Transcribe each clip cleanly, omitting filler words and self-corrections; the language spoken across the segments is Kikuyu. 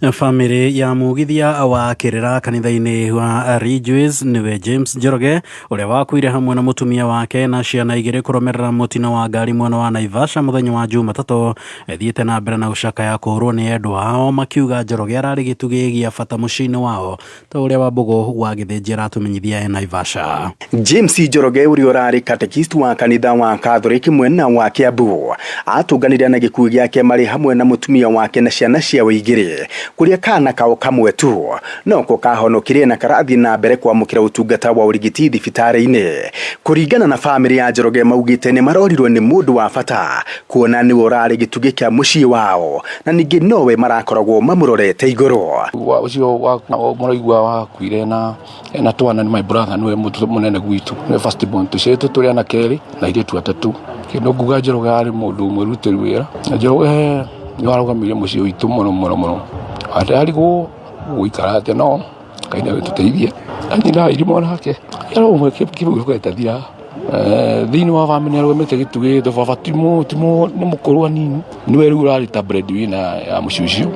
Bamĩrĩ ya mugithia wa kĩrĩra kanitha-inĩ wa Ridgeways nĩwe James Njoroge ũrĩa wakuire hamwe na mũtumia wake na ciana igĩrĩ kũrũmĩrĩra mũtino wa ngari mwena wa Naivasha mũthenya wa Jumatatũ ĩthiĩte na mbere na gũcakaya kũũrwo nĩ endwa ao makiuga Njoroge ararĩ gĩtugĩ gĩa bata mũciĩ-inĩ wao ta ũrĩa Wambũgũ wa Gĩthĩnji aratũmenyithia e Naivasha. James Njoroge ũrĩa ũrarĩ catechist wa kanitha wa Catholic mwena wa Kiambu atũnganire na gĩkuũ gĩake marĩ hamwe na mũtumia wake na ciana ciao igĩrĩ kũrĩa kana kao kamwe tu noko kahonokire na karathiĩ na mbere kwamũkĩra ũtungata wa ũrigiti thibitarĩ-inĩ. Kũringana na famĩlĩ ya Njoroge maugĩte nĩ marorirwo nĩ mũndũ wa bata kuona nĩwe ũrarĩ gĩtugĩ kĩa mũciĩ wao na ningĩ nowe marakoragwo mamũrorete igũrũ. Ũcio mũraigua wakuire na ena twana nĩ my brother nĩwe mũnene gwitũ nĩwe first born tũciarĩtwo tũrĩ anake erĩ na airĩtu atatũ. Kĩndũ nguga Njoroge arĩ mũndũ mwĩrutĩri wĩra na Njoroge nĩ warũgamĩrĩire mũciĩ witũ mũno mũno mũno. Ndarigwo gũikara atĩa no Ngai nĩ agĩtũteithie. Anyina irimũ nake ũmwe kĩbũgũ gĩtathiraga thĩinĩ wa bamĩrĩ nĩ arũgamĩte gĩtugĩ tondũ baba ti nĩ mũkũrũ hanini nĩwe rĩu ũrarĩ ta bread winner ya mũciĩ ũcio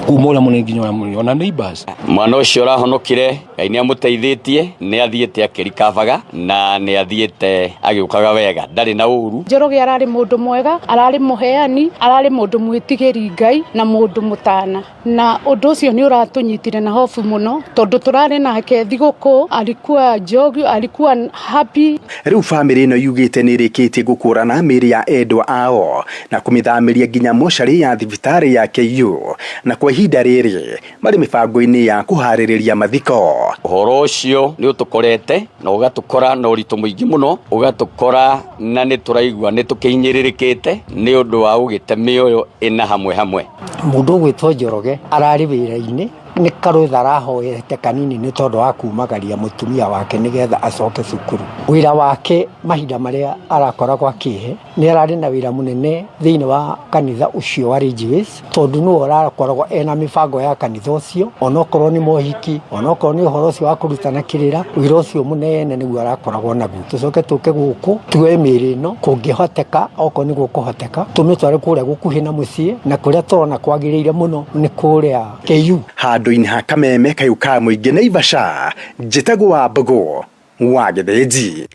kuma ũrĩa mũnene nginya ũrĩa mũnini ona neighbors. Mwana ũcio ũrahonokire Ngai nĩ amũteithĩtie nĩ athiĩte akĩrikavaga na nĩ athiĩte agĩũkaga wega ndarĩ na ũru. Njoroge ararĩ mũndũ mwega, ararĩ mũheani, ararĩ mũndũ mwĩtigĩri Ngai na mũndũ mũtana. Na ũndũ ũcio nĩ ũratũnyitire na hofu mũno tondũ tũrarĩ nake thigũkũ, alikuwa jovial, alikuwa happy. Rĩu bamĩrĩ ĩno yugĩte nĩ ĩrĩkĩtie gũkũrana mĩĩrĩ ya endwa ao na kũmĩthamĩria nginya mocarĩ ya thibitarĩ ya KU na kwa ihinda rĩrĩ marĩ mĩbango-inĩ ya kũharĩrĩria mathiko. Ũhoro ũcio nĩ ũtũkorete na ũgatũkora na ũritũ mũingĩ mũno, ũgatũkora na nĩ tũraigua nĩ tũkĩhinyĩrĩrĩkĩte nĩ ũndũ wa gũgĩte mĩoyo ĩna hamwe hamwe. Mũndũ ũgwĩtwo Njoroge ararĩ wĩra-inĩ, nĩ karũtha arahoete kanini nĩ tondũ wa kumagaria mũtumia wake nĩgetha acoke cukuru. Wĩra wake mahinda marĩa arakoragwo akĩhe, nĩ ararĩ na wĩra mũnene thĩinĩ wa kanitha ũcio wa Ridgeways, tondũ nĩwe ũrakoragwo ena mĩbango ya kanitha ũcio, onokorwo nĩ mohiki, onokorwo nĩ ũhoro ũcio wa kũrutana kĩrĩra, wĩra ũcio mũnene nĩguo arakoragwo naguo. Tũcoke tũke gũkũ tuoe mĩĩrĩ ĩno kũngĩhoteka, okorwo nĩ gũkũhoteka, tũmĩtware kũrĩa gũkuhĩ na mũciĩ, na kũrĩa tũrona kwagĩrĩire mũno nĩ kũrĩa KU. Handũ-inĩ ha kameme kayũ ka mũingĩ Naivasha, njĩtagwo Wambũgũ wa Gĩthĩnji.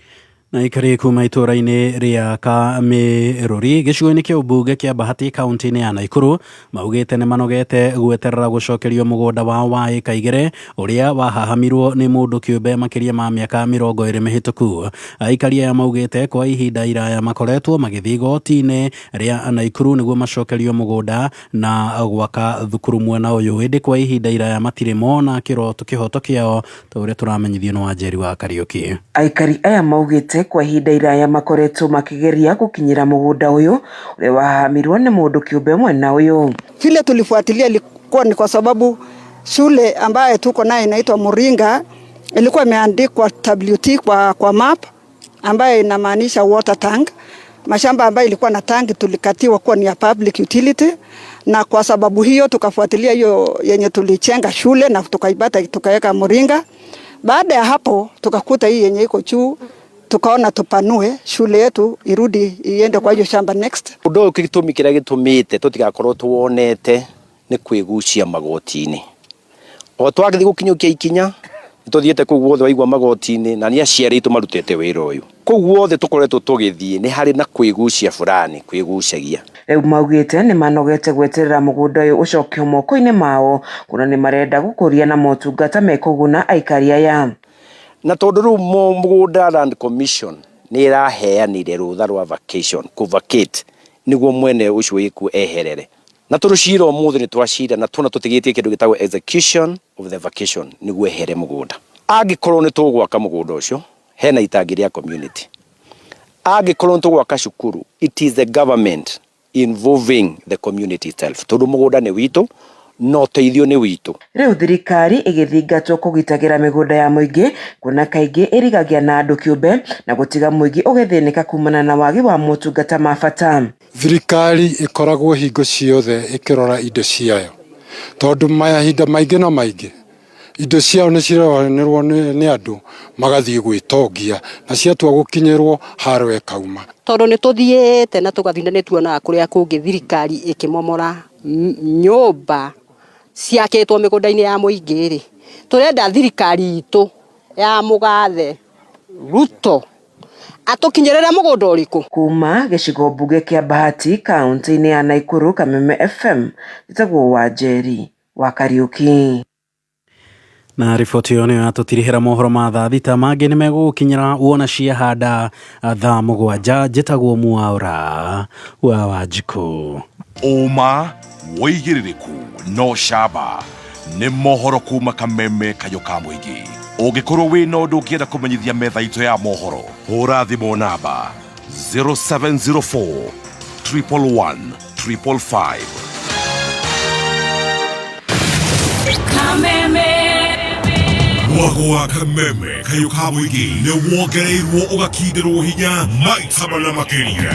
Na aikari kuma itũũra-inĩ rĩa Kamĩrũri gĩcigo-inĩ kĩa ũmbunge kĩa Bahati kaunti-inĩ ya Naikuru maugĩte nĩ manogete gweterera gũcokerio mũgũnda wao wa ĩka igĩrĩ ũrĩa wahahamirwo nĩ mũndũ kĩũmbe makĩria ma mĩaka 20 mĩhĩtũku. Aikari aya maugĩte kwa ihinda iraya makoretwo magĩthiĩ igoti-inĩ rĩa Naikuru nĩguo macokerio mũgũnda na gwaka thukuru mwena ũyũ, ĩndĩ kwa ihinda iraya matirĩ mona kĩhoto kĩao ta ũrĩa tũramenyithio nĩ Wanjeri wa Kariũki. Aikari aya maugĩte kwa ihinda iraya makoretwo makĩgeria gũkinyĩra mũgũnda ũyũ ũrĩa wahahamirwo nĩ mũndũ kĩũmbe mwena ũyũ. Vile tulifuatilia ilikuwa ni kwa sababu shule ambayo tuko nayo inaitwa Muringa ilikuwa imeandikwa WT kwa map ambayo inamaanisha water tank. Mashamba ambayo ilikuwa na tanki tulikatiwa kuwa ni ya public utility, na kwa sababu hiyo tukafuatilia hiyo yenye tulichenga shule na tukaipata tukaweka Muringa. Baada ya hapo tukakuta hii yenye iko juu, tukaona tupanue shule yetu irudi iende kwa hiyo shamba next. Ũndũ ũyũ gĩtũmi kĩrĩa gĩtũmĩte tũtigakorwo tuwonete nĩ kwĩgucia magoti-inĩ. O twagĩthiĩ gũkinyũkia ikinya nĩ tũthiĩte kũu guothe waigua magoti-inĩ na nĩ aciari aitũ marutĩte wĩra ũyũ. Kũu guothe tũkoretwo tũgĩthiĩ nĩ harĩ na kwĩgucia fulani kwĩgucagia. Rĩu maugĩte nĩ manogete gweterera mũgũnda ũyũ ũcokio moko-inĩ mao kuona nĩ marenda gũkũria na motungata mekũguna aikari aya. Na tondũ rĩu mũgũnda Land Commission nĩ ĩraheanire rũtha rwa vacation, kũ vacate nĩguo mwene ũcio wĩkuo eherere. Na tũrũcira ũmũthĩ nĩ twacira na tuona tũtigĩtie kĩndũ gĩtagwo execution of the vacation nĩguo ehere mũgũnda. Angĩkorwo nĩ tũgwaka mũgũnda ũcio, hena itangi rĩa community. Angĩkorwo nĩ tũgwaka cukuru, it is the government involving the community itself. Tondũ mũgũnda nĩ witũ, na ũteithio nĩ witũ. Rĩu thirikari ĩgĩthingatwo kũgitagĩra mĩgũnda ya mũingĩ kuona kaingĩ ĩrigagia na andũ kĩũmbe na gũtiga mũingĩ ũgĩthĩnĩka kumana na wagi wa motungata ma bata. Thirikari ĩkoragwo hingo ciothe ĩkĩrora indo ciayo, tondũ mahinda maingĩ na maingĩ indo ciao nĩ ciroranĩrwo nĩ andũ magathiĩ gwĩtongia na ciatua gũkinyĩrwo haro ĩkauma. Tondũ nĩ tũthiĩte na tũgathiĩ na nĩ tuonaga kũrĩa kũngĩ thirikari ĩkĩmomora nyũmba Ciakĩtwo mĩgũnda-inĩ ya mũingĩ rĩ, tũrenda thirikari itũ ya mũgathe Ruto atũkinyĩrĩre mũgũnda ũrĩkũ. Kuma gĩcigo mbunge kĩa Bahati kaunti-inĩ ya Nakuru, Kameme FM, njĩtagwo Wanjeri wa Kariuki. Na riboti ĩyo nĩyo yatũtirihĩra mohoro ma thaa 6. Mangĩ nĩ megũgũkinyĩra wona ciahanda thaa 7. Njĩtagwo Mwaũra wa Wanjikũ. Ũma, wĩigĩrĩrĩku no camba nĩ mohoro kuma Kameme Kayũ ka Mũingĩ. Ũngĩkorwo wĩna ũndũ ũngĩenda kũmenyithia metha itũ ya mohoro, hũra thimũ namba 0704 111 555. Kameme. Mwago wa Kameme Kayũ ka Mũingĩ nĩ wongereirwo ũgakindĩrwo hinya maita mana makĩria.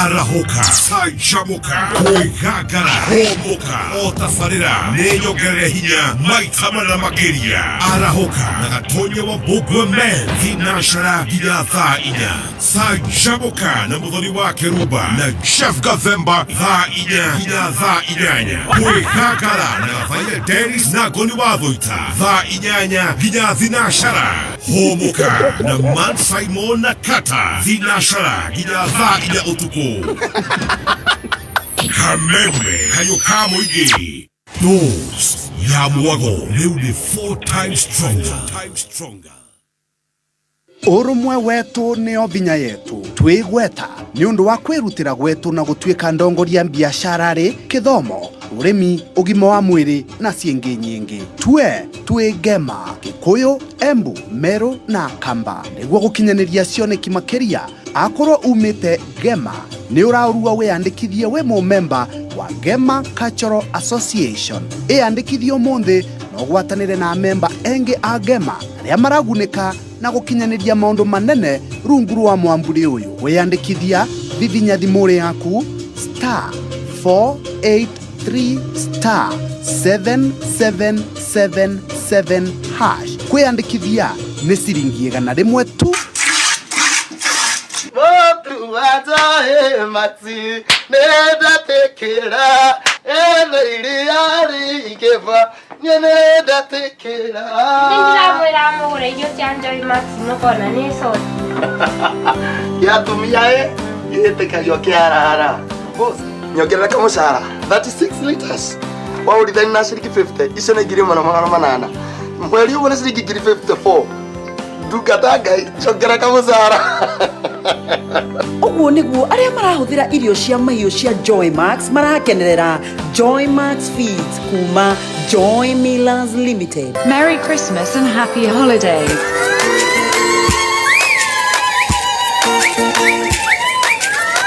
Arahũka, canjamũka, kwĩgangara, hũmũka, o tabarĩra nĩ nyongerere hinya maita mana makĩria. Arahũka na Gatonya wa Mbũngwe Men thinacara nginya thaa 4. Canjamũka na Mũthoni wa Kĩrumba na Jeff Gathemba thaa 4 nginya thaa 8. Kwĩgangara na Gathaia Dennis na Ngoni wa Thũita thaa 8 nginya thinacara. Hũmũka na Man Simon na Kata thinacara nginya thaa 4 ũtukũ. Kameme Kayũ ka Mũingĩ, dose ya mwago rĩu nĩ 4 times stronger. Ũrũmwe wetũ nĩo vinya yetu, twĩgweta nĩ ũndũ wa kwĩrutĩra gwetũ na gũtuĩka ndongoria biacara rĩ kĩthomo, ũrĩmi, ũgima wa mwĩrĩ na ciĩngĩ nyingĩ. Tue twĩ Ngema, Gĩkũyũ, Embu, Meru na Kamba nĩguo gũkinyanĩria cioneki makĩria. Akorwo umĩte Ngema, nĩ ũraũrua wĩyandĩkithie wĩ mũmemba wa Ngema Cultural Association. Ĩyandĩkithie ũmũthĩ na ũgwatanĩre na memba engĩ a Ngema arĩa maragunĩka na gũkinyanĩria maũndũ manene rungu rwa mwamburi ũyũ. Wĩyandĩkithia, vivinya thimũ yaku star 483 star 7777 hash. Kwĩyandĩkithia nĩ ciringi 100 tu. Mũtu wa Joy Max nĩndatĩkĩra, ĩno iria rĩingĩva, niĩ nĩndatĩkĩra. Nĩndĩramwĩra mũgũre irio cia Joy Max mũkona nĩ coti. Kĩa atumia ĩ gĩtĩkagio kĩarara. Boss, nyongerera kamũcara 36 liters waũrithani na ciringi 50, icio nĩ 1800. Mweri ũguo nĩ ciringi 1054. Ndungata Ngai, nyongerera kamũcara. Ũguo nĩguo arĩa marahũthĩra irio cia mahiũ cia Joy Max marakenerera Joy Max Feeds kuma Joy Millers Limited. Merry Christmas and Happy Holidays.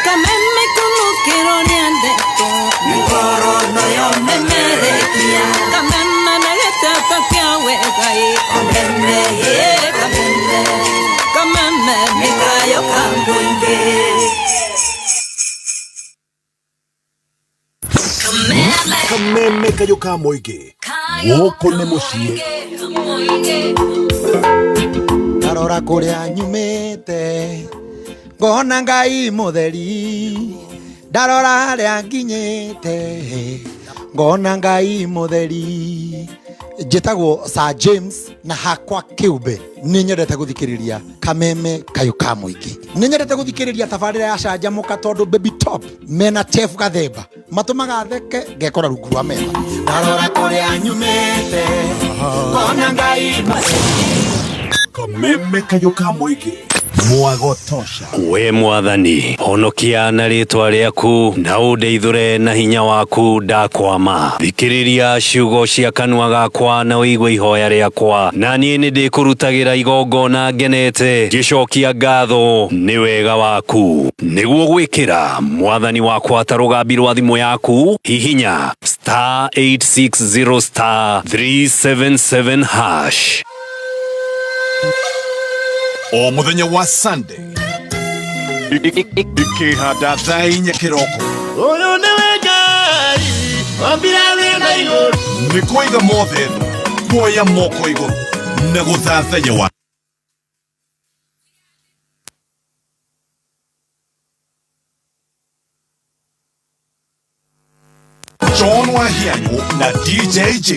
Kameme kũmũkĩrwo nĩ andĩko mĩkorono yomemerekia kameme na gĩteto kĩa wega ĩ kameme ĩ kameme kameme nĩ kayo ka mũingĩ. Kameme Kayũ ka Mũingĩ, gũkũ nĩ mũciĩ. Ndarora kũrĩa nyumĩte ngona Ngai mũtheri, ndarora harĩa nginyĩte ngona Ngai mũtheri. Njĩtagwo Sir James na hakwa kĩũmbe nĩ nyendete gũthikĩrĩria Kameme Kayũ ka Mũingĩ. Nĩ nyendete gũthikĩrĩria tabarĩra ya Canjamũka tondũ Baby Top mena Chef Gathemba matũmaga theke ngekora rungu rwa metha. Ndarora kũrĩa nyumĩte ngona Ngai mũtheri. Kameme Kayũ ka Mũingĩ, mwago tosha. We mwathani, honokia na rĩtwa rĩaku na ũndeithũre na hinya waku. Ndakwama, thikĩrĩria ciugo cia kanua gakwa na ũigue ihoya rĩakwa, na niĩ nĩ ndĩkũrutagĩra igongona ngenete ngĩcokia ngatho nĩ wega waku. Nĩguo gwĩkĩra mwathani wakwa ta rũgambi rwa thimũ yaku, hihinya star 860 star 377 hash. O mũthenya wa Sunday ikĩhanda thaa 4 kĩroko. Ũyũ nĩwe Ngai wambire thĩ na igũrũ. Nĩ kũiga mothe thĩ, kuoya moko igũrũ na gũthathaiya wa John Wahianyũ na DJJ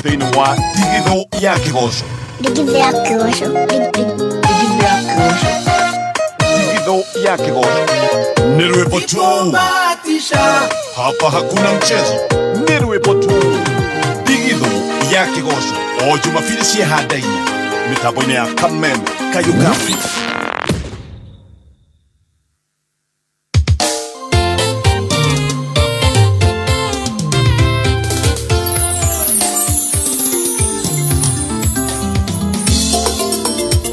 thĩinĩ wa Ndigithũ ya Kĩgoco. Ndigithũ ya Kĩgoco. Ndigithũ ya Kĩgoco. Ndigithũ ya Kĩgoco nĩ rwĩmbo tu, hapa hakuna mchezo, nĩ rwĩmbo tu. Ndigithũ ya Kĩgoco o Jumapili cia inya mĩtambo-inĩ ya Kameme Kayukafi.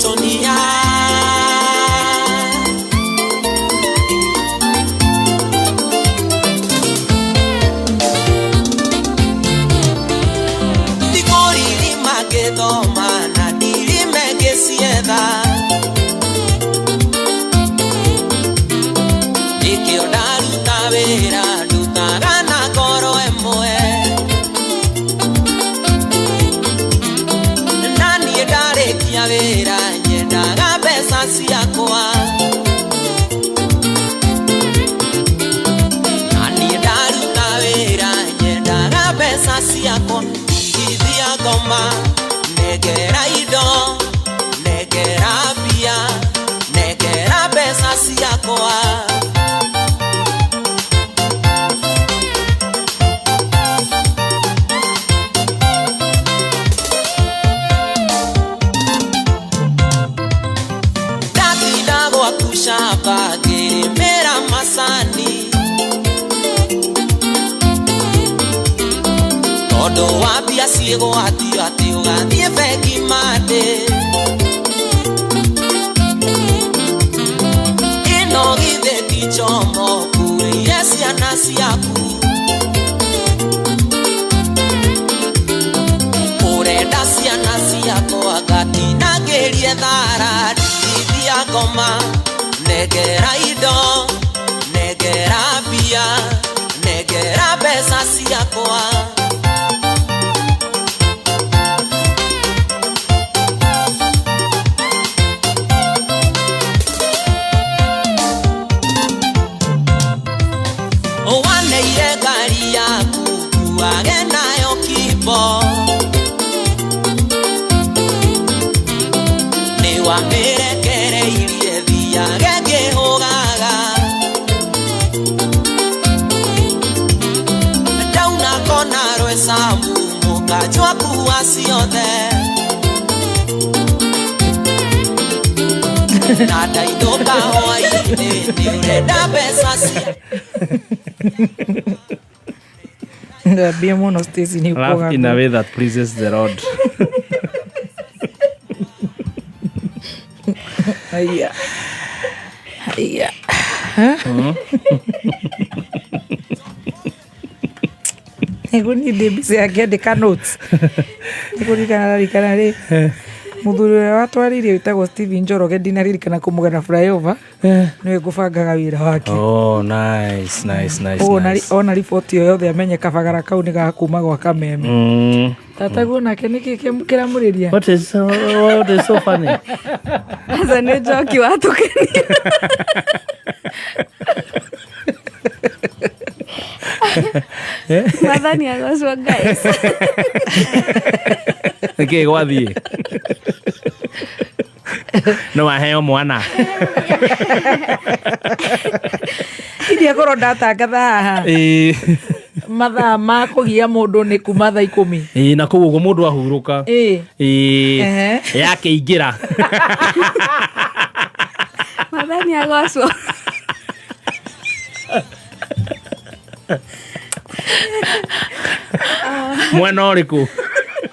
Tonia. Ndikoriri magĩthoma na ndirime ngĩcietha, nĩkĩo ndaruta wĩra ndutaga na ngoro ĩmwe, na niĩ ndarĩkia wĩra nyendaga mbeca ciakwa, na niĩ ndaruta wĩra nyendaga mbeca ciakwa. Igithia ngoma negera indo negera mbia negera mbeca ciakwa. Ndatinda gwaku camba ngĩrĩmĩra macani, tondũ wa mbia ciĩgwatio atĩ ũgathiĩ bengi mandĩ. Ĩno githĩ ti njomo ũkuĩire ciana ciaku, ũrenda ciana ciakwa ngatinangĩrie thara. Ndigithia ngoma negera indo negera mbia negera mbeca ciakwa. Waneire ngari yaku kuage nayo kimbo, nĩ wamĩrekereirie thiage ngĩhũgaga, ndauna kona rwecamu mũkanjwa kuwa ciothe, na ndainũka hwaĩ-inĩ nĩ ũrenda mbeca cia. Ndambia mũno Stacy nĩ Laugh in a way that pleases the Lord. Aya. Aya. Nĩguo niĩ ndĩ mbica ngĩandĩka notes. Nĩkũririkana ndaririkana rĩ mũthuri ũrĩa watwarĩirie wĩtagwo Steven Njoroge ndinaririkana kũmũgana flyover nĩwe ngũbangaga wĩra wake. Oh, nice, nice, nice, Ũguo nice. ona riboti o yothe amenye kabagara kau nĩ ga kuma gwa Kameme. Tataguo nake nĩkĩ kĩramũrĩria? What is so funny? Aca nĩ njoki watũkenia. Mwathani agocwo guys. Nĩkĩ gwathiĩ? No waheo mwana. Iria korwo ndatangatha haha. Mathaa ma kũgia mũndũ nĩ kuma thaa 10. Ĩĩ, na kũu ũguo mũndũ ahurũka. Ĩĩ. Ĩĩ. Ehe. Yakĩingĩra. Mwathani agocwo. Mwena ũrĩkũ?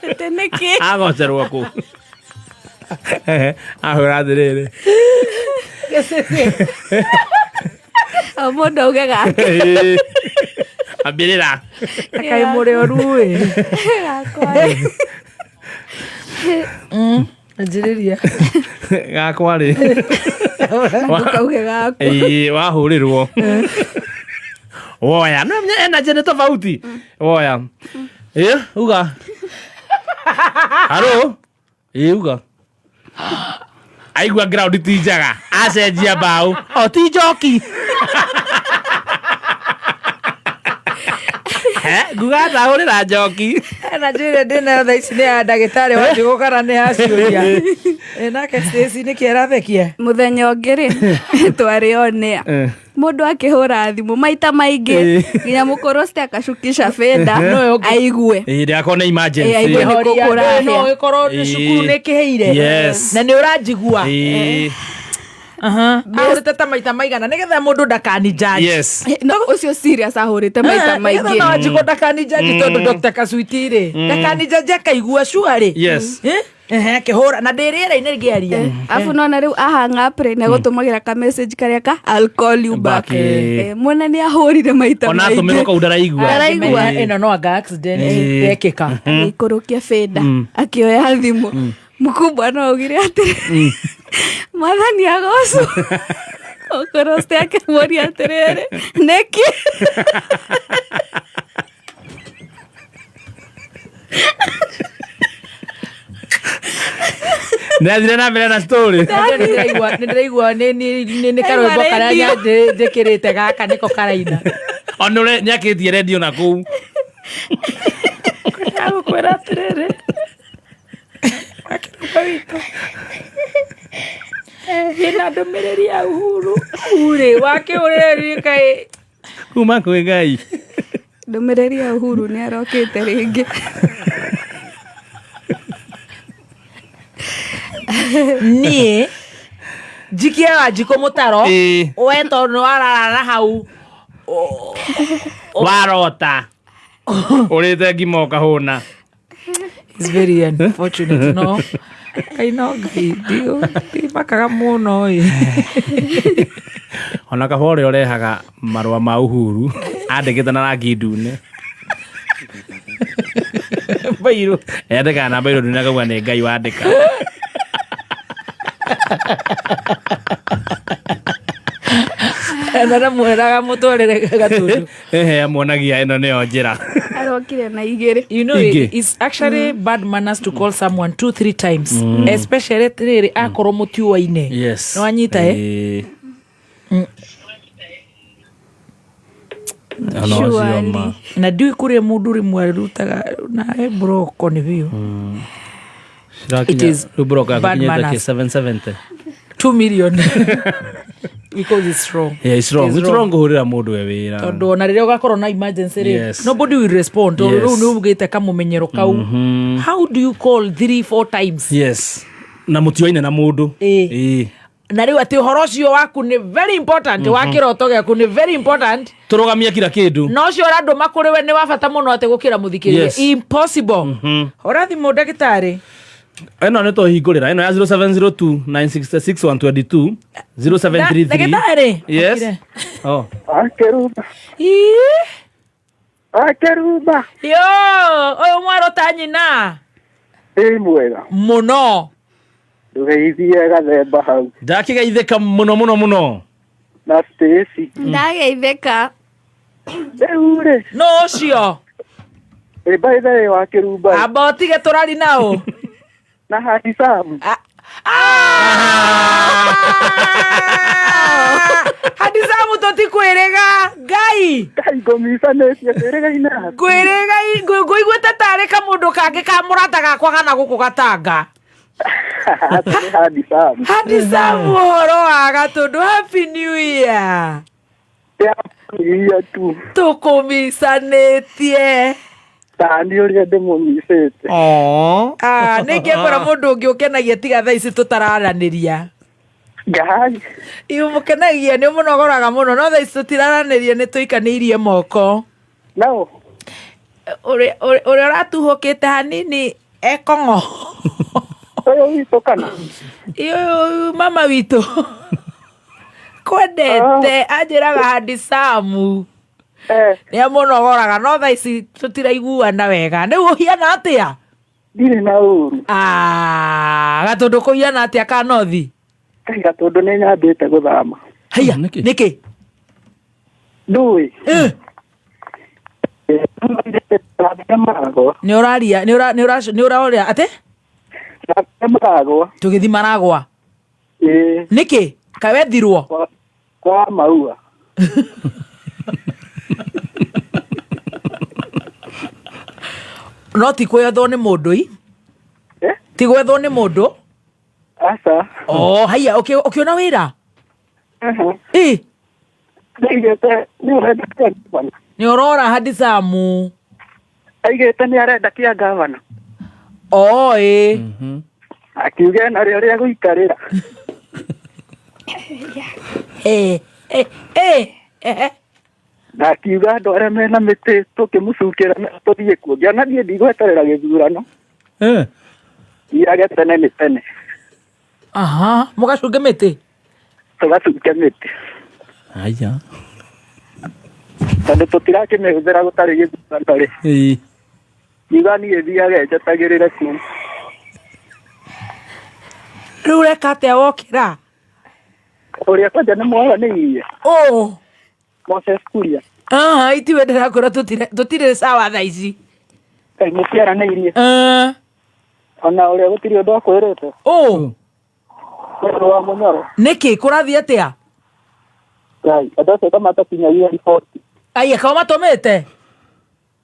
Atĩ nĩkĩ? Agocerwo kũ? Ahũra atĩrĩrĩ. O mũndũ auge gake. Ĩĩ. Ambĩrĩra. Kaĩ mũrĩ oru ĩ. Gakwa. Anjĩrĩria. Gakwa rĩ. Ndũkauge gaku. Ĩĩ, wahũrĩrwo. Woya. No energy nĩ tofauti. Woya. Ĩ, uga. Haro? Ĩ, uga. Aigua ground ti njega. Acenjia mbaũ. O ti njoki. Nguga ndahũrĩra njoki. Na njũire ndĩnayo thaa ici nĩ ya ndagĩtarĩ wa njũgũ kana nĩ ya ciũria. Ĩ, nake Stacy nĩkĩ arathekia? Mũthenya ũngĩ rĩ, twarĩ onea mũndũ akĩhũra thimũ maita maingĩ nginya mũkũrũ cite akacukisha benda No, okay. aigue. Ĩ, ndĩgakorwo nĩ Ĩ, emergency. aigue nĩ Horia, kũkũrahĩa. no ĩkorwo nĩ cukuru nĩ kĩhĩire. Yes. Na nĩ ũranjigua. Ĩ. Ahũrĩte ta maita maigana nĩgetha mũndũ ndakani judge. Yes. No ũcio serious ahũrĩte maita maingĩ. No njiko ndakani judge tondũ Dr. Kasuiti rĩ ndakani judge akaigua sure. Yes. Ehe, akĩhũra na ndĩ rĩera-inĩ ngĩaria. Afu nona rĩu ahang up rĩ, nĩagũtũmagĩra ka message karĩa ka I'll call you back. Back, ĩ. Mwene nĩ ahũrire maita Ona atũmĩrwo maingĩ. kau ndaraigua. Ndaraigua. Ĩ. Ĩno no anga accident Ĩ. yekĩka. Agĩikũrũkia benda akĩoya thimũ mkubwa no augire atĩrĩ, mwathani agocwo. Mũkũrũ akĩmũria atĩrĩrĩ, nĩkĩ? Nĩathire na mbere na story. Nĩ ndĩraigua nĩ karwĩmbo karĩa njĩkĩrĩte gaka nĩko karaina. Ona ũrĩa nĩakĩtie redio na kũu. Ndagũkwĩra atĩrĩrĩ, wakĩrũmba witũ ĩna ndũmĩrĩri ya Uhuru urĩ wakĩũrĩrĩ kaĩ Kuma kwĩ Ngai. Ndũmĩrĩri ya Uhuru nĩ arokĩte rĩngĩ. Niĩ njikie Wanjikũ mũtaro Ĩ. we tondũ nĩ warara na hau. Warota. Ũrĩte ngima ũkahũna. It's very unfortunate, no Ngai no Ngai ndimakaga mũno ĩ. Ona kaba ũrĩa ũrehaga marũa ma Uhuru andĩkĩte na rangi ndune. Mbairũ. Yandĩkaga na mbairũ ndune akauga nĩ Ngai wandĩka. Na ndamwĩraga mũtwarĩre Gatundu. Ehe, amuonagia ĩno nĩyo njĩra. Arokire na igĩrĩ. You know, Ingĩ. it's actually bad manners to call someone 2-3 times, especially rĩrĩ akorwo mũtiũaine. Yes. Nĩ wanyita ĩ? Ĩ. Ona ũcio ma. Na ndiũĩ kũrĩa mũndũ rĩmwe arutaga nawe broko nĩ biũ. It is Rĩu broker bad akinyĩte kĩ manners. 770. 2 million because it's wrong. Yeah, it's wrong. It's It's wrong kũhũrĩra mũndũ we wĩra. Tondũ ona rĩrĩa ũgakorwo na emergency rĩ, Yes. nobody will respond tondũ Yes. rĩu nĩ ugĩte kamũmenyero kau. How do you call 3 4 times? Yes. Na mũtioaine na mũndũ. Ĩ. Ĩ. Na rĩu atĩ ũhoro ũcio waku nĩ very important, wa kĩroto gĩaku nĩ very important, Tũrũgamie kira kĩndũ. na ũcio ũrandũma kũrĩ we nĩ wa bata mũno atĩ gũkĩra mũthikĩrĩria. Yes. Impossible. Hũra thimũ ndagĩtarĩ. Ĩno nĩ tũhingũrĩra. Ĩno ya 0702 966 122 0733. Ndagĩtarĩ. Yes. Okire. Oh. Akeruba. Ii. Akeruba. Yo, ũyũ mwerũ ta nyina. Ĩ mwega. Mũno. Ndũgeithie gathemba hau. Ndakĩgeithĩka mũno mũno mũno. Na Stacy. Ndageithĩka. Rĩu rĩ. No ũcio. Ĩ by the way wa Kĩrumba. Amba ũtige tũrari nao. Na Hadisamu. Hadisamu tũtikwĩrĩga Ngai. Ngai ngũmicanĩtie kwĩrĩga-inĩ. Ngwĩrĩga ngũiguĩte tarĩ kamũndũ kangĩ ka mũrata gakwa gana gũkũ gatanga. Hadisamu. Hadisamu ũhoro wa Gatũndũ, happy new year. Iria tu. Tũkũmicanĩtie. Tani ũrĩa ndĩmũmicĩte. Ah, nĩ ingĩakora mũndũ ũngĩ ũkenagia tiga thaa ici tũtararanĩria. Ngai. Mũkenagia nĩ ũmũnogoraga mũno no thaa ici tũtiraranĩria nĩ tũikanĩirie moko. No. Ũrĩa ũratuhũkĩte hanini ekong'o. Ũyũ witũ kana? Ũyũ mama witũ. Kwendete anjĩraga Hadisamu. Nĩ amũnogoraga no thaa ici tũtiraiguana wega. Rĩu ũhiana atĩa? Ndirĩ na ũru. Ah, Gatũndũ kũhiana atĩa kanothi? Ngai Gatũndũ nĩ nyambĩte gũthama. Haiya, nĩkĩ? Ndũĩ. Maragwa. Nĩ ũraria, nĩ ũraũria atĩ? Maragwa. Tũgĩthi Maragwa. Ĩĩ. Nĩkĩ? Kaĩ wethirwo? Kwa maua. No ti kwethwo nĩ mũndũ i? Eh? Ti gwethwo nĩ mũndũ? Aca. Oh, haiya, ũkĩona wĩra? Ĩ. Nĩaigĩte nĩ ũrenda kĩa gavana. Nĩ ũrora Hadisamu. Aigĩte nĩ arenda kĩa gavana. Oh, ĩ. Akiuga ena rĩo rĩa gũikarĩra. Eh, eh, eh, eh. Na akiuga andũ arĩa mena mĩtĩ tũkĩmũcukĩra tũthiĩ kuo. Ngĩona niĩ ndigweterera gĩthurano. Thiage tene nĩ tene. Aha, mũgacunge mĩtĩ? Tũgacunge mĩtĩ. Aya. Tondũ tũtirakĩmĩhũthĩra gũtarĩ gĩthurano rĩ. Ĩĩ. Ngiuga niĩ thiage njetagĩrĩre kuo. Rĩu ũreka atĩa wokĩra? Ũrĩa kwanja nĩ mwaranĩirie. Ũ. Moses Kuria. Aha, itiwe ndĩrakwĩra tũtirĩ sawa thaa ici. Kaĩ mũtiaranĩirie? Ona ũrĩa gũtirĩ ũndũ akwĩrĩte. Ũ. Ũndũ wa mũnyoro. Nĩkĩ kũrathiĩ atĩa? Ngai, andũ acio kamatakinyagia riboti. Aya, kao matũmĩte?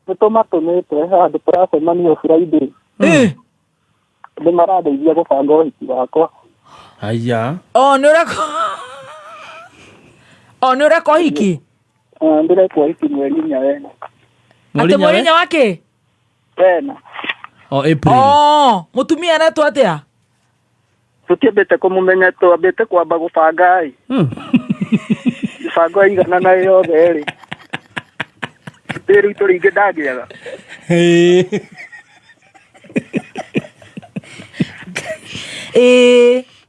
Nĩ tũmatũmĩte handũ tũracemania Friday. Nĩ marandeithia gũbanga ũhiki wakwa. Aya. O nĩ ũreka O nĩ ũreka ũhiki? Ndĩreka ũhiki mweri inya wena. Atĩ mweri inya wa kĩ? Wena. O April. Oh, mũtumia aretwo atĩa? Tũtiambĩte kũmũmenya twambĩte kwamba gũbanga ĩ. Mĩbango ĩigana na yothe rĩ. Rĩu tũrĩ ndangĩaga. Ĩĩ.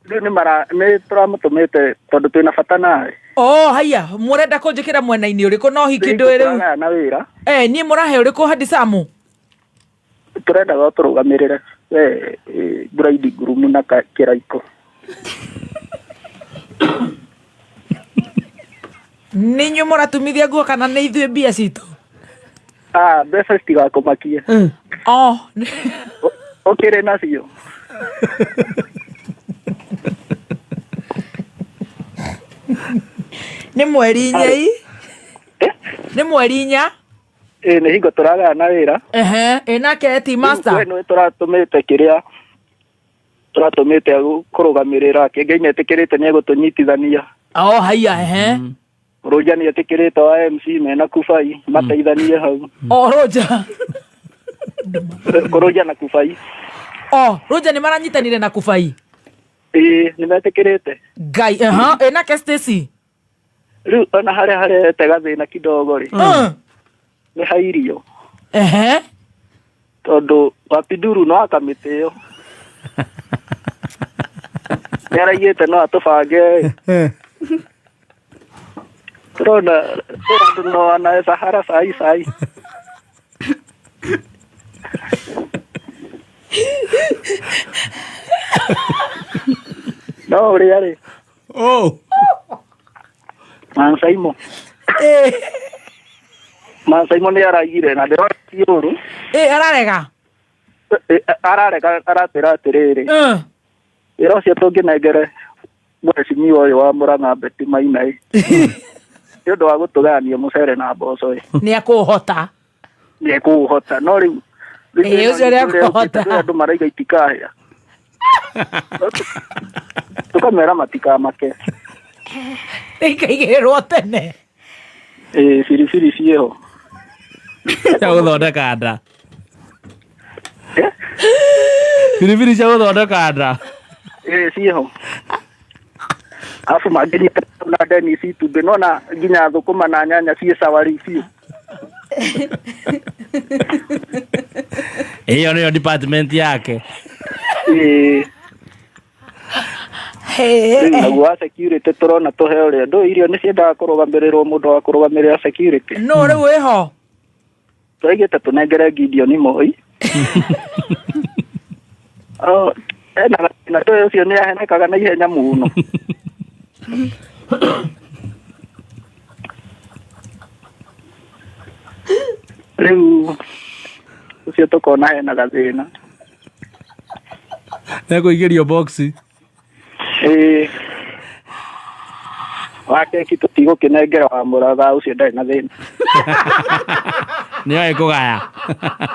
Rĩu nĩ mara nĩ tũramũtũmĩte tondũ twĩna bata nawe. Oh, haiya, mũrenda kũnjĩkĩra mwena-inĩ ũrĩkũ no hiki ndũĩ rĩu? Tũragayana wĩra. Eh, niĩ mũrahe ũrĩkũ Hadisamu? Tũrendaga ũtũrũgamĩrĩre we bride groom na kĩraiko. Nĩ inyuĩ mũratumithia nguo kana nĩ ithuĩ mbia citũ? Ah, mbeca citigakũmakie. Oh. Ũkĩrĩ nacio. Nĩ mweri inya ii? Nĩ mweri inya? Ĩ nĩ hingo tũragayana wĩra. Ehe, ĩ nake ti master. We nĩwe tũratũmĩte kĩrĩa tũratũmĩte kũrũgamĩrĩra Kĩngĩ nĩ etĩkĩrĩte nĩ egũtũnyitithania. Oh, haiya, ehe. Rũnja nĩ etĩkĩrĩte wa MC mena Kubai mateithanie hau. Oh, Rũnja. Kũrũnja na Kubai. Oh, Rũnja nĩ maranyitanire na Kubai. Ĩĩ nĩ metĩkĩrĩte. Ngai, ehe, ĩ nake Stacy. Rĩu ona harĩa harehete gathĩna kidogo rĩ. Nĩ ha irio. Ehe. Tondũ Wapinduru no akamĩtĩ ĩyo. Nĩ araigĩte no atũbange. Tũrona andũ no anaweza hara sai sai. No ũrĩa rĩ. Oh. Mansaimo. Mansaimo nĩ araigire na ndĩrona ti ũru. Ĩ ararega. Ararega aratwĩra atĩrĩrĩ. Wĩra ũcio tũngĩnengere mheshimiwa ũyũ wa Murang'a Betty Maina ĩ. Nĩ ũndũ wa gũtũgayania mũcere na mboco ĩ. Nĩ ekũũhota. Nĩ ekũũhota no rĩu Ĩ, ũcio nĩ ekũhota. Andũ maraiga itikahĩa. Tũkamera matikamake. Ikaigĩrĩrwo tene. Ĩ biribiri ciĩho. Cia gũthondeka nda. Biribiri cia gũthondeka nda. Ĩ ciĩho. Arabu mangĩnyita na Dennis itumbĩ nona nginya thũkũma na nyanya ciĩ sawa rĩu biũ. Ĩyo nĩyo department yake. Ĩĩ. Rĩu naguo wa security tũrona tũhe ũrĩa ndũ irio nĩ ciendaga kũrũgamĩrĩrwo mũndũ wa kũrũgamĩrĩra security. No rĩu wĩho. Tũraigĩte tũnengere Gideon Moi. Oh, ena gathĩna ndũĩ ũcio nĩ ahenekaga na ihenya mũno. Rĩu ũcio tũkona hena gathĩna. Nĩekũingĩrio box. Ĩĩ. Wa keki tũtigũkĩnengera wa mũratha ũcio ndarĩ na thĩna. Nĩ oĩ kũgaya.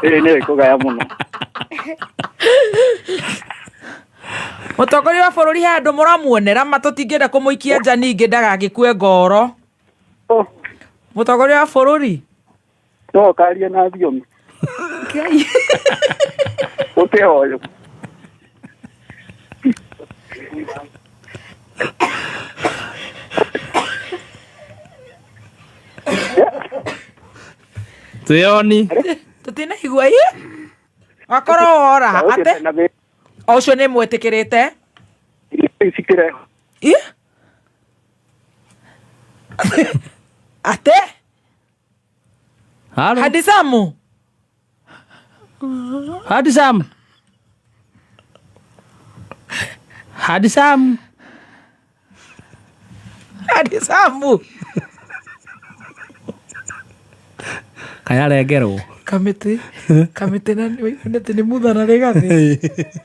Ĩĩ nĩ oĩ kũgaya mũno. Mũtongoria wa bũrũri he andũ mũramuonera ma tũtingĩenda kũmũikia nja ningĩ ndagagĩkue ngoro. Mũtongoria wa bũrũri. No ũkarie na thiomi. Ũte ũyũ. Twĩoni. Tũtinaigua ĩ. Wakorwo wora ate. O ũcio nĩ mwĩtĩkĩrĩte. Ĩ? Ate? Halo. Hadisamu. Hadisam. Hadisam. Hadisamu. Kaya rengerwo. Kamĩtĩ kamĩtĩ na nĩ nĩ muthana rĩgathĩ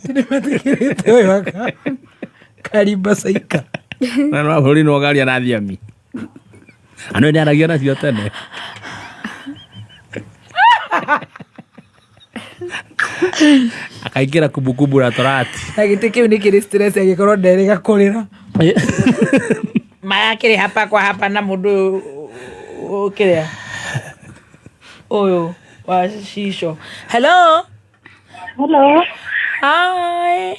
nĩ metĩkĩrĩte ũyũ aka karimba caika. Na no bũrũri no garia na thiomi. Andũ nĩ aragia nacio tene. Akaingĩra kumbukumbu la torati. Na gĩtĩ kĩu nĩ kĩrĩ stress angĩkorwo nderĩga kũrĩra. Mayakĩrĩ hapa kwa hapa na mũndũ ũyũ kĩrĩa ũyũ wa cico. Hello. Hello. Hi.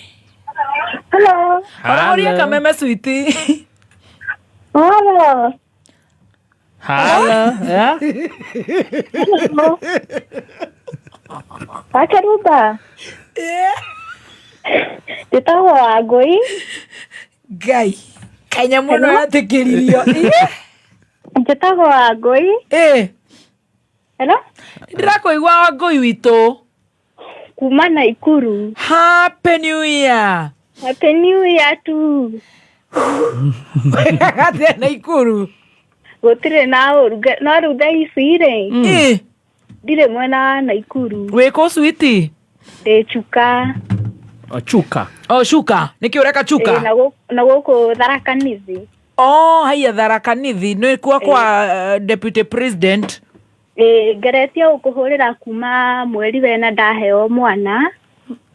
Hello. Ũrahoria kameme switi. Hello. Hello. Yeah. Hello. Wakeruba. Njĩtagwo Wangũi. Ngai. Kanyamũ no yatĩkĩririo. Njĩtagwo Wangũi. Ĩ. Hello. Ndĩrakũigua Wangũi witũ. Kuma Naikuru. Happy New Year. Happy New Year too. Atĩa Naikuru? Gũtirĩ na ũru no rĩu thaa ici rĩ. Ĩ. Ndirĩ mwena wa Naikuru. Wĩ kũ switi? Ndĩ Chuka. Chuka. Oh, Chuka. Nĩkĩ ũreka Chuka? Ĩ, na gũkũ Tharaka Nithi. Oh, haiya Tharaka Nithi nĩ kuo kwa deputy president. Ĩ, ngeretie gũkũhũrĩra kuma mweri wena ndaheo mwana.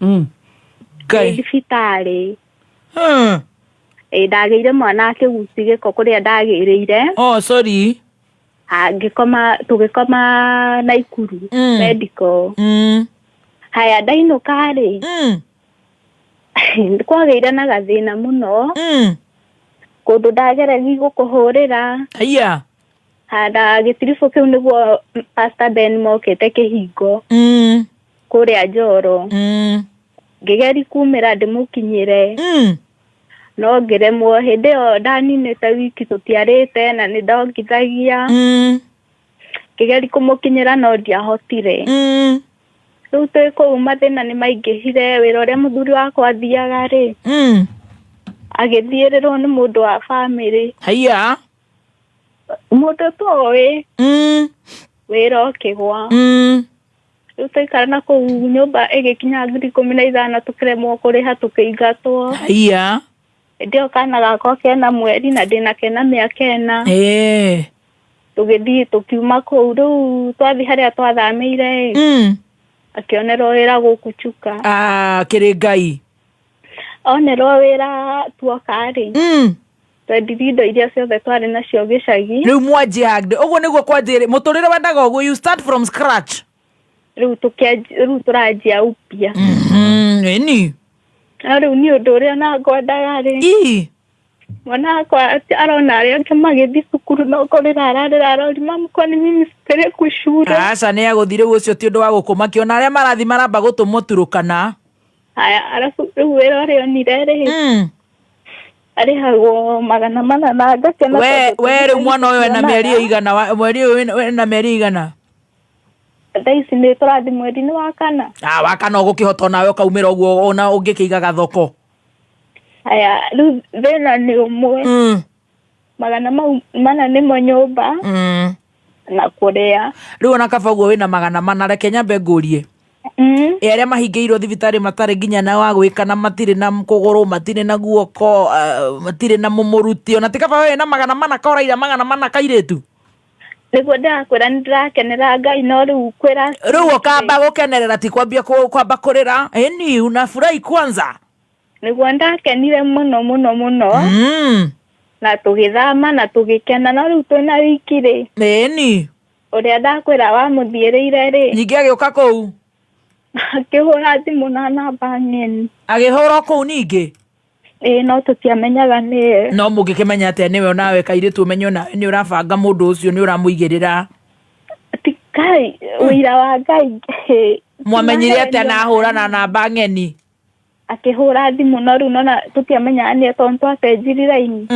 Ngai. Ndĩ thibitarĩ. Ĩ, ndagĩire mwana akĩguci gĩko kũrĩa ndagĩrĩire. Oh, sorry. Ngĩkoma tũgĩkoma Naikuru medical. Haya ndainũka rĩ. Kwagĩire na gathĩna mũno. Kũndũ ndageregi gũkũhũrĩra. Haiya. Handa gĩtiribũ kĩu nĩguo Pastor Ben mokĩte kĩhingo. Kũrĩa Njoro. Ngĩgeri kumĩra ndĩmũkinyĩre. No ngĩremwo hĩndĩ ĩyo ndaninĩte wiki tũtiarĩte na nĩ ndongithagia. Ngĩgeri kũmũkinyĩra no ndiahotire. Rĩu twĩ kũu mathĩna nĩ maingĩhire wĩra ũrĩa mũthuri wakwa athiaga rĩ. Agĩthiĩrĩrwo nĩ mũndũ wa bamĩrĩ. Haiya. Mũndũ toĩ. Wĩra ũkĩgwa. Rĩu twaikara na kũu nyũmba ĩgĩkinya 15,000 tũkĩremwo kũrĩha tũkĩingatwo. Haiya. Hĩndĩ ĩyo kana gakwa kena mweri na ndĩna kena mĩaka ĩna. Ĩĩ. Tũgĩthiĩ tũkiuma kũu rĩu twathiĩ harĩa twathamĩire ĩ. Akĩonerwo wĩra gũkũ Chuka. Ah, kĩrĩ Ngai. Onerwo wĩra tuoka rĩ. Twendirie indo iria ciothe twarĩ nacio gĩcagi. Rĩu mwanjia ũguo nĩguo kwanjia mũtũrĩre wendaga ũguo you start from scratch. Rĩu rĩu tũranjia upya. Ĩni. No rĩu nĩ ũndũ ũrĩa ona ngwendaga rĩ. Mwana wakwa arona arĩa angĩ magĩthiĩ cukuru no kũrĩra ararĩra arori mamu kwani mimi sipelekwi shule. Aca nĩ agũthiĩ rĩu ũcio ti ũndũ wa gũkũmakia ona arĩa marathiĩ maramba gũtũmwo Turukana. Haya arabu rĩu wĩra ũrĩa onire rĩ. Arĩhagwo 400 na ngakena. We rĩu mwana ũyũ ena mĩeri ĩigana mweri ũyũ ena mĩeri ĩigana? Thaa ici nĩ tũrathiĩ mweri-inĩ wa kana. Ah, wa kana ũgũkĩhota onawe ũkaumĩra ũguo ona ũngĩkĩigaga thoko. Haya rĩu thĩna nĩ ũmwe. 400 nĩmo nyũmba. Na kũrĩa. Rĩu ona kaba ũguo wĩna 400 reke nyambe ngũrie. Ĩ arĩa mahingĩirwo thibitarĩ matarĩ nginya na wa gwĩka na matirĩ na kũgũrũ matirĩ na guoko matirĩ na mũmũruti ona ti kaba we wĩna 400 koraira 400 kairĩtu. Nĩguo ndĩrakwĩra nĩ ndĩrakenera Ngai no rĩu kwĩra Rĩu ũkamba gũkenerera ti kwambia kwamba kũrĩra. Ĩni unafurahi kwanza. Nĩguo ndakenire mũno mũno mũno. Na tũgĩthama na tũgĩkena no rĩu twĩna wiki rĩ. Ĩni. Ũrĩa ndakwĩra wamũthiĩrĩire rĩ. Ningĩ agĩũka kũu. Akĩhũra thimũ na namba ng'eni. Agĩhũra kũu ningĩ. Ĩĩ no tũtiamenyaga nĩye. No mũngĩkĩmenya atĩa nĩwe onawe kairĩtu ũmenye onawe nĩ ũrabanga mũndũ ũcio nĩ ũramũigĩrĩra. Kai ũira wa Ngai. Mwamenyire atĩa na ahũra na namba ng'eni? Akĩhũra thimũ no rĩu nona tũtiamenyaga nĩye tondũ twacenjirie raini.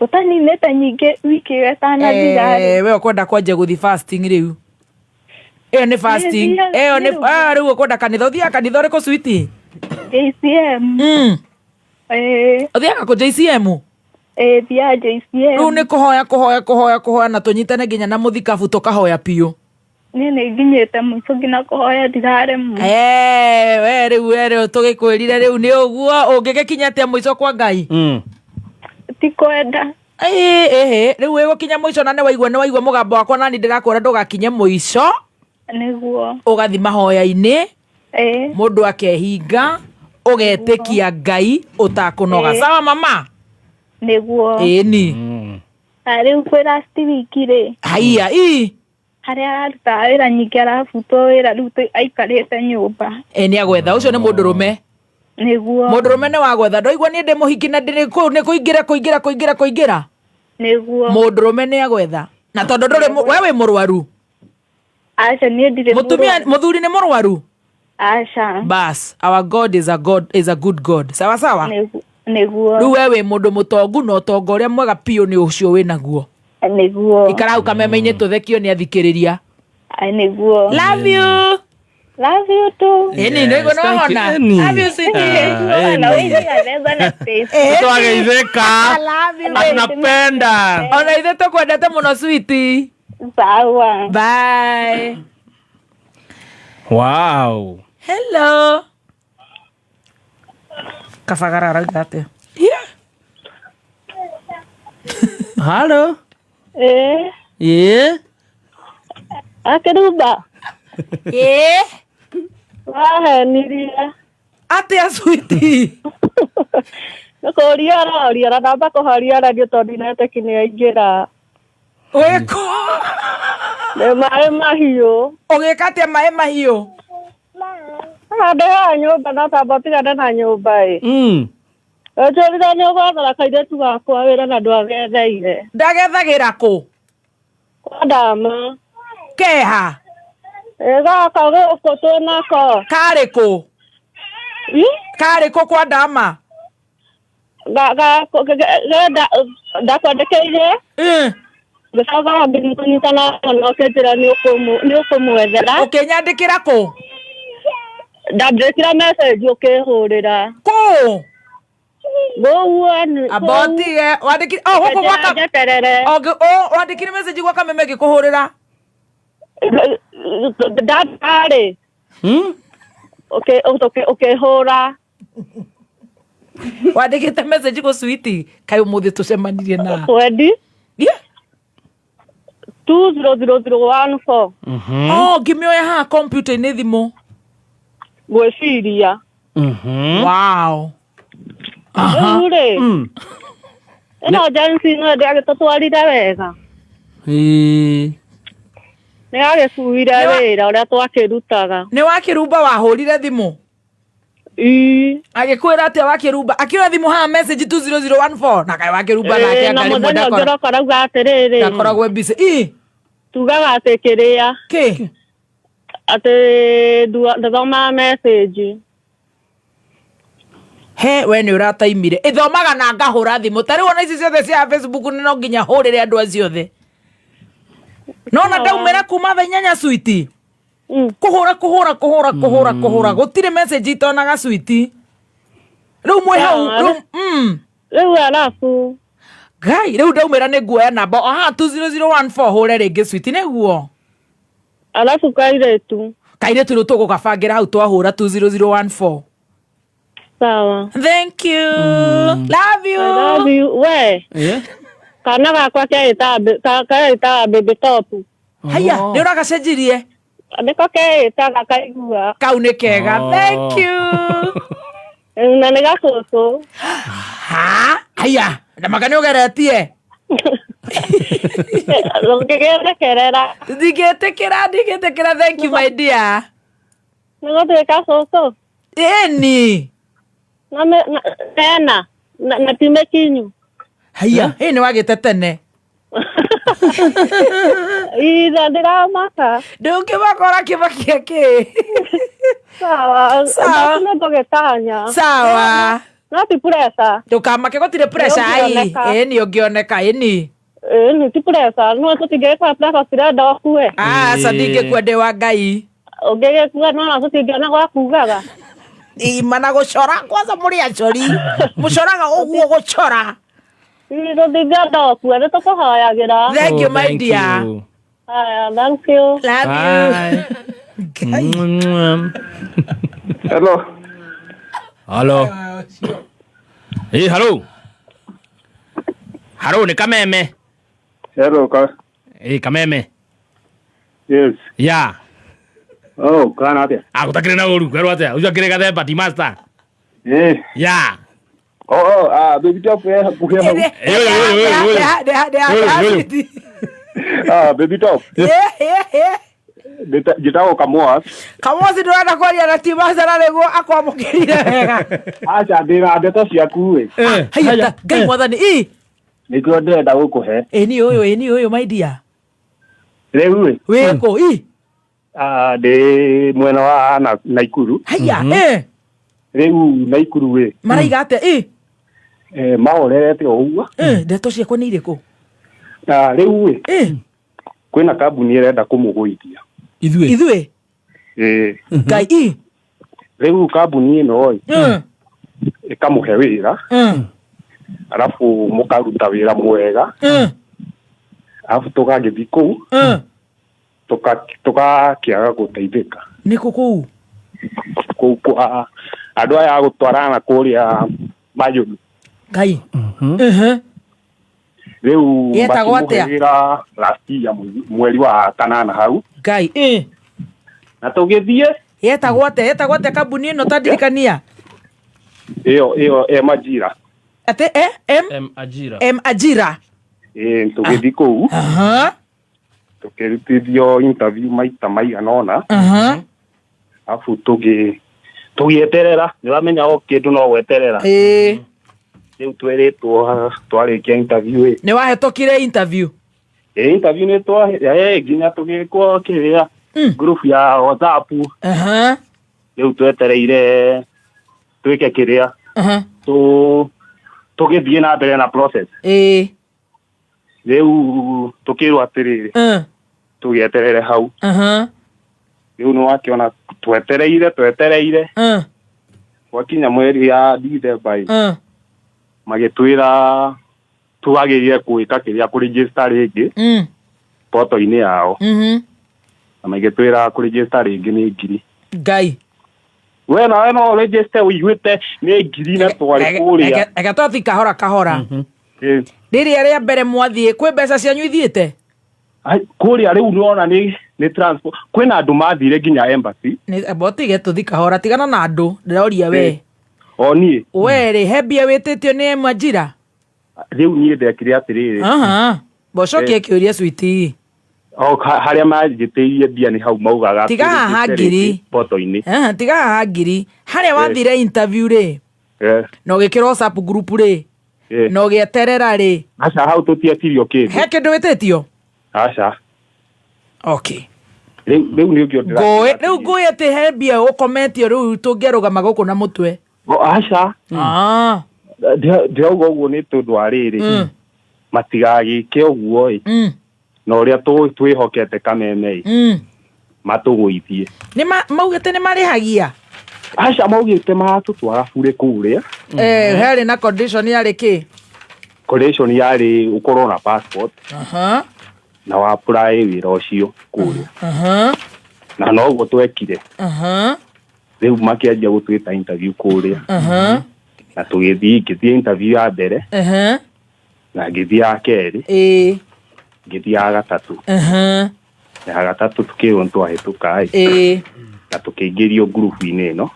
Tũtaninĩte nyingĩ wiki ĩyo ĩtanathira rĩ. Eh, we ũkwenda kwanjia gũthi fasting rĩu. Ĩyo nĩ fasting. Nĩ Ĩyo nĩ rĩu. ah rĩu ũkwenda kanitha ũthiaga kanitha ũrĩkũ switi? JCM. Ĩĩ. Ũthiaga kũ JCM? Ĩĩ thiaga JCM. Rĩu nĩ kũhoya kũhoya kũhoya kũhoya na tũnyitane nginya na mũthikabu tũkahoya piũ. Niĩ nĩ nginyĩte mũico nginya kũhoya ndiraremwo. Eh, we rĩu we rĩu tũgĩkwĩrire rĩu nĩ ũguo ũngĩgĩkinya atĩa mũico kwa Ngai? Ti kwenda. Ĩĩ ĩhĩ rĩu ĩgũkinya mũico na nĩ waigua mũgambo wakwa nani ndĩrakwĩra ndũgakinye mũico. Nĩguo. Ũgathi mahoya-inĩ. Ĩĩ. Mũndũ akehinga ũgetĩkia Ngai ũtakũnoga. Ĩĩ. Sawa mama? Nĩguo. Ĩni. Na rĩu kwĩ last week rĩ. Haiya ii. Harĩa ararutaga wĩra nyingĩ arabutwo wĩra rĩu aikarĩte nyũmba. Ĩ nĩ agwetha ũcio nĩ mũndũrũme. Nĩguo. Mũndũrũme nĩ wa gwetha ndoigua niĩ ndĩ mũhiki na ndĩrĩ kũu nĩ kũingĩra kũingĩra kũingĩra kũingĩra. Nĩguo. Mũndũrũme nĩ agwetha. Na tondũ ndũrĩ we wĩ mũrwaru. Aca niĩ ndirĩ Mũtumia mũrwaru. mũthuri nĩ mũrwaru. Aca. Bas, our God is a God is a good God. Sawa sawa? Nĩguo. Rĩu we wĩ mũndũ mũtongu na ũtonga ũrĩa mwega piũ nĩ ũcio wĩ naguo. Nĩguo. Ikara hau kameme-inĩ tũthekio nĩ athikĩrĩria. Nĩguo. Love you. Love you too. Ĩni nĩ ũguo nĩwahona. Love you sweetie. Na ũigue na space. Twageithĩka. Tunapenda. Ona ithuĩ tũkwendete mũno sweetie. Sawa. Bye. Wow. Hello. Kabagara arauga atĩa? Halo. Ĩĩ. Ĩĩ. Akĩrumba. Ĩĩ. Wahenirie. Atĩa sweetie? Nĩ kũũria ũroria na ndamba kũhoria radio tondũ ndinetĩki nĩ aingĩra. Wĩkũ? Nĩ maĩ mahiũ. Ũgĩka atĩa maĩ mahiũ? Handũ haha nyũmba no tamba ũtigane na nyũmba ĩ. Ũnjũrire nĩ ũgwathara kairĩtu gakwa wĩra na ndwagetheire. Ndagethagĩra kũ? Kwa ndama. Keha? Ĩ gaka gũkũ twĩnako. Karĩ kũ? Karĩ kũ kwa ndama? Ndakwandĩkĩire. Ngĩcoka ngĩkũnyita na ũkĩnjĩra nĩ ũkũmwethera. Ũkĩnyandĩkĩra kũ? Ndandĩkĩra message ũkĩhũrĩra. Kũ? Gũguo. Amba ũtige wandĩkire oh gũkũ gwa Njeterere. Wandĩkire message gwa kameme ngĩkũhũrĩra. Ndarĩ. Ũkĩhũra. Wandĩkĩte message kũ sweetie? Kaĩ ũmũthĩ tũcemanirie na. Wendi. Yeah. 200014. Oh, ngĩmĩoya haha kompiuta-inĩ thimũ. Ngwĩciria. Wow. Rĩu rĩ. Ĩno Jensi no ndĩagĩtũtwarire wega. Ĩĩ. Nĩ agĩkuire wĩra ũrĩa twakĩrutaga. Nĩ wakĩrumba wahũrire thimũ? Ĩĩ. Agĩkwĩra atĩa wakĩrumba? Akĩoya thimũ haha message 20014 na kaĩ wakĩrumba nake Ĩĩ, na anga rĩmwe mũthenya ũngĩ ũroka rauga atĩrĩrĩ. ndakoragwo e busy. Ĩĩ. Tugaga atĩ kĩrĩa. Kĩ? Atĩ ndathomaga message. He we nĩ ũrataimire. Ĩthomaga na ngahũra thimũ. Ta rĩu ona ici ciothe cia Facebook nĩ no nginya hũrĩre andũ acio othe. No na ndaumĩra kuma thaa inyanya sweetie. Kũhũra kũhũra kũhũra kũhũra kũhũra gũtirĩ message itonaga sweetie. Rĩu mwĩ hau rĩu Rĩu arabu. Ngai rĩu ndaumĩra nĩ nguoya namba o haha 20014 hũre rĩngĩ sweetie nĩguo. Arabu kairĩtu. Kairĩtu rĩu tũgũgabangĩra hau twahũra 20014. Sawa. Thank you. Love you. I love you. We. Yeah. Kana gakwa keĩtaga baby top. Haya, nĩ ũragacenjirie? Nĩko keĩtaga kaigua. Kau nĩ kega. Thank you. Na nĩ gacũcũ. Ha? Haya, na maka nĩ ũgeretie? Ndũngĩgĩthekerera. Ndingĩtĩkĩra, ndingĩtĩkĩra. Thank you my dear. Nĩ gũtuĩka cũcũ. Ĩni. Na tena na ti mĩkinyu. Haya, ĩ nĩ wagĩte tene. Ithe ndĩramaka. Ndũngĩmaka ũrakĩmakia kĩ? Sawa. Sawa. Nĩ ngũgĩtanya. Sawa. No ti pressure. Ndũkamake gũtirĩ pressure ai. Ũngĩoneka. Ĩni ũngĩoneka ĩni. Ĩni ti pressure. No tũtingĩgĩkora pressure tirenda ũkue. Aca ndingĩkua ndĩ wa Ngai. Ũngĩgĩkua nona tũtingĩona gwa kugaga. Ima na gũcora kwanza mũrĩ acori. Mũcoraga ũguo gũcora. Tũtingĩenda ũkue nĩ tũkũhoyagĩra. Thank you my dear. Haya, thank you. Love you. Hello. Halo. Ĩ halo. Halo nĩ Kameme. Hello ka. Ĩ Kameme. Yes. Ya. Oh, kana atia? Ah, gũtakĩrĩ na ũru, kwerwo atĩa? Ũcio akĩrĩ gathemba ti master. Eh. Ya. Oh, oh, ah, baby top eh hakuhĩ hau. Ah, baby top. Njĩtagwo Kamoas. Kamosi ndũrenda kwaria na Timasa na nĩguo akwamũkĩrire wega. Aca ndĩna ndeto ciaku ĩ. Haya, Ngai mwathani ĩ. Nĩkĩo ndĩrenda gũkũhe. Ĩni ũyũ, ĩni ũyũ my dear. Rĩu ĩ. Wĩkũ ĩ? Ah, ndĩ mwena wa Naikuru. Haya, eh. Rĩu Naikuru ĩ. Maraiga atĩa ĩ? Eh, mahorerete o ũguo. Eh, ndeto ciakwa nĩ irĩkũ? Na rĩu ĩ. Eh. Kwĩna kambuni ĩrenda kũmũgũithia. Ithuĩ. Ithuĩ. Ĩĩ. Ngai ĩ. Rĩu kambuni ĩno ĩ. Ĩkamũhe wĩra. Arabu mũkaruta wĩra mwega. Arabu tũgagĩthiĩ kũu. Tũgakĩaga gũteithĩka. Nĩ kũ kũu? Kũu kwa andũ aya a gũtwarana kũrĩa Mayũni. Ngai. Rĩu Yetagwo makĩmũhe atĩa? wĩra last year mweri wa kanana hau. Ngai ĩ. Na tũgĩthiĩ. Yetagwo atĩa? Yetagwo atĩa kambuni ĩno ta ndirikania? Ĩyo ĩyo M Ajira. Atĩ e M M Ajira. M Ajira. Ĩĩ tũgĩthiĩ kũu. Tũkĩrutithio interview maita maigana ũna. Arabu tũgĩeterera nĩ ũramenya o kĩndũ no gweterera. Ĩĩ. Rĩu twĩrĩtwo twarĩkia interview ĩ. Nĩ wahĩtũkire interview? Ĩĩ interview nĩ twa nginya tũgĩkwo kĩrĩa group ya WhatsApp. Rĩu twetereire twĩke kĩrĩa tũgĩthiĩ na mbere na process. Ĩĩ. Rĩu tũkĩrwo atĩrĩrĩ tũgĩeterere hau. Rĩu nĩ wakĩona twetereire twetereire gwakinya mweri ya Dithemba ĩ magĩtwĩra twagĩrĩire gwĩka kĩrĩa kũregister rĩngĩ portal-inĩ yao. Na magĩtwĩra kũregister rĩngĩ nĩ ngiri. Ngai. We nawe no ũregister ũiguĩte nĩ ngiri na twarĩ kũrĩa. Reke twathiĩ kahora kahora. Rĩrĩa rĩa mbere mwathiĩ kwĩ mbeca cianyu ithiĩte? Kũrĩa rĩu nĩwona nĩ transport. Kwĩna andũ mathire nginya embassy. Tige tũthi kahora tigana na andũ ndĩroria we. O niĩ. We rĩ he mbia wĩtĩtio nĩ M Ajira? Rĩu niĩ ndekire atĩrĩrĩ. Mbocokie kĩũria sweetie. O harĩa manjĩtĩirie mbia nĩ hau maugaga Tiga haha ngiri. portal-inĩ. Tiga haha ngiri. Harĩa wathire interview rĩ na ũgĩkĩra WhatsApp group rĩ na ũgĩeterera rĩ. Aca hau tũtietirio kĩndũ. He kĩndũ wĩtĩtio? Aca. Okay. Rĩu nĩ ũngĩ Ngũĩ rĩu ngũĩ atĩ he mbia ũkometio rĩu tũngĩarũgama gũkũ na mũtwe. Aca. Ndĩrauga ũguo nĩ tondũ wa rĩrĩ. Matigagĩke ũguo ĩ. Na ũrĩa twĩhokete Kameme ĩ. Matũgũithie. Nĩ maugĩte nĩ marĩhagia? Aca maugĩte maratũtwara burĩ kũrĩa. Herĩ na condition yarĩ kĩ? Condition yarĩ ũkorwo na passport. Na wa apply wĩra ũcio kũrĩa. Na noguo twekire. Rĩu makĩanjia gũtwĩta interview kũrĩa. Na tũgĩthiĩ ngĩthiĩ interview ya mbere. Na ngĩthiĩ ya kerĩ. Ĩĩ. Ngĩthiĩ ya gatatũ. Ya gatatũ tũkĩrwo nĩ twahĩtũka ĩ. Ĩĩ. Na tũkĩingĩrio ngurubu-inĩ ĩno.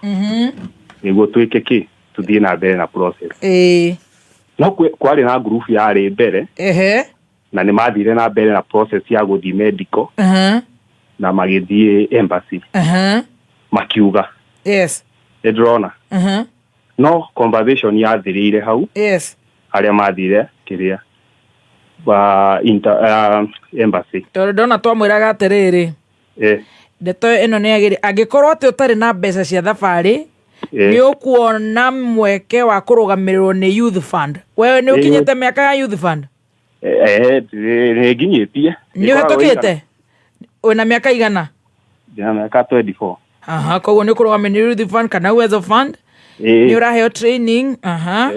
Nĩguo twĩke kĩ, tũthiĩ na mbere na process. Ĩĩ. No kwarĩ na ngurubu yarĩ mbere. Na nĩ mathire na mbere na process ya gũthiĩ medical. Na magĩthiĩ embassy. Makiuga. Yes. Nĩ ndĩrona. No conversation yathirĩire hau. Yes. Arĩa mathire kĩrĩa wa embassy. Tondũ ndona twamwĩraga atĩrĩrĩ. Ndeto ĩno nĩ yagĩrĩ angĩkorwo atĩ ũtarĩ na mbeca cia thabarĩ, nĩ ũkuona mweke wa kũrũgamĩrĩrwo nĩ youth fund. Wewe nĩ ũkinyĩte mĩaka ya youth fund? Nĩ nginyĩtie. Nĩ ũhetũkĩte? Wĩna mĩaka igana? Ndĩna mĩaka 24. Aha, koguo nĩ ũkũrũgamĩrĩrwo nĩ youth fund kana Uwezo Fund. Nĩ ũraheo training. Aha.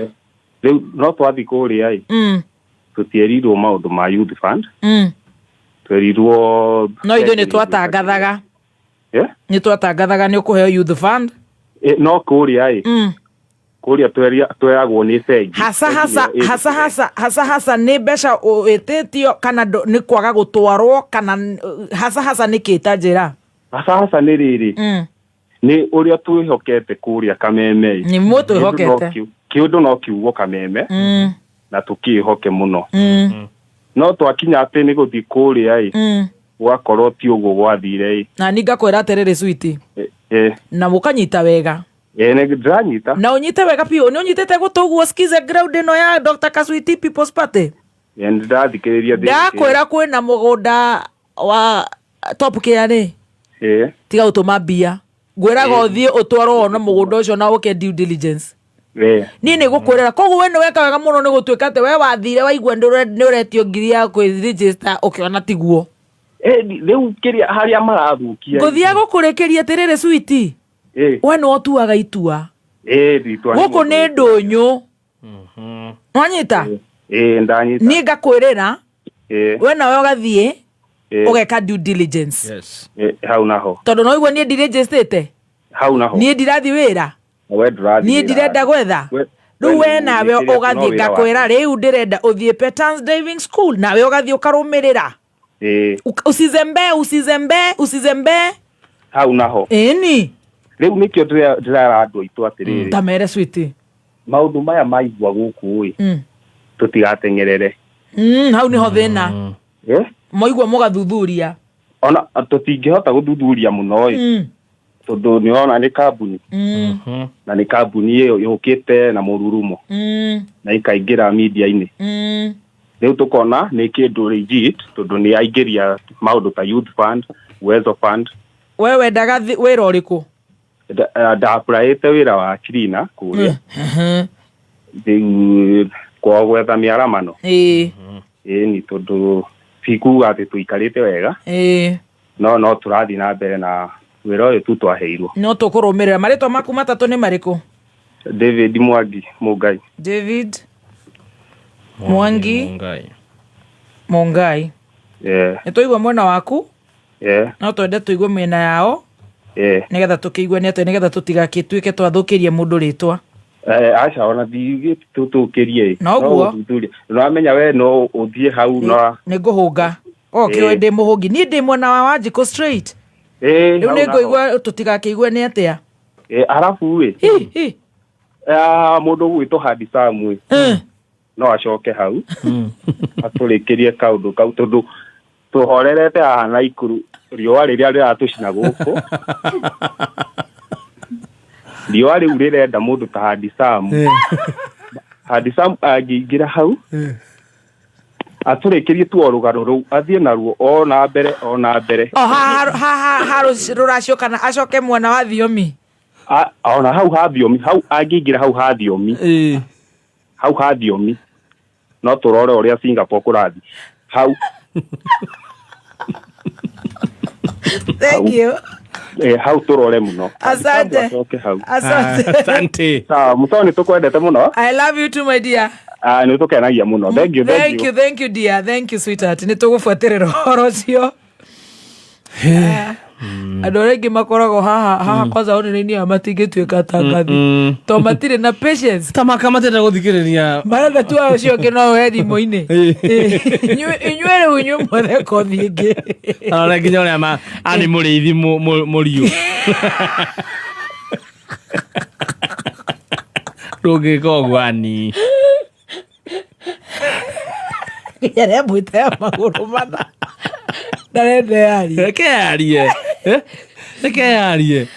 Rĩu no twathiĩ kũrĩa ĩ, tũtierirwo maũndũ ma youth fund. Twerirwo No ithuĩ nĩ twatangathaga. Nĩ twatangathaga nĩ ũkũheo youth fund. No kũrĩa ĩ, kũrĩa tweragwo nĩ bengi. Hasa hasa hasa hasa hasa hasa nĩ mbeca wĩtĩtio kana nĩ kwaga gũtwarwo kana hasa hasa nĩ kĩ ta njĩra? Hasa hasa nĩ rĩrĩ. Nĩ ũrĩa twĩhokete kũrĩa Kameme. Nĩ mũtwĩhokete. Kĩũndũ no kiugo Kameme. Na tũkĩĩhoke mũno. No twakinya atĩ nĩ gũthiĩ kũrĩa ĩ, gwakorwo ti ũguo gwathire ĩ. Na niĩ ngakwĩra atĩrĩrĩ Sweety. Na mũkanyita wega. Nĩ ndĩranyita. Na ũnyite wega biũ. Nĩ ũnyitĩte gũtũ ũguo skize ground ĩno ya Dr. Kaswiti People's Party? Nĩ ndĩrathikĩrĩria thĩinĩ. Ndakwĩra kwĩna mũgũnda wa Top Care rĩ. Tiga gũtũma mbia. Ngwĩraga ũthiĩ ũtwarwo wone mũgũnda ũcio na ũke due diligence. Niĩ nĩ gũkwĩrĩra. Koguo we nĩ weka wega mũno nĩ gũtuĩka atĩ we wathire waigua nĩ ũretio ngiri ya kwĩ-register ũkĩona tiguo. Rĩu kĩrĩa harĩa marathũkia. Ngũthiĩ gũkũrĩkĩria atĩrĩrĩ Sweety. We nĩwe ũtuaga itua. Gũkũ nĩ ndũnyũ. Wanyita? Ndanyita. Niĩ ngakwĩrĩra. We nawe ũgathiĩ ũgeka due diligence. Yes. Hau naho. Tondũ no ũigua niĩ ndirĩnjĩstĩte. Hau naho. Niĩ ndirathiĩ wĩra. We ndũrathiĩ Niĩ wĩra. ndirenda gwetha. Rĩu we nawe ũgathiĩ ngakwĩra rĩu ndĩrenda ũthiĩ Petans Driving School nawe ũgathiĩ ũkarũmĩrĩra. Usizembee, usizembee, usizembee. Hau naho. Ĩni. Rĩu nĩkĩo ndĩrera andũ aitũ atĩrĩrĩ. Ta mere Sweety. Maũndũ maya maigua gũkũ ĩ, tũtigateng'erere. Hau nĩho thĩna. Mwaigua mũgathuthuria. Ona tũtingĩhota gũthuthuria mũno ĩ. Tondũ nĩ ũrona nĩ kambuni. Na nĩ kambuni ĩyo yũkĩte na mũrurumo. Na ĩkaingĩra media-inĩ. Rĩu tũkona nĩ kĩndũ legit tondũ nĩ yaingĩria maũndũ ta youth fund, Uwezo Fund. We wendaga wĩra ũrĩkũ? Ndaapplyĩte wĩra wa cleaner kũrĩa. Rĩu kwa gwetha mĩaramano. Ĩni tondũ ti kuga atĩ tũikarĩte wega. No tũrathiĩ na mbere na wĩra ũyũ tu twaheirwo. No tũkũrũmĩrĩra. Marĩtwa maku matatũ nĩ marĩkũ? David Mwangi Mungai. David Mwangi Mungai. Nĩ twaigua mwena waku. No twende tũigue mĩena yao. Nĩgetha tũkĩigue nĩ atĩa, nĩgetha tũtigagĩtuĩke twathũkĩrie mũndũ rĩtwa. Aca ona ndiugĩte tũthũkĩrie. Noguo. No gũthuthuria. Nĩwamenya we no ũthiĩ hau na Nĩ ngũhũnga. Kĩũĩ ndĩ mũhũngi. Niĩ ndĩ mwena wa Wanjikũ straight. Rĩu Hau nĩ naho. ngũigua tũtigakĩigue nĩ atĩa. Arabu ĩ. Mũndũ ũgwĩtwo Hadi Sam ĩ. No acoke hau. Atũrĩkĩrie kaũndũ kau tondũ tũhorerete haha Naikuru riũa rĩrĩa rĩratũcina gũkũ. Riũa rĩu rĩrenda mũndũ ta Hadi Sam. Hadi Sam angĩingĩra hau, atũrĩkĩrie tu o rũgano rũu, athiĩ naruo o na mbere, o na mbere. O ha rũracio kana acoke mwena wa thiomi? Ona hau ha thiomi, hau angĩingĩra hau ha thiomi. Hau ha thiomi. No tũrore ũrĩa Singapore kũrathiĩ. Hau. Thank you. Hau tũrore mũno. Asante. Acoke hau. Asante. Asante. Sawa, Mũtoo nĩ tũkwendete mũno. I love you too, my dear. Nĩ tũkenagia mũno. Thank you, thank Thank you. you, thank you, dear. Thank you, sweetheart. Nĩ tũgũbuatĩrĩra ũhoro ũcio. Andũ arĩa aingĩ makoragwo haha haha kwanza onene-inĩ aya matingĩtuĩka atangathi to matirĩ na patience. Ta makamatenda gũthikĩrĩria. Marenda tu ũcio ũngĩ no ũhe thimũ-inĩ. Inyuĩ rĩu inyuĩ mwethe kothi ĩngĩ. Arore nginya ũrĩa ma ani mũrĩithi mũriũ. Ndũngĩka ũguo ani. Nginya remwĩte ya magũrũ mana ndarenda yarie. Reke yarie. Eh? Reke yarie.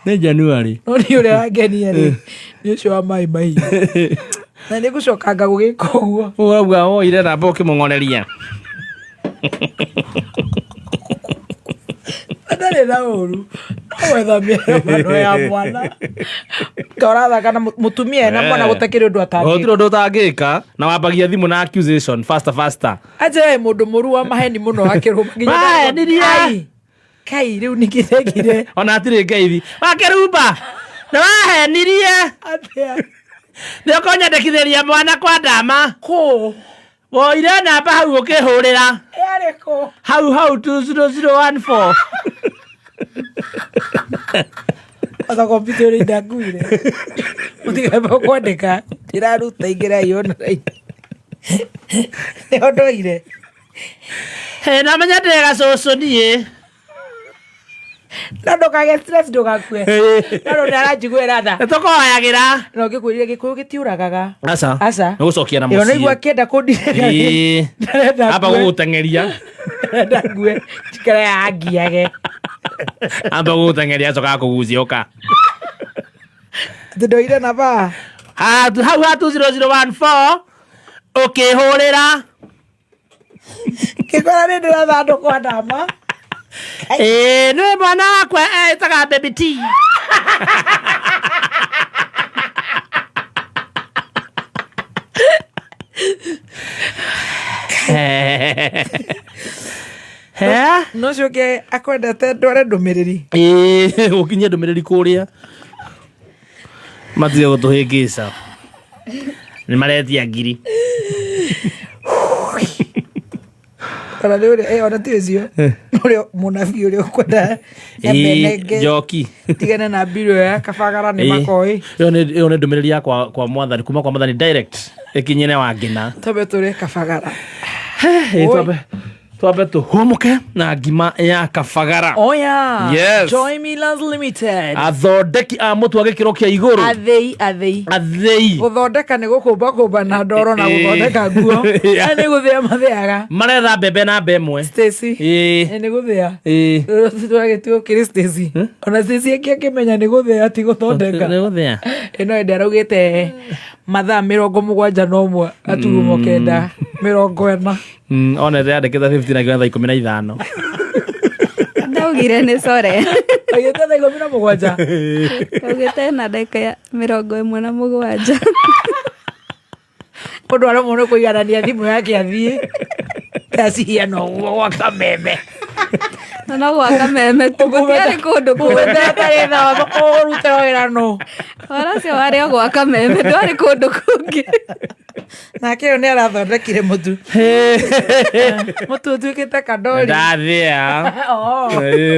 Nĩ January. No nĩ ũrĩa wangenia rĩ nĩ ũcio wa maĩ mahiũ na nĩ ngũcokanga gũgĩka ũguo. Ũrauga woire namba ũkĩmũng'oreria. Ndarĩ na ũru no gwetha mĩarũmano ya mwana ta ũrathaka na mũtumia ena mwana gũtakĩrĩ ũndũ Gũtirĩ atangĩka. ũndũ ũtangĩka na wambagia thimũ na accusation faster faster. Anja we mũndũ mũru wa maheni mũno akĩrũma nginya Mahenirie. Kai, kai rĩu nĩkĩregire. Ona hatirĩ ngeithi. Wakĩrumba nĩ wahenirie. Atĩa? Nĩ ũkũnyandĩkithĩria mwana kwa ndama. Kũ? Woire namba hau ũkĩhũrĩra. Yarĩ kũ? Hau hau 20014. Kwanza kompyuta ĩrĩa indakuire mũtigambe kwandĩka ndĩraruta ingĩrai online nĩho ndoire. Hĩ na menya ndĩ gacũcũ niĩ. No ndũkagĩe stress ndũgakue. No rĩu nĩaranjiguĩra tha. Nĩtũkũhoyagĩra. Na ũngĩkwĩrire gĩkũyũ gĩtiũragaga. Aca. Aca. Nĩ gũcokia na Ĩyo naigua mũciĩ. akĩenda kũndirega. Ĩĩ. Ndarenda Amba ngue. gũgũteng'eria. Ndarenda ngue. Njikare angiage. Amba gũgũteng'eria acoka akũgucie ũka. Atĩ ndoire namba. Hau ha 20014 ũkĩhũrĩra. Ngĩkora nĩ ndĩrathandũkwa ndama. Ĩĩ nĩwe mwana wakwa etaga baby T. No ũcio ũngĩ akwendete ndware ndũmĩrĩri. Ĩĩ ũkinyie ndũmĩrĩri kũrĩa. Matige gũtũhĩngĩca. Nĩ maretia ngiri. Ona nĩ ũrĩa eh, ona ti ũcio. Ũrĩa mũnabii ũrĩa ũkwenda Ĩĩ, nenge Njoki. tigane na mbirũ ya kabagara nĩ Ĩĩ. makoĩ. Ĩyo nĩ ndũmĩrĩri ya kwa mwathani kuma kwa mwathani direct ĩkinyĩre Wangĩna. Twambe tũrĩe kabagara. Ĩĩ, twambe tũhũmũke na ngima ya kabagara. Oh yeah. Yes. Joy Millers Limited. Athondeki a mũtu wa gĩkĩro kĩa igũrũ. Athĩi athĩi. Athĩi. Gũthondeka nĩ gũkũmba kũmba na ndoro na gũthondeka nguo. Yeah. Na nĩ gũthĩa mathĩaga. Maretha mbembe na mbe ĩmwe. Stacy. Ĩĩ. Nĩ gũthĩa. Ĩĩ. Tũragĩtua kĩrĩ Stacy. Ona Stacy ĩngĩ akĩmenya nĩ gũthĩa ti gũthondeka. Nĩ gũthĩa. Ĩno ĩndĩ araugĩte mathaa 71 gaturumo 9 40. Onete yandĩkĩte 50 na kiona thaa 15. Ndaugire nĩ core. Augĩte thaa 17. Ndaugĩte na ndagĩka ya 17. Mũndũ aremwo nĩ kũiganania thimũ yake athiĩ. Thaa cihana ũguo gwa kameme. Na no gwa kameme tu gũtiarĩ kũndũ kũngĩ. Ũtarĩ thaa ũrutĩra wĩra nũ. Wara ũcio warĩ o gwa kameme ndwarĩ kũndũ kũngĩ. Nake ũyũ nĩ arathondekire mũtu. Mũtu ũtuĩkĩte kandori. Ndathĩa. Oh.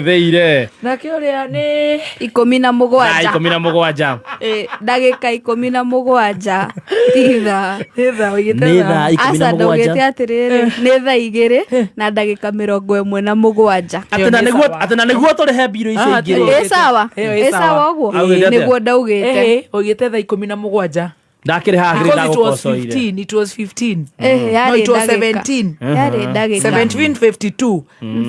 Thĩire. Nake ũrĩa nĩ 17. Thaa 17. Ndagĩka 17 ti thaa. Nĩ thaa ũigĩte Nĩ thaa ikũmi na Aca mũgwanja. ndaugĩte atĩrĩrĩ nĩ thaa 2 na ndagĩka 17. Atĩ na nĩguo tũrĩhe mbirũ icio ingĩ rĩ. Ĩ sawa. Ĩ sawa ũguo. Augĩte atĩa? Nĩguo ndaugĩte. Ũigĩte thaa 17. Ndakĩrĩ haha kĩrĩ Because it was ndagũkocoire. 15, it was 15. Eh, No, yarĩ it was ndagĩka. 17. Yarĩ ndagĩka. 17:52.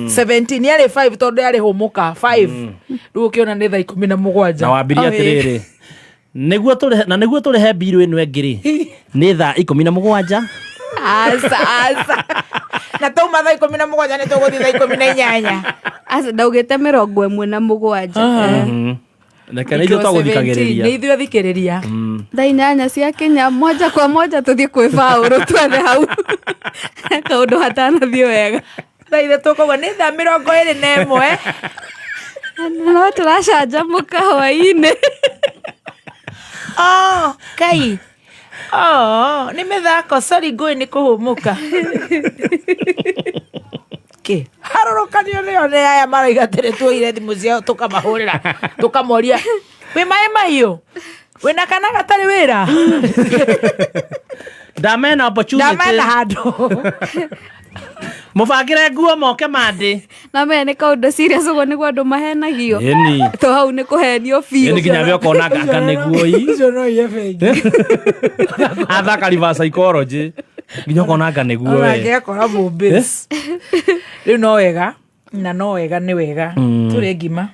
17 yarĩ 5 tondũ yarĩ hũmũka 5. Rĩu ũkĩona nĩ thaa 17. Na wambirie atĩrĩrĩ. Nĩguo tũrĩhe na nĩguo tũrĩhe mbirũ ĩno ĩngĩ rĩ. Nĩ thaa 17. Aca aca. Na tauma thaa 17 nĩ tũgũthiĩ thaa 18. Aca ndaugĩte 17. Reke nĩ ithuĩ twagũthikagĩrĩria. Nĩ ithuĩ athikĩrĩria. Thaa 8 cia kinya moja kwa moja tũthiĩ kwĩ Paũlũ twethe hau kaũndũ hatanathiĩ wega. Thaa 3 koguo nĩ thaa 21. No tũracanjamũka hwaĩ-inĩ. Oh, kai. Oh, nĩ mĩthako sorry ngũĩ nĩ kũhũmũka. Akĩharũrũkanio nĩo nĩ aya marauga atĩrĩ tuoire thimũ ciao tũkamahũrĩra tũkamoria wĩ maĩ mahiũ wĩna kana gatarĩ wĩra Ndamena opportunity. Ndamena handũ. Mũbangĩre nguo moke mandĩ. Na me nĩ kaũndũ serious ũguo nĩguo andũ mahenagio. Ĩni. To hau nĩ kũhenio biũ. Ĩni nginya we ũkona nganga nĩguo i. Icio no iye bengi. Athaka reverse psychology. Nginya ũkona anga nĩguo we. Onake akora mũmbĩs. Rĩu no wega na no wega nĩ wega. Tũrĩe ngima.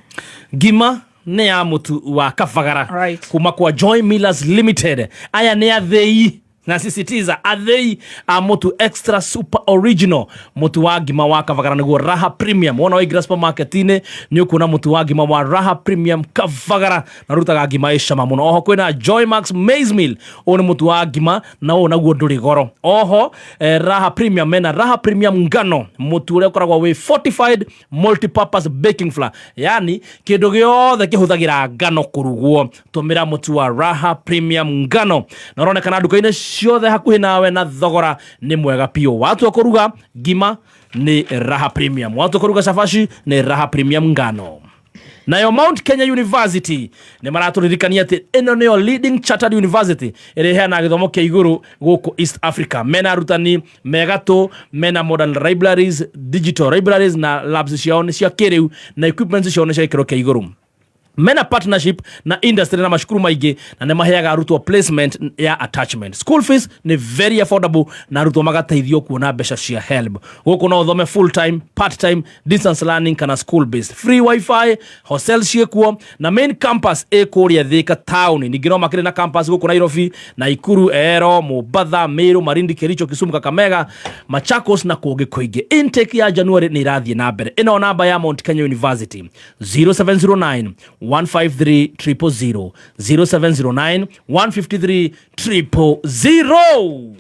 Ngima nĩ ya mũtu wa kabagara kuma kwa Joy Millers Limited. Aya nĩ athĩi na sisitiza athĩi a mũtu extra super original mũtu wa ngima wa kabagara nĩguo Raha Premium. Wona waingĩra supermarket-inĩ nĩ ũkuona mũtu wa ngima wa Raha Premium kabagara na rutaga ngima ĩ cama mũno. Oho kwĩna Joy Max Maize Meal, ũyũ nĩ mũtu wa ngima na ũyũ naguo ndũrĩ goro. Oho Raha Premium mena Raha Premium ngano, mũtu ũrĩa ũkoragwo wĩ fortified multipurpose baking flour, yani kĩndũ gĩothe kĩhũthagĩra ngano kũrugwo, tũmĩra mũtu wa Raha Premium ngano na ũronekana nduka-inĩ ciothe hakuhĩ nawe na thogora nĩ mwega biũ. Watua kũruga ngima nĩ Raha Premium, watua kũruga cabaci nĩ Raha Premium ngano. Nayo Mount Kenya University nĩ maratũririkania atĩ ĩno nĩyo leading chartered university ĩrĩa ĩheanaga gĩthomo kĩa igũrũ gũkũ East Africa. Mena arutani megatũ, mena modern libraries, digital libraries na labs ciao nĩ cia kĩrĩu na equipment ciao nĩ cia gĩkĩro kĩa igũrũ. Mena partnership na industry na macukuru maingĩ na nĩ maheaga arutwo placement ya attachment. School fees nĩ very affordable na arutwo magateithio kuona mbeca cia HELB. Gũkũ no ũthome full time, part time, distance learning kana school based. Free wifi, hostel ciĩkuo na main campus ĩ kũrĩa Thika town. Ningĩ no makĩrĩ na campus gũkũ Nairobi, Naikuru, Ero, Mombatha, Meru, Malindi, Kericho, Kisumu, Kakamega, Machakos na kũngĩ kũingĩ. Intake ya January nĩ ĩrathiĩ na mbere. Ĩno namba ya Mount Kenya University 0709 153 000, 0709 153 000.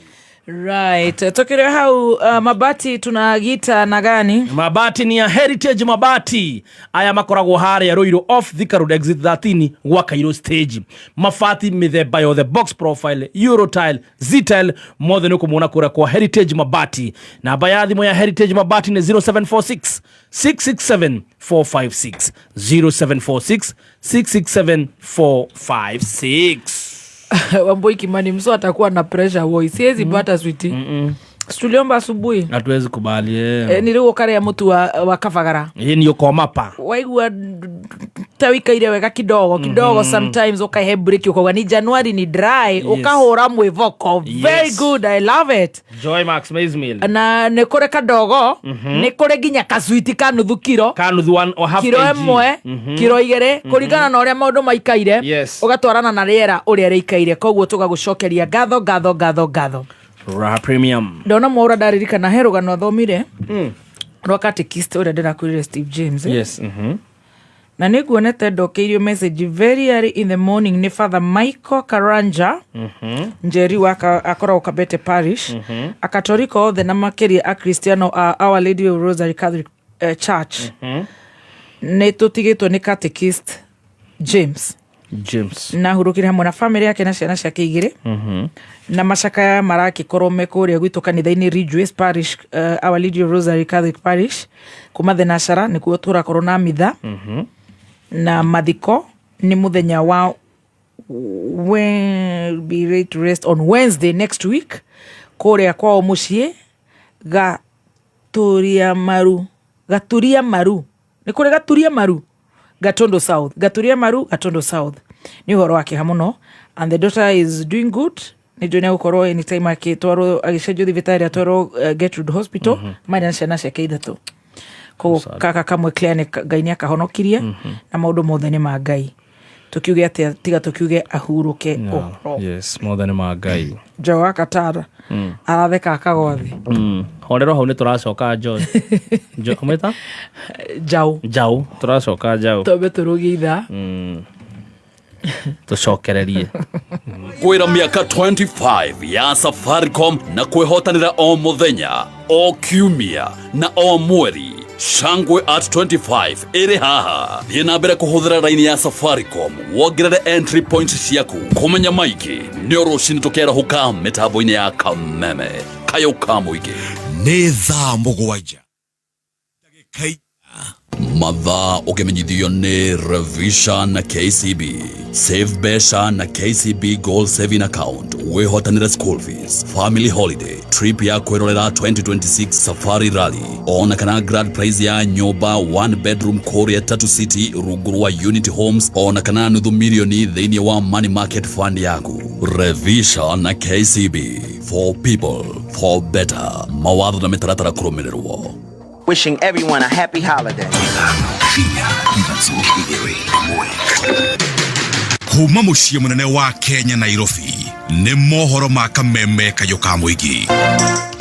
Right. Tokere hau mabati tunagita na gani? Mabati ni ya Heritage Mabati. Aya makoragwo harĩa Ruiru off Thika Road exit 13 gwa Cairo stage. Mabati mĩthemba yothe, box profile, Eurotile, Z-tile, mothe nĩ ũkũmona kũrĩa kwa Heritage Mabati. Namba ya thimũ ya Heritage Mabati nĩ 0746 667 456, 0746 667 456. Wambui Kimani mso atakuwa na pressure woi. Siwezi pata switi. Tuliomba asubuhi. Hatuwezi kubali. Niliuo kare ya mutu wa kabagara. Hii ni uko mapa. Waigua ta wikaire wega kidogo kidogo. Sometimes ukahe break ukoga ni January ni dry. Ukahura mwivoko. Very good, I love it. Joy Max Maize Meal. Na nĩ kũrĩ kadogo, nĩ kũrĩ nginya kaswiti ka nuthu kiro. Ka nuthu one or half kiro kg. Ĩmwe, kiro igĩrĩ, kũringana na ũrĩa maũndũ maikaire. Ũgatwarana na rĩera ũrĩa rĩikaire. Koguo tũgagũcokeria ngatho, ngatho, ngatho, ngatho. Raha Premium. Ndona mwaura ndaririkana he rũgano athomire rwa catechist ũrĩa ndĩrakwĩrire Steve James. Yes. Na nĩ nguonete ndokeirio message very early in the morning nĩ Father Michael Karanja. Njeri wa akoragwo Kabete Parish. Akatoriko othe na makĩria Akristiano a Our Lady of Rosary Catholic Church. Nĩ tũtigĩtwo nĩ catechist James. James. Na hurũkire hamwe na family yake na ciana ciake igĩrĩ. Na macakaya marakĩkorwo me kũrĩa gwitũ kanitha-inĩ Ridgeways Parish, Our Lady of Rosary Catholic Parish, kuma Thenashara nĩkuo tũrakorwo na mitha. Na mathiko nĩ mũthenya wa when be ready to rest on Wednesday next week kũrĩa kwao mũciĩ Gaturia Maru. Gaturia Maru. Nĩ kũrĩ Gaturia Maru? Gatundu South. Gaturia Maru, Gatundu South. Nĩ ũhoro wa kĩeha mũno. And the daughter is doing good. Nĩ njũĩ nĩ egũkorwo anytime akĩtwarwo, agĩcenjio thibitarĩ atwarwo Gertrude Hospital. Marĩ na ciana ciake ithatũ. Koguo kaka kamwe Claire nĩ Ngai nĩ akahonokirie. Na maũndũ mothe nĩ ma Ngai. Tukiuge atĩa tiga tukiuge ahurũke ũhoro. Yes, mothe nĩ ma Ngai. Joe wa Qatar. Aratheka akagwa thĩ. Horero hau nĩ tũracoka Joy. Ũmwĩta? Njaũ. Njaũ, tũracoka Njaũ. Twambe tũrũgie ithaa. Tũcokererie. Kwĩra mĩaka 25 ya Safaricom na kwĩhotanĩra o mũthenya, o kiumia na o mweri. Shangwe at 25 ĩrĩ haha. Thiĩ na mbere kũhũthĩra raini ya Safaricom wongerere entry points ciaku. Kũmenya maingĩ nĩ o rũcinĩ tũkerahũka mĩtambo-inĩ ya Kameme. Kayũ ka mũingĩ. Nĩ thaa mũgwanja. ĩka Mathaa ũkĩmenyithio nĩ Revisha na KCB. Save mbeca na KCB Goal Saving Account, wĩhotanĩre school fees, family holiday, trip ya kwĩrorera 2026 Safari Rally, ona kana grand prize ya nyũmba one bedroom kũrĩa Tatu City rungu rwa Unity Homes, ona kana nuthu milioni thĩinĩ wa money market fund yaku. Revisha na KCB, for people, for better. Mawatho na mĩtaratara kũrũmĩrĩrwo. Wishing everyone a happy holiday. Kuma mũciĩ mũnene wa Kenya, Nairobi, nĩ mohoro ma kameme kayũ ka mũingĩ.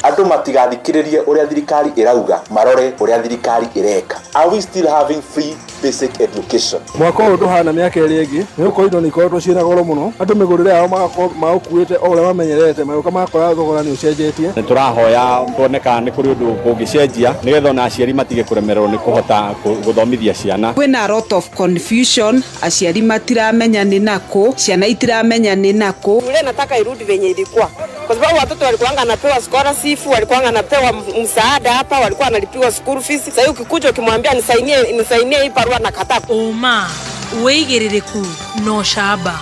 Andũ matigathikĩrĩrie ũrĩa thirikari ĩrauga, marore ũrĩa thirikari ĩreka. Are we still having free basic education? Mwaka ũyũ ndũhana mĩaka ĩrĩa ĩngĩ, nĩ gũkorwo indo nĩ ikoretwo ciĩna goro mũno. Andũ mĩgũrĩre yao magakorwo maũkuĩte o ũrĩa mamenyerete, magĩũka magakora thogora nĩ ũcenjetie. Nĩ tũrahoya tuone kana nĩ kũrĩ ũndũ kũngĩcenjia nĩgetha ona aciari matige kũremererwo nĩ kũhota gũthomithia ciana. Kwĩna a lot of confusion, aciari matiramenya nĩ nakũ, ciana itiramenya nĩ nakũ. Shule nataka irudi venye ilikuwa, kwa sababu watoto walikuwanga wanapewa scholarship, walikuwanga wanapewa msaada hapa, walikuwa wanalipiwa school fees. Sasa hivi ukikuja ukimwambia nisainie, nisainie hii barua, nakataa. Ũma, wĩigĩrĩrĩku na ũcamba.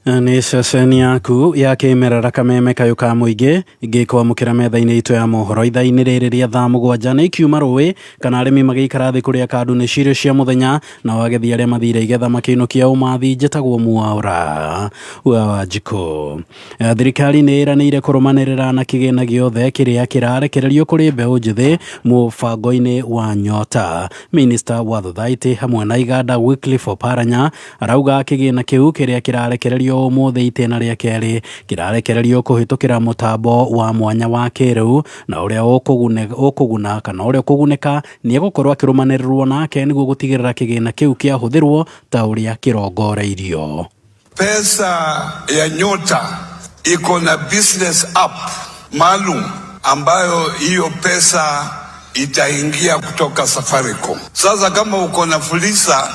Nĩ ceceni yaku ya kĩmerera kameme kayũ ka mũingĩ, ngĩkwamũkĩra metha-inĩ itũ ya mohoro ithaa-inĩ rĩrĩ rĩa thaa 7. Nĩ ikiuma rũĩ kana arĩmi magĩikara thĩ kũrĩa kandu nĩ cirio cia mũthenya, na wagethi arĩa mathire igetha makĩinũkia ũmathi. Njĩtagwo Mwaũra wa Wanjikũ. Thirikari nĩ ĩranĩire kũrũmanĩrĩra na kĩgĩna gĩothe kĩrĩa kĩrarekererio kũrĩ mbeũ njĩthĩ mũbango-inĩ wa Nyota. Minista wa Thothaitĩ hamwe na iganda Wycliffe Oparanya arauga kĩgĩna kĩu kĩrĩa kĩrarekererio ũmũthĩ itĩna rĩa kerĩ kĩrarekererio kũhĩtũkĩra mũtambo wa mwanya wa kĩrĩu, na ũrĩa ũkũguna kana ũrĩa ũkũgunĩka nĩ egũkorwo akĩrũmanĩrĩrwo nake nĩguo gũtigĩrĩra kĩgĩna kĩu kĩahũthĩrwo ta ũrĩa kĩrongoreirio. Pesa ya Nyota iko na business app maalum ambayo hiyo pesa itaingia kutoka Safaricom. Sasa kama uko na Fuliza,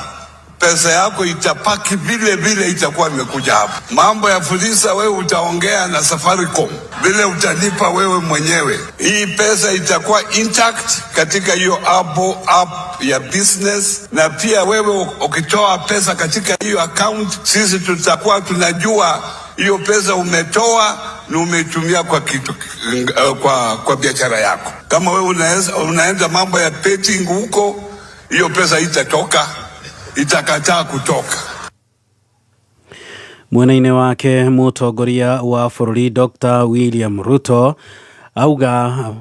pesa yako itapaki vile vile itakuwa imekuja hapa. Mambo ya Fuliza, wewe utaongea na Safaricom vile utalipa wewe mwenyewe. Hii pesa itakuwa intact katika hiyo app ya business, na pia wewe ukitoa pesa katika hiyo account, sisi tutakuwa tunajua hiyo pesa umetoa na umeitumia kwa kitu, kwa biashara yako. Kama wewe unaenda mambo ya betting huko, hiyo pesa itatoka, itakataa kutoka. Mwena-inĩ wake, mũtongoria wa bũrũri Dr William Ruto auga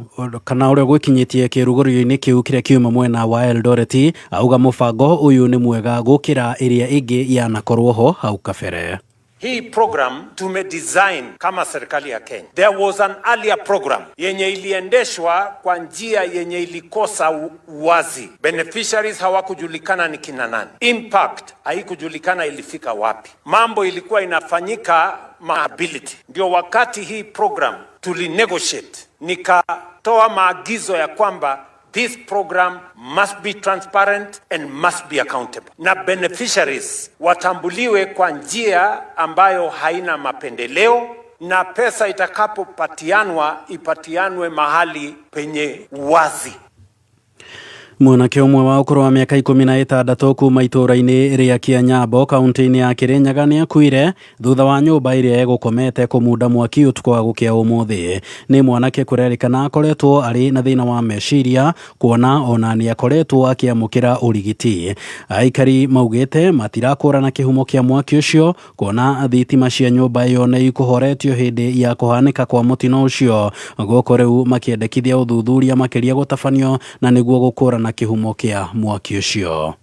kana ũrĩa gwĩkinyĩtie kĩrugũrio-inĩ kĩu kĩrĩa kiuma mwena wa Eldoret, auga mũbango ũyũ nĩ mwega gũkĩra ĩrĩa ĩngĩ yanakorwo ho hau kabere. Hii program tumedesign kama serikali ya Kenya. There was an earlier program yenye iliendeshwa kwa njia yenye ilikosa uwazi. Beneficiaries hawakujulikana ni kina nani. Impact haikujulikana ilifika wapi. Mambo ilikuwa inafanyika maability. Ndio wakati hii program tulinegotiate, nikatoa maagizo ya kwamba this program must be transparent and must be accountable. Na beneficiaries watambuliwe kwa njia ambayo haina mapendeleo, na pesa itakapopatianwa ipatianwe mahali penye wazi. Mwanake ũmwe wa ũkũrũ wa mĩaka 16 kuma itũũra-inĩ rĩa Kianyambo kaunti-inĩ ya Kirinyaga nĩ akuire thutha wa nyũmba ĩrĩa egũkomete kũmunda mwaki ũtukũ wa gũkĩa ũmũthĩ. Nĩ mwanake kũrerĩkana akoretwo arĩ na thĩna wa meciria, kuona ona nĩ akoretwo akĩamũkĩra ũrigiti. Aikari maugĩte matirakũrana kĩhumo kĩa mwaki ũcio, kuona thitima cia nyũmba ĩyo nĩ ikũhoretio hĩndĩ ya kũhanĩka kwa mũtino ũcio. Gũkũ rĩu makĩendekithia ũthuthuria makĩria gũtabanio na nĩguo gũkũrana kĩhumo kĩa mwaki ũcio.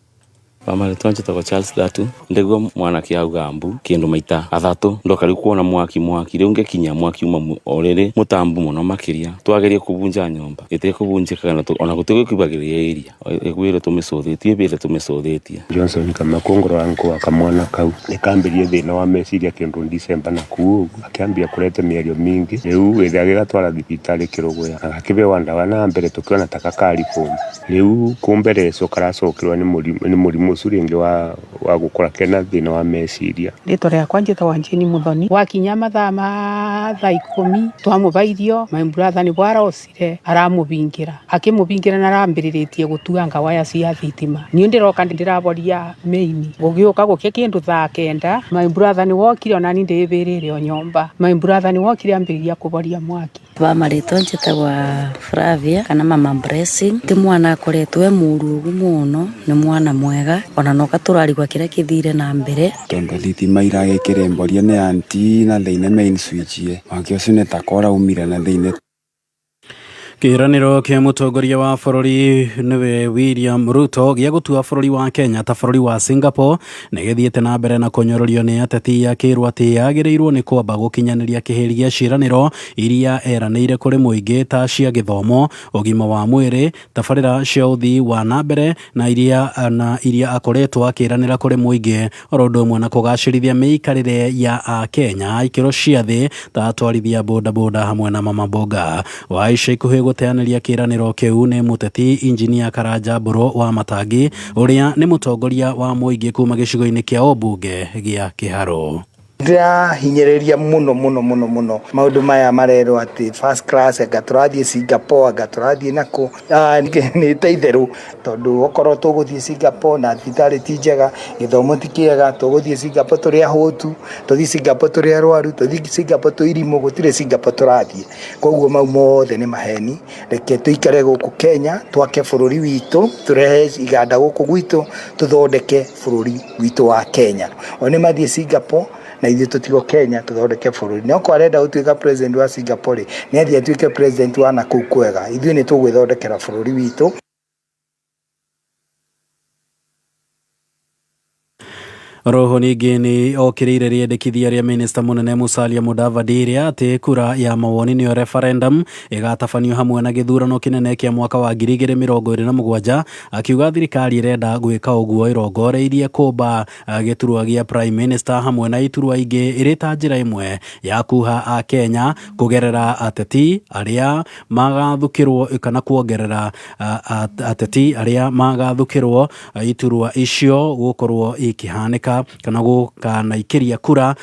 Pamarĩtwa njĩtagwo Charles Datu, ndĩguo mwanake auga mbu kĩndũ maita athatũ, ndoka rĩu kuona mwaki mwaki rĩu ngĩkinya mwaki uma o rĩrĩ mũtambu mũno makĩria, twagerie kũbunja nyũmba ĩtekũbunjĩka, ona gũtigũkibagĩria area ĩgwĩre tũmĩcũthĩtie ĩbĩre tũmĩcũthĩtie. Johnson Kamakongoro wangu kamwana kau nĩkambirie thĩna wa meciria kĩndũ December na kuu akĩambia kũrete mĩario mingĩ, rĩu wĩthĩ agĩgatwara thibitarĩ Kĩrũgũya agakĩbewa ndawa na mbere tũkĩona ta kakari kũma, rĩu kumbere eco karacokерwo nĩ mũrimũ. ũcio rĩngĩ wa gũkora kena thĩna wa meciria. Rĩtwa rĩakwa njĩtagwo Jane Muthoni. Gwakinya mathaa ma thaa 10 twamũba irio, my brother nĩbwo arocire aramũbingĩra, akĩmũbingĩra na arambĩrĩrĩtie gũtuanga waya cia thitima. Niĩ ndĩroka ndĩraboria main, gũgĩũka gũkĩa kĩndũ thaa 9, my brother nĩwokire onani ndĩbĩrĩre o nyũmba. My brother nĩwokire ambĩrĩria kũboria mwaki. Wa marĩtwa njĩtagwa Flavia kana Mama Blessing. Ti mwana akoretwo e mũru ũguo mũno, nĩ mwana mwega ona noka tũrarigwa kĩrĩa kĩthire na mbere. Tondu thitima iragĩkĩra mboria nĩ anti na thĩinĩ main switch mwaki ũcio nĩ ta ũraumire na thĩinĩ. Kĩĩranĩro kĩa mũtongoria wa bũrũri nĩwe William Ruto gĩa gũtua bũrũri wa Kenya ta bũrũri wa Singapore nĩ gĩthiĩte na mbere na kũnyũrũrio nĩ ateti akĩrwo atĩ agĩrĩirwo nĩ kwamba gũkinyanĩria kĩhĩri gĩa ciĩranĩro iria eranĩire kũrĩ mũingĩ ta cia gĩthomo, ũgima wa mwĩrĩ, tabarĩra cia ũthii wa na mbere na iria akoretwo akĩranĩra kũrĩ mũingĩ, oro ũndũ ũmwe na kũgacĩrithia mĩikarĩre ya Akenya ikĩro cia thĩ ta atwarithia bodaboda hamwe na mama mboga. Wa ica ikuhĩ gũteanĩria kĩĩranĩro kĩu nĩ mũteti Injinia Karanja Mbũrũ wa Matangi ũrĩa nĩ mũtongoria wa mũingĩ kuma gĩcigo-inĩ kĩa ũmbunge gĩa Kĩharũ. Ndĩrahinyĩrĩria mũno mũno mũno mũno maũndũ maya marerwo atĩ first class anga tũrathiĩ Singapore anga tũrathiĩ nakũ, nĩ ta itherũ tondũ okorwo tũgũthiĩ Singapore na thibitarĩ ti njega, gĩthomo ti kĩega, tũgũthiĩ Singapore tũrĩ ahũtu, tũthiĩ Singapore tũrĩ arwaru, tũthiĩ Singapore twĩ irimũ, gũtirĩ Singapore tũrathiĩ. Koguo mau mothe nĩ maheni. Reke tũikare gũkũ Kenya, twake bũrũri witũ, tũrehe iganda gũkũ gwitũ, tũthondeke bũrũri witũ wa Kenya. O nĩ mathiĩ Singapore na ithuĩ tũtigwo Kenya tũthondeke bũrũri. Na okorwo arenda gũtuĩka president wa Singapore nĩ athiĩ atuĩke president wa nakũu kwega. Ithuĩ nĩ tũgwĩthondekera bũrũri witũ. Roho ningĩ nĩ okĩrĩire rĩendekithia rĩa minista mũnene Musalia Mudavadi rĩa atĩ kura ya mawoni nĩyo referendum ĩgatabanio hamwe na gĩthurano kĩnene kĩa mwaka wa 2027, akiuga thirikari ĩrenda gwĩka ũguo ĩrongoreirie kũmba gĩturwa gĩa prime minister hamwe na iturwa ingĩ ĩrĩ ta njĩra ĩmwe ya kuha Akenya kũgerera ateti arĩa magathukĩrwo kana kuongerera ateti arĩa magathukĩrwo iturwa icio gũkorwo ikĩhanĩka kana gũkanaikĩria kura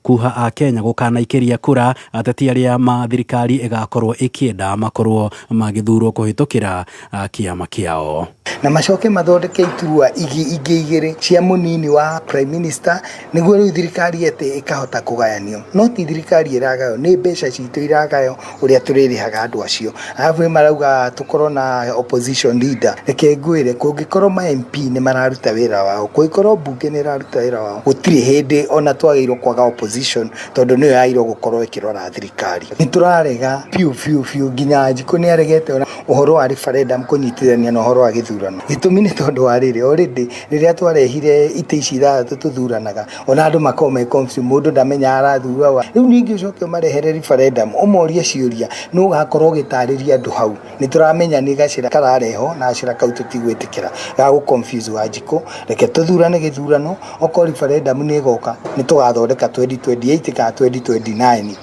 kuha Akenya gũkanaikĩria kura ateti arĩa ma thirikari ĩgakorwo ĩkĩenda makorwo magĩthurwo kũhĩtũkĩra kĩama kĩao. Na macoke mathondeke iturwa ingĩ igĩrĩ cia mũnini wa prime minister nĩguo rĩu thirikari ĩte ĩkahota kũgayanio. No ti thirikari ĩragayo, nĩ mbeca citũ iragayo ũrĩa tũrĩrĩhaga andũ acio. Arabu marauga tũkorwo na opposition leader. Reke ngwĩre, kũngĩkorwo ma MP nĩ mararuta wĩra wao, kũngĩkorwo mbunge nĩ ĩraruta wĩra wao, gũtirĩ hĩndĩ ona twagĩrĩirwo kwaga opposition tondũ nĩyo yagĩrĩirwo gũkorwo ĩkĩrora thirikari. Nĩ tũrarega biũ biũ biũ, nginya Njikũ nĩ aregete ona ũhoro wa referendum kũnyitithania na ũhoro wa gĩthurano. Gĩtũmi nĩ tondũ wa rĩrĩ, already rĩrĩa twarehire itĩ ici ithathatũ tũthuranaga, ona andũ makoragwo me confused, mũndũ ndamenya arathura wa. Rĩu ningĩ ũcoke ũmarehere referendum, ũmorie ciũria, nũ ũgakorwo ũgĩtarĩria andũ hau. Nĩ tũramenya nĩ gacĩra kararehwo na gacĩra kau tũtigwĩtĩkĩra ga gũ confuse Wanjikũ. Reke tũthurane gĩthurano, okorwo referendum nĩ ĩgoka, nĩ tũgathondeka 2028 kana 2029.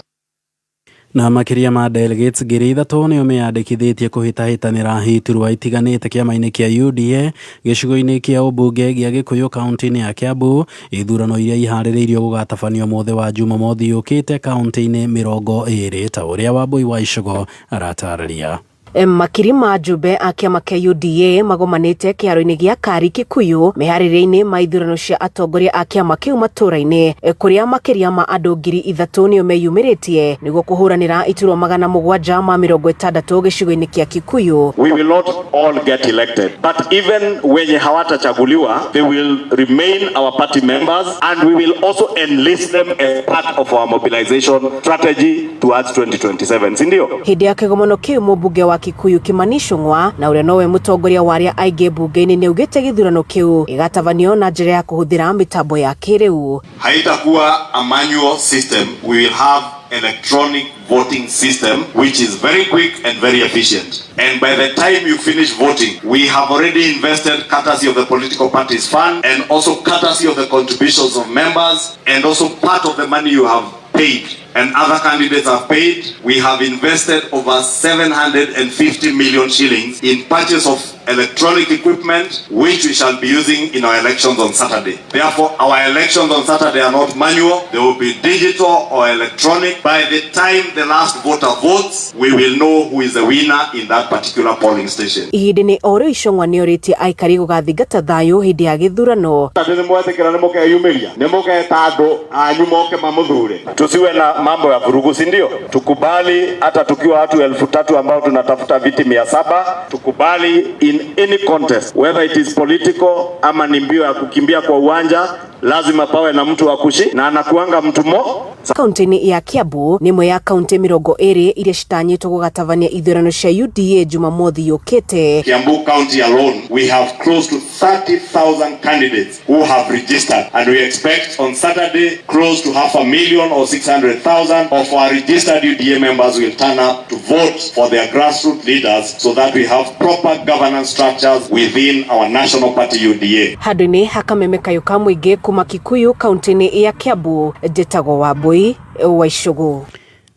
Na makĩria ma delegates 3,000 nĩo meyandĩkithĩtie kũhĩtahĩtanĩra iturwa itiganĩte kĩama-inĩ kĩa UDA gĩcigo-inĩ kĩa ũmbunge gĩa Gĩkũyũ kaunti-inĩ ya Kiambu. Ithurano iria iharĩrĩirio gũgatabanio mũthĩ wa Jumamothi yũkĩte kaunti-inĩ 20 ta ũrĩa Wambui wa Icogo aratarĩria. Makiri ma njumbe a kĩama kĩa UDA magomanĩte kĩharo-inĩ gĩa Kari Kikuyu meharĩria-inĩ ma ithurano cia atongoria a kĩama kĩu matũũra-inĩ kũrĩa makĩria ma andũ 3,000 nĩo meyumĩrĩtie nĩguo kũhũranĩra iturwa 760 gĩcigo-inĩ kĩa Kikuyu. We will not all get elected, but even wenye hawatachaguliwa, they will remain our party members and we will also enlist them as part of our mobilization strategy towards 2027, si ndio? Hĩndĩ ya kĩgomano kĩu mũmbunge wa Kikuyu Kimani Ichung'wa na ũrĩa nowe mũtongoria wa arĩa aingĩ mbunge-inĩ nĩaugĩte gĩthurano kĩu gĩgatabanio na njĩra ya kũhũthĩra mĩtambo ya kĩrĩu. Haitakuwa a manual system, we will have electronic voting system which is very quick and very efficient. And by the time you finish voting, we have already invested courtesy of the political parties fund and also courtesy of the contributions of members and also part of the money you have paid and other candidates have paid. We have invested over 750 million shillings in purchase of electronic equipment which we shall be using in our elections on Saturday. Therefore, our elections on Saturday are not manual, they will be digital or electronic. By the time the last voter votes, we will know who is the winner in that particular polling station. Ihinda-inĩ o rĩu Icũng'wa nĩorĩtie aikari gũgathingata thayũ hĩndĩ ya gĩthurano. Nĩ mwetĩkĩra nĩ mũkeyumĩria, nĩ mũgeta andũ anyu moke mamũthure. Tusiwe na mambo ya vurugu, si ndio? Tukubali hata tukiwa watu 3,000 ambao tunatafuta viti 700, tukubali in any contest, whether it is political ama ni mbio ya kukimbia kwa uwanja, lazima pawe na mtu wa kushi na anakuanga mtu mo. Kaunti-inĩ ya Kiambu nĩ ĩmwe ya kaunti 20 iria citanyĩtwo gũgatabania ithurano cia UDA Jumamothi yũkĩte. Kiambu County alone, we have close to 30,000 candidates who have registered, and we expect on Saturday close to 500,000 or 600,000 of our registered UDA members will turn up to vote for their grassroots leaders so that we have proper governance structures within our national party UDA. Handũ-inĩ ha kameme kayũ ka mũingĩ kuma Kikuyu kaunti-inĩ ya Kiambu, njĩtagwo Wambui wa Icũgũ.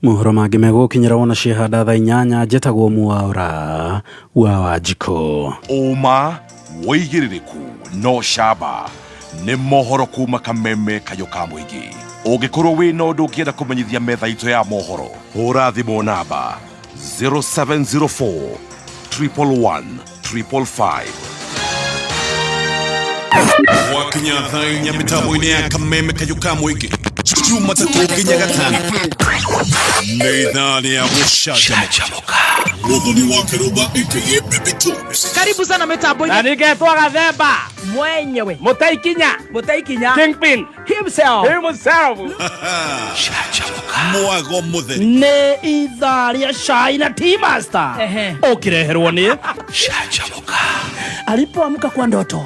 Mohoro mangĩ megũkinyĩra wona ciahanda thaa 8. Njĩtagwo Mwaura wa Wanjikũ. Ũma wĩigĩrĩrĩku no camba nĩ mohoro kuma kameme kayũ ka mũingĩ. Ũngĩkorwo wĩna ũndũ ũngĩenda kũmenyithia metha itũ ya mohoro, hũra thimũ namba 0704 111 555. Gwakinya thaa 4 mĩtambo-inĩ ya kameme kayũ ka mũingĩ, Jumatatũ nginya Gatano, nĩ ithaa rĩa gũcanjamũka. Mũthoni wa Kĩrũmba aka Baby Tops. Karibu sana mitambo-inĩ. Na ningetwo Gathemba mwenyewe. Mũtaikinya. Mũtaikinya. Kingpin himself. Himself. Mwago mũtheri. Nĩ ithaa rĩa cai na tea master ũkĩreherwo nĩ Canjamũka. Alipoamka kwa ndoto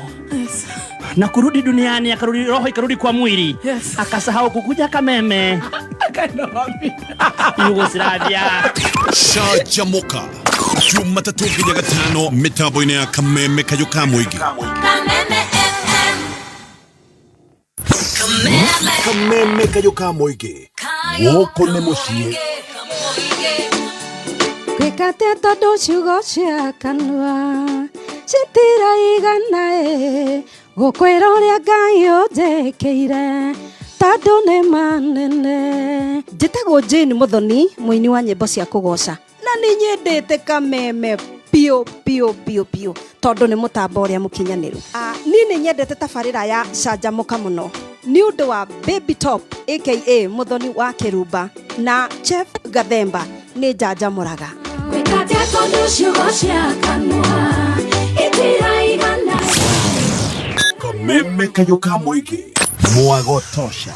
na kurudi duniani, akarudi roho ikarudi kwa mwili. Yes. Akasahau kukuja kameme. Akaenda wapi? Yugoslavia. Canjamũka Jumatatũ nginya Gatano mĩtambo-inĩ ya kameme kayũ ka mũingĩ. Kameme kayũ ka mũingĩ, gũkũ nĩ mũciĩ. Gwĩkate tondũ ciugo cia kanua citiraigana ĩ gũkwĩra ũrĩa Ngai ũnjĩkĩire tondũ nĩ manene. Njĩtagwo Jane Muthoni, mũini wa nyĩmbo cia kũgoca, na nĩ nyendete kameme biũ biũ biũ biũ tondũ nĩ mũtambo ũrĩa mũkinyanĩru. Niĩ nĩ nyendete tabarĩra ya Canjamũka mũno nĩ ũndũ wa Baby Top aka Muthoni wa Kĩrumba na Chef Gathemba nĩ njanjamũraga. Gwĩkate tondũ ciugo cia kanua itiraigana. Kameme kayũ ka mũingĩ, mwago tosha.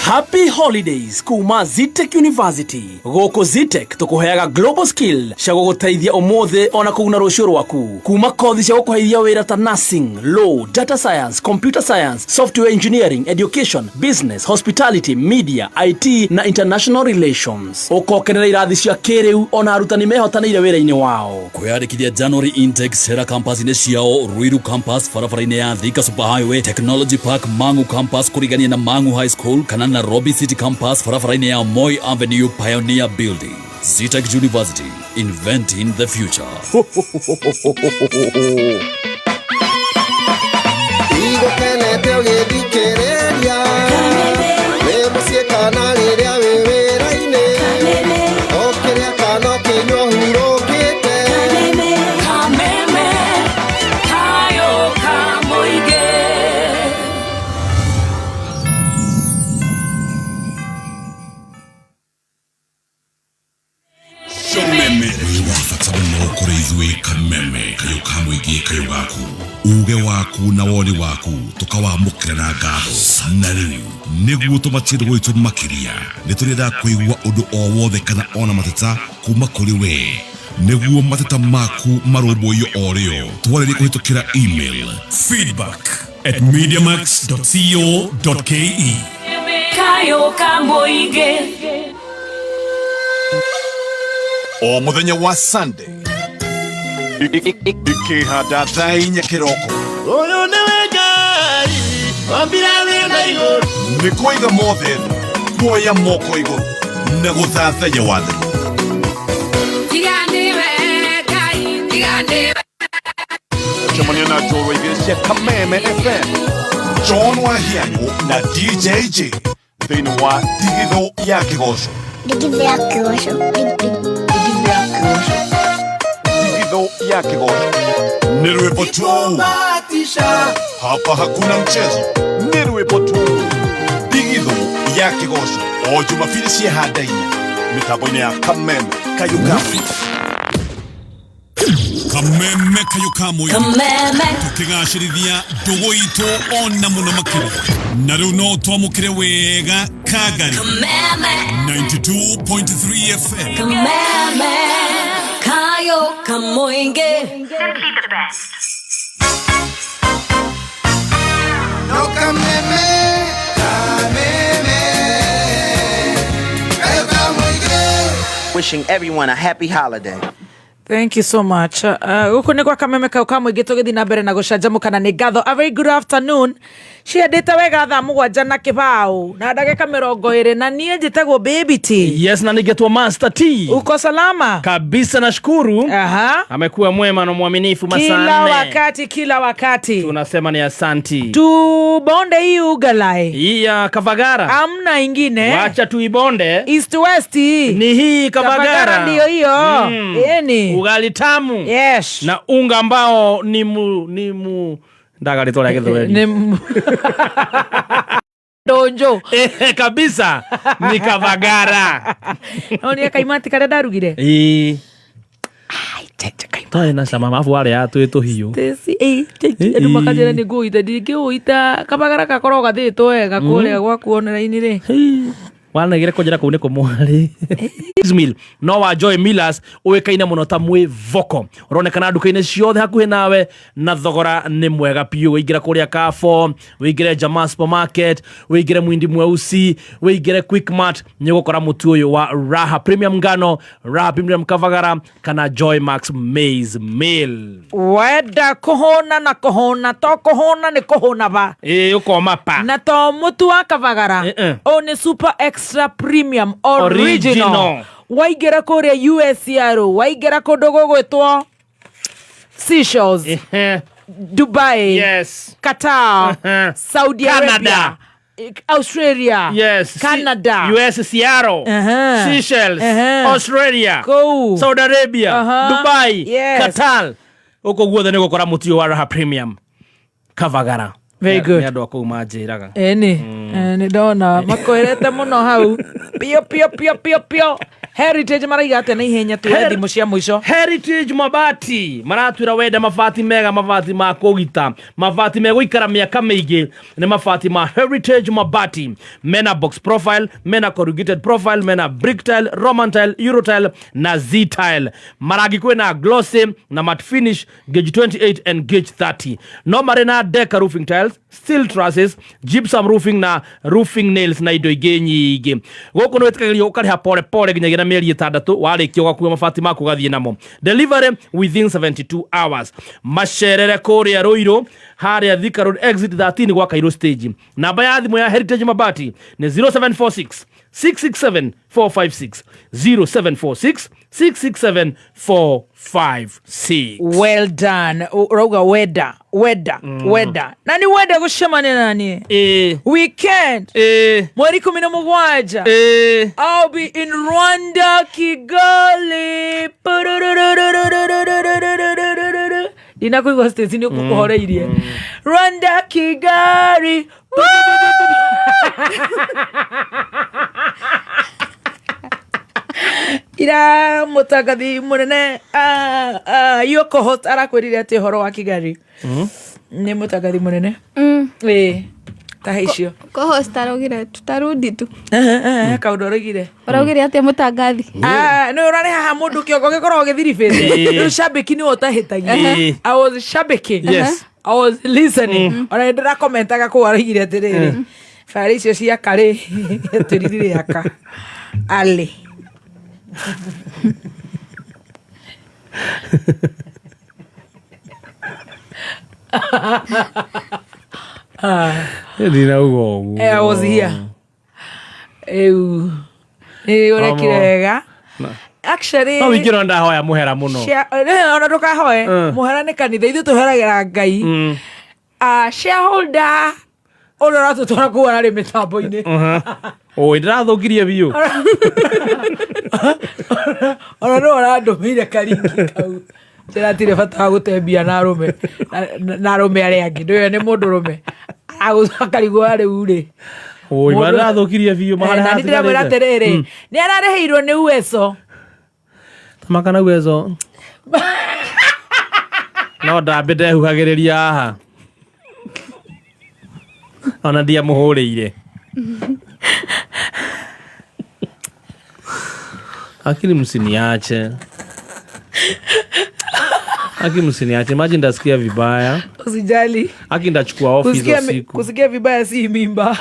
Happy Holidays kuma Zetech University. Gũkũ Zetech tũkũheaga global skill cia gũgũteithia ũmũthĩ ona kũguna rũciũ rwaku. Kuma kothi cia gũkũheithia wĩra ta nursing, law, data science, computer science, software engineering, education, business, hospitality, media, IT na international relations. Ũkokenera irathi cia kĩrĩu ona arutani mehotanĩire wĩra-inĩ wao. Kwĩyandĩkithia January intake Sera campus-inĩ ciao, Ruiru campus barabara-inĩ ya Thika Super Highway, Technology Park Mangu campus kũrigania na Mangu High School, kana Nairobi City campus barabara-inĩ ya Moi Avenue Pioneer Building. Zetech University, inventing the future. Igũkenete ũgĩthikĩrĩria wĩ mũciĩ kana rĩrĩa wĩ wĩra-inĩ, ũkĩrĩa kana ũkĩnyua ũhurũkĩte. Kameme kayo ka mũingĩ. Kameme wĩ wa bata mũno kũrĩ ithuĩ. Kameme kayũ ka mũingĩ, kayũ gaku, uge waku na woni waku tũkawamũkĩra na ngatho. Na rĩu nĩguo tũmatie gwitũ makĩria, nĩ tũrenda kũigua ũndũ o wothe kana ona mateta kuma kũrĩ we, nĩguo mateta maku marũmbũiyo o rĩo. Twarĩrie kũhĩtũkĩra email feedback@mediamax.co.ke. Kayo ka mũingĩ. O mũthenya wa Sunday ikĩhanda thaa 4 kĩroko. Ũyũ nĩwe Ngai wambire thĩ na igũrũ. Nĩ kũiga mothe thĩ, kuoya moko igũrũ na gũthathaiya wathani. Tiga nĩwe Ngai, tiga nĩwe. Cia Kameme FM, John Wahianyu na DJJ thĩinĩ wa Ndigithũ ya Kĩgoco. Ndigithũ ya Kĩgoco. Ndigithũ ya Kĩgoco. Ndigithũ ya Kĩgoco nĩ rwĩmbo tu, hapa hakuna mchezo, nĩ rwĩmbo tu. Ndigithũ ya Kĩgoco o Jumapili cia handainya mĩtambo-inĩ ya Kameme Kayuka. Kameme kayo kamwe. Kameme. Tukigacĩrithia ndũgũ itũ ona mũno makĩria, na rĩu no twamũkĩre wega Kagari. Kameme. 92.3 FM. Kameme kayo kamoinge. Simply the best. No Kameme, Kameme, kayo kamoinge. Wishing everyone a happy holiday. Thank you so much. Guku nĩ gwa Kameme kau ka mũingĩ, tũgĩthiĩ na mbere na gũcanjamũka na nĩ ngatho. A very good afternoon. Ciendete wega thaa 7 na kĩbaũ na ndagĩka 20, na niĩ njĩtagwo Baby T. Yes, na ningetwa Master T. Uko salama? Kabisa, nashukuru. Aha. Amekuwa mwema na mwaminifu masaa Kila 4. wakati, kila wakati. Tunasema ni asanti. Tubonde hii ugalai. Hii ya Kavagara. Amna ingine. Wacha tuibonde. East West hii. Ni hii Kavagara. Kavagara ndio hiyo. Yeni. Ugali tamu. Yes. Na unga ambao ni mu ndagaritoria Gĩthweri. Ni donjo. Kabisa ni Kavagara. No ni kaimati karia ndarugire. Ĩĩ. Twarĩ na cama mabu warĩa twĩ tũhiũ. Tesi, andũ makanjĩra nĩ ngũita, ndingĩũita. Kavagara gakoragwo gathĩĩtwo wega kũrĩa gwaku online rĩ. Wanegire kũnjĩra kũu nĩ kũmwarĩ. Mill no wa Joy Millers ũĩkaine mũno ta mwĩvoko, ũronekana nduka-inĩ ciothe hakuhĩ nawe na thogora nĩ mwega biũ. Wĩingĩre kũrĩa Carrefour, wĩingĩre Jamaa Supermarket, wĩingĩre Mwindi Mweusi, wĩingĩre Quickmart, nĩ ũgũkora mũtu ũyũ wa Raha Premium Ngano, Raha Premium Kavagara kana Joy Max Maize Meal. Wenda kũhũna na kũhũna, to kũhũna nĩ kũhũna ba. Ĩĩ, ũkoma pa. Na to mũtu wa Kavagara. Ũyũ nĩ Super Extra Premium Original. Original. Waingĩra kũrĩa USR, waingĩra kũndũ gũgwĩtwo Seychelles, Dubai, yes, Qatar, Saudi Canada. Arabia, Australia, yes, Canada, US Seattle, Seychelles, Australia, Kũu. Saudi Arabia, Dubai, Yes. Qatar. Gũkũ guothe nĩ gũkora mũtu ũyũ wa Raha Premium Kavagara. Very good. Nĩ andũ a kũu manjĩraga. Ĩni, nĩ ndona makwĩrĩte mũno hau pio pio pio pio pio. Heritage maraiga atĩa na ihenya tuoe thimũ cia mũico. Heritage Mabati maratwĩra wenda mabati mega, mabati ma kũgita, mabati megũikara mĩaka mĩingĩ, nĩ mabati ma Heritage Mabati. Mena box profile, mena corrugated profile, mena brick tile, Roman tile, Euro tile na Z tile. Marangi kwĩna glossy na matte finish, gauge 28 and gauge 30. No marĩ na deca roofing tiles, steel trusses, gypsum roofing na roofing nails na indo ingĩ nyingĩ. Gũkũ nĩ wĩtĩkagĩrio ũkarĩha pole pole nginyagia na mĩeri 6, warĩkia ũgakua mabati maku ũgathiĩ namo. Delivery within 72 hours. Macerere kũrĩa Ruiru, harĩa Thika Road exit 13 gwa Cairo stage. Namba ya thimũ ya Heritage Mabati nĩ 0746 667 456, 0746 667 456. Well done. Ũrauga wenda, wenda, wenda. Na nĩ wenda gũcemania na niĩ. Weekend. Mweri 17. I'll be in Rwanda, Kigali. Ndinakũigua Stacy nĩ ũkũhoreirie. Rwanda, Kigali. Ira mũtangathi mũnene, your co-host arakwĩrire atĩ ũhoro wa Kigali. Nĩ mũtangathi mũnene. Ĩĩ. Ta he icio. Co-host araugire tutarudi tu. Kaũndũ araugire. Araugire atĩa mũtangathi? Nĩ ũrarĩ haha mũndũ kĩongo gĩkoragwo gĩthiribĩte. Rĩu shabiki nĩwe ũtahĩtagia. I was shabiking. Yes. I was listening. Ona nĩ ndĩrakomentaga kũu araugire atĩrĩrĩ. Bara icio cia karĩ tũririre aka. Ali. Ndinauga ũguo. I was here. Ew. Nĩ ũrekire wega. Actually, No wĩingĩrwo ndahoya mũhera mũno. Ona ndũkahoe. Mũhera nĩ kanitha, ithuĩ tũheragĩra Ngai. Shareholder ũrĩa ũratũtwara kũu ararĩ mĩtambo-inĩ. Oi, ndĩrathũkirie biũ. Ona no arandũmĩire karingi kau njĩra atirĩ bata wa gũte mbia na arũme na arũme arĩa angĩ ndũĩ nĩ mũndũ rũme akarigwo rĩu rĩ. Oi, Mũndũ- ndĩrathũkirie biũ Eh, na nĩ ndĩramwĩra atĩrĩrĩ, nĩ ararĩhĩirwo nĩ ueso. Makana uwezo. No ndambĩte huhagĩrĩria haha. Ona ndiamũhũrĩire. Lakini msiniache. Aki msiniache, imagine ndasikia vibaya. Usijali. Aki ndachukua off hizo siku. Kusikia vibaya si mimba.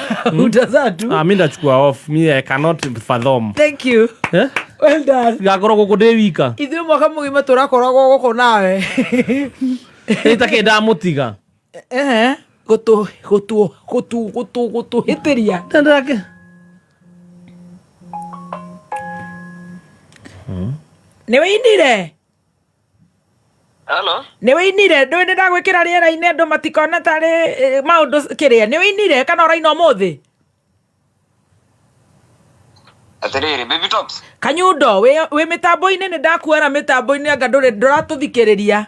Utazaa tu. Ah, mi ndachukua off. Mi I cannot fathom. Thank you. Eh? Well done. Ngakorwo gũkũ ndĩ wika. Ithuĩ mwaka mũgima tũrakoragwo gũkũ nawe. Nĩ takĩ ndamũtiga. Ehe. Gũtũ gũtũ gũtũ gũtũ gũtũhĩtĩria. Ndake. Nĩ wĩinire? Hello? Nĩ wĩinire? Ndũĩ nĩ ndagwĩkĩra rĩera-inĩ andũ matikone tarĩ maũndũ kĩrĩa. Nĩ wĩinire kana ũraina ũmũthĩ? Atĩrĩrĩ, Baby Tops. Kanyundo, wĩ mĩtambo-inĩ nĩ ndakuona mĩtambo-inĩ anga ndũrĩ ndũratũthikĩrĩria.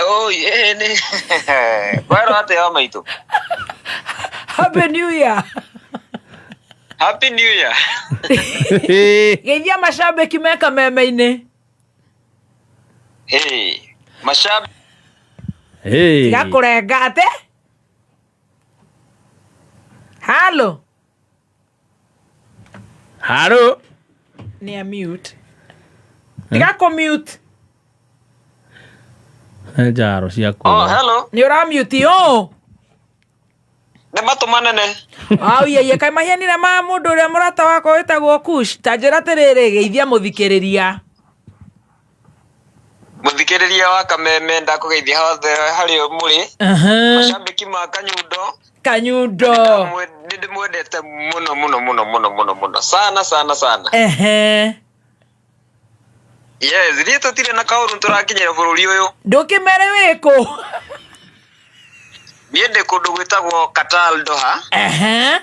Oi, nĩ. Kwero atĩa wa maitũ? Happy New Year. Happy New Year. Geithia macambĩki me kameme-inĩ. Hey, mashabiki. Hey. Tiga kũrenga atĩ. Halo. Halo. Nĩ a mute. Tiga kũ mute. Njaro ciakwa. Oh, hello. Nĩ ũra mute ũ. Nĩ matũ manene. Au yeye kaĩ mahianire ma mũndũ ũrĩa mũrata wakwa wĩtagwo Kush. Ta njĩra atĩrĩrĩ, geithia mũthikĩrĩria. Mũthikĩrĩria wa Kameme ndakũgeithia hothe harĩa mũrĩ. Mashabiki ma Kanyundo. Kanyundo. Nĩ ndĩmwendete mũno mũno mũno mũno mũno mũno sana sana sana. Ehe. Yes, ithuĩ tũtirĩ na kaũru tũrakinyĩra bũrũri ũyũ. Ndũkĩmere wĩkũ? Niĩ ndĩ kũndũ gwĩtagwo Qatar Doha. Ehe.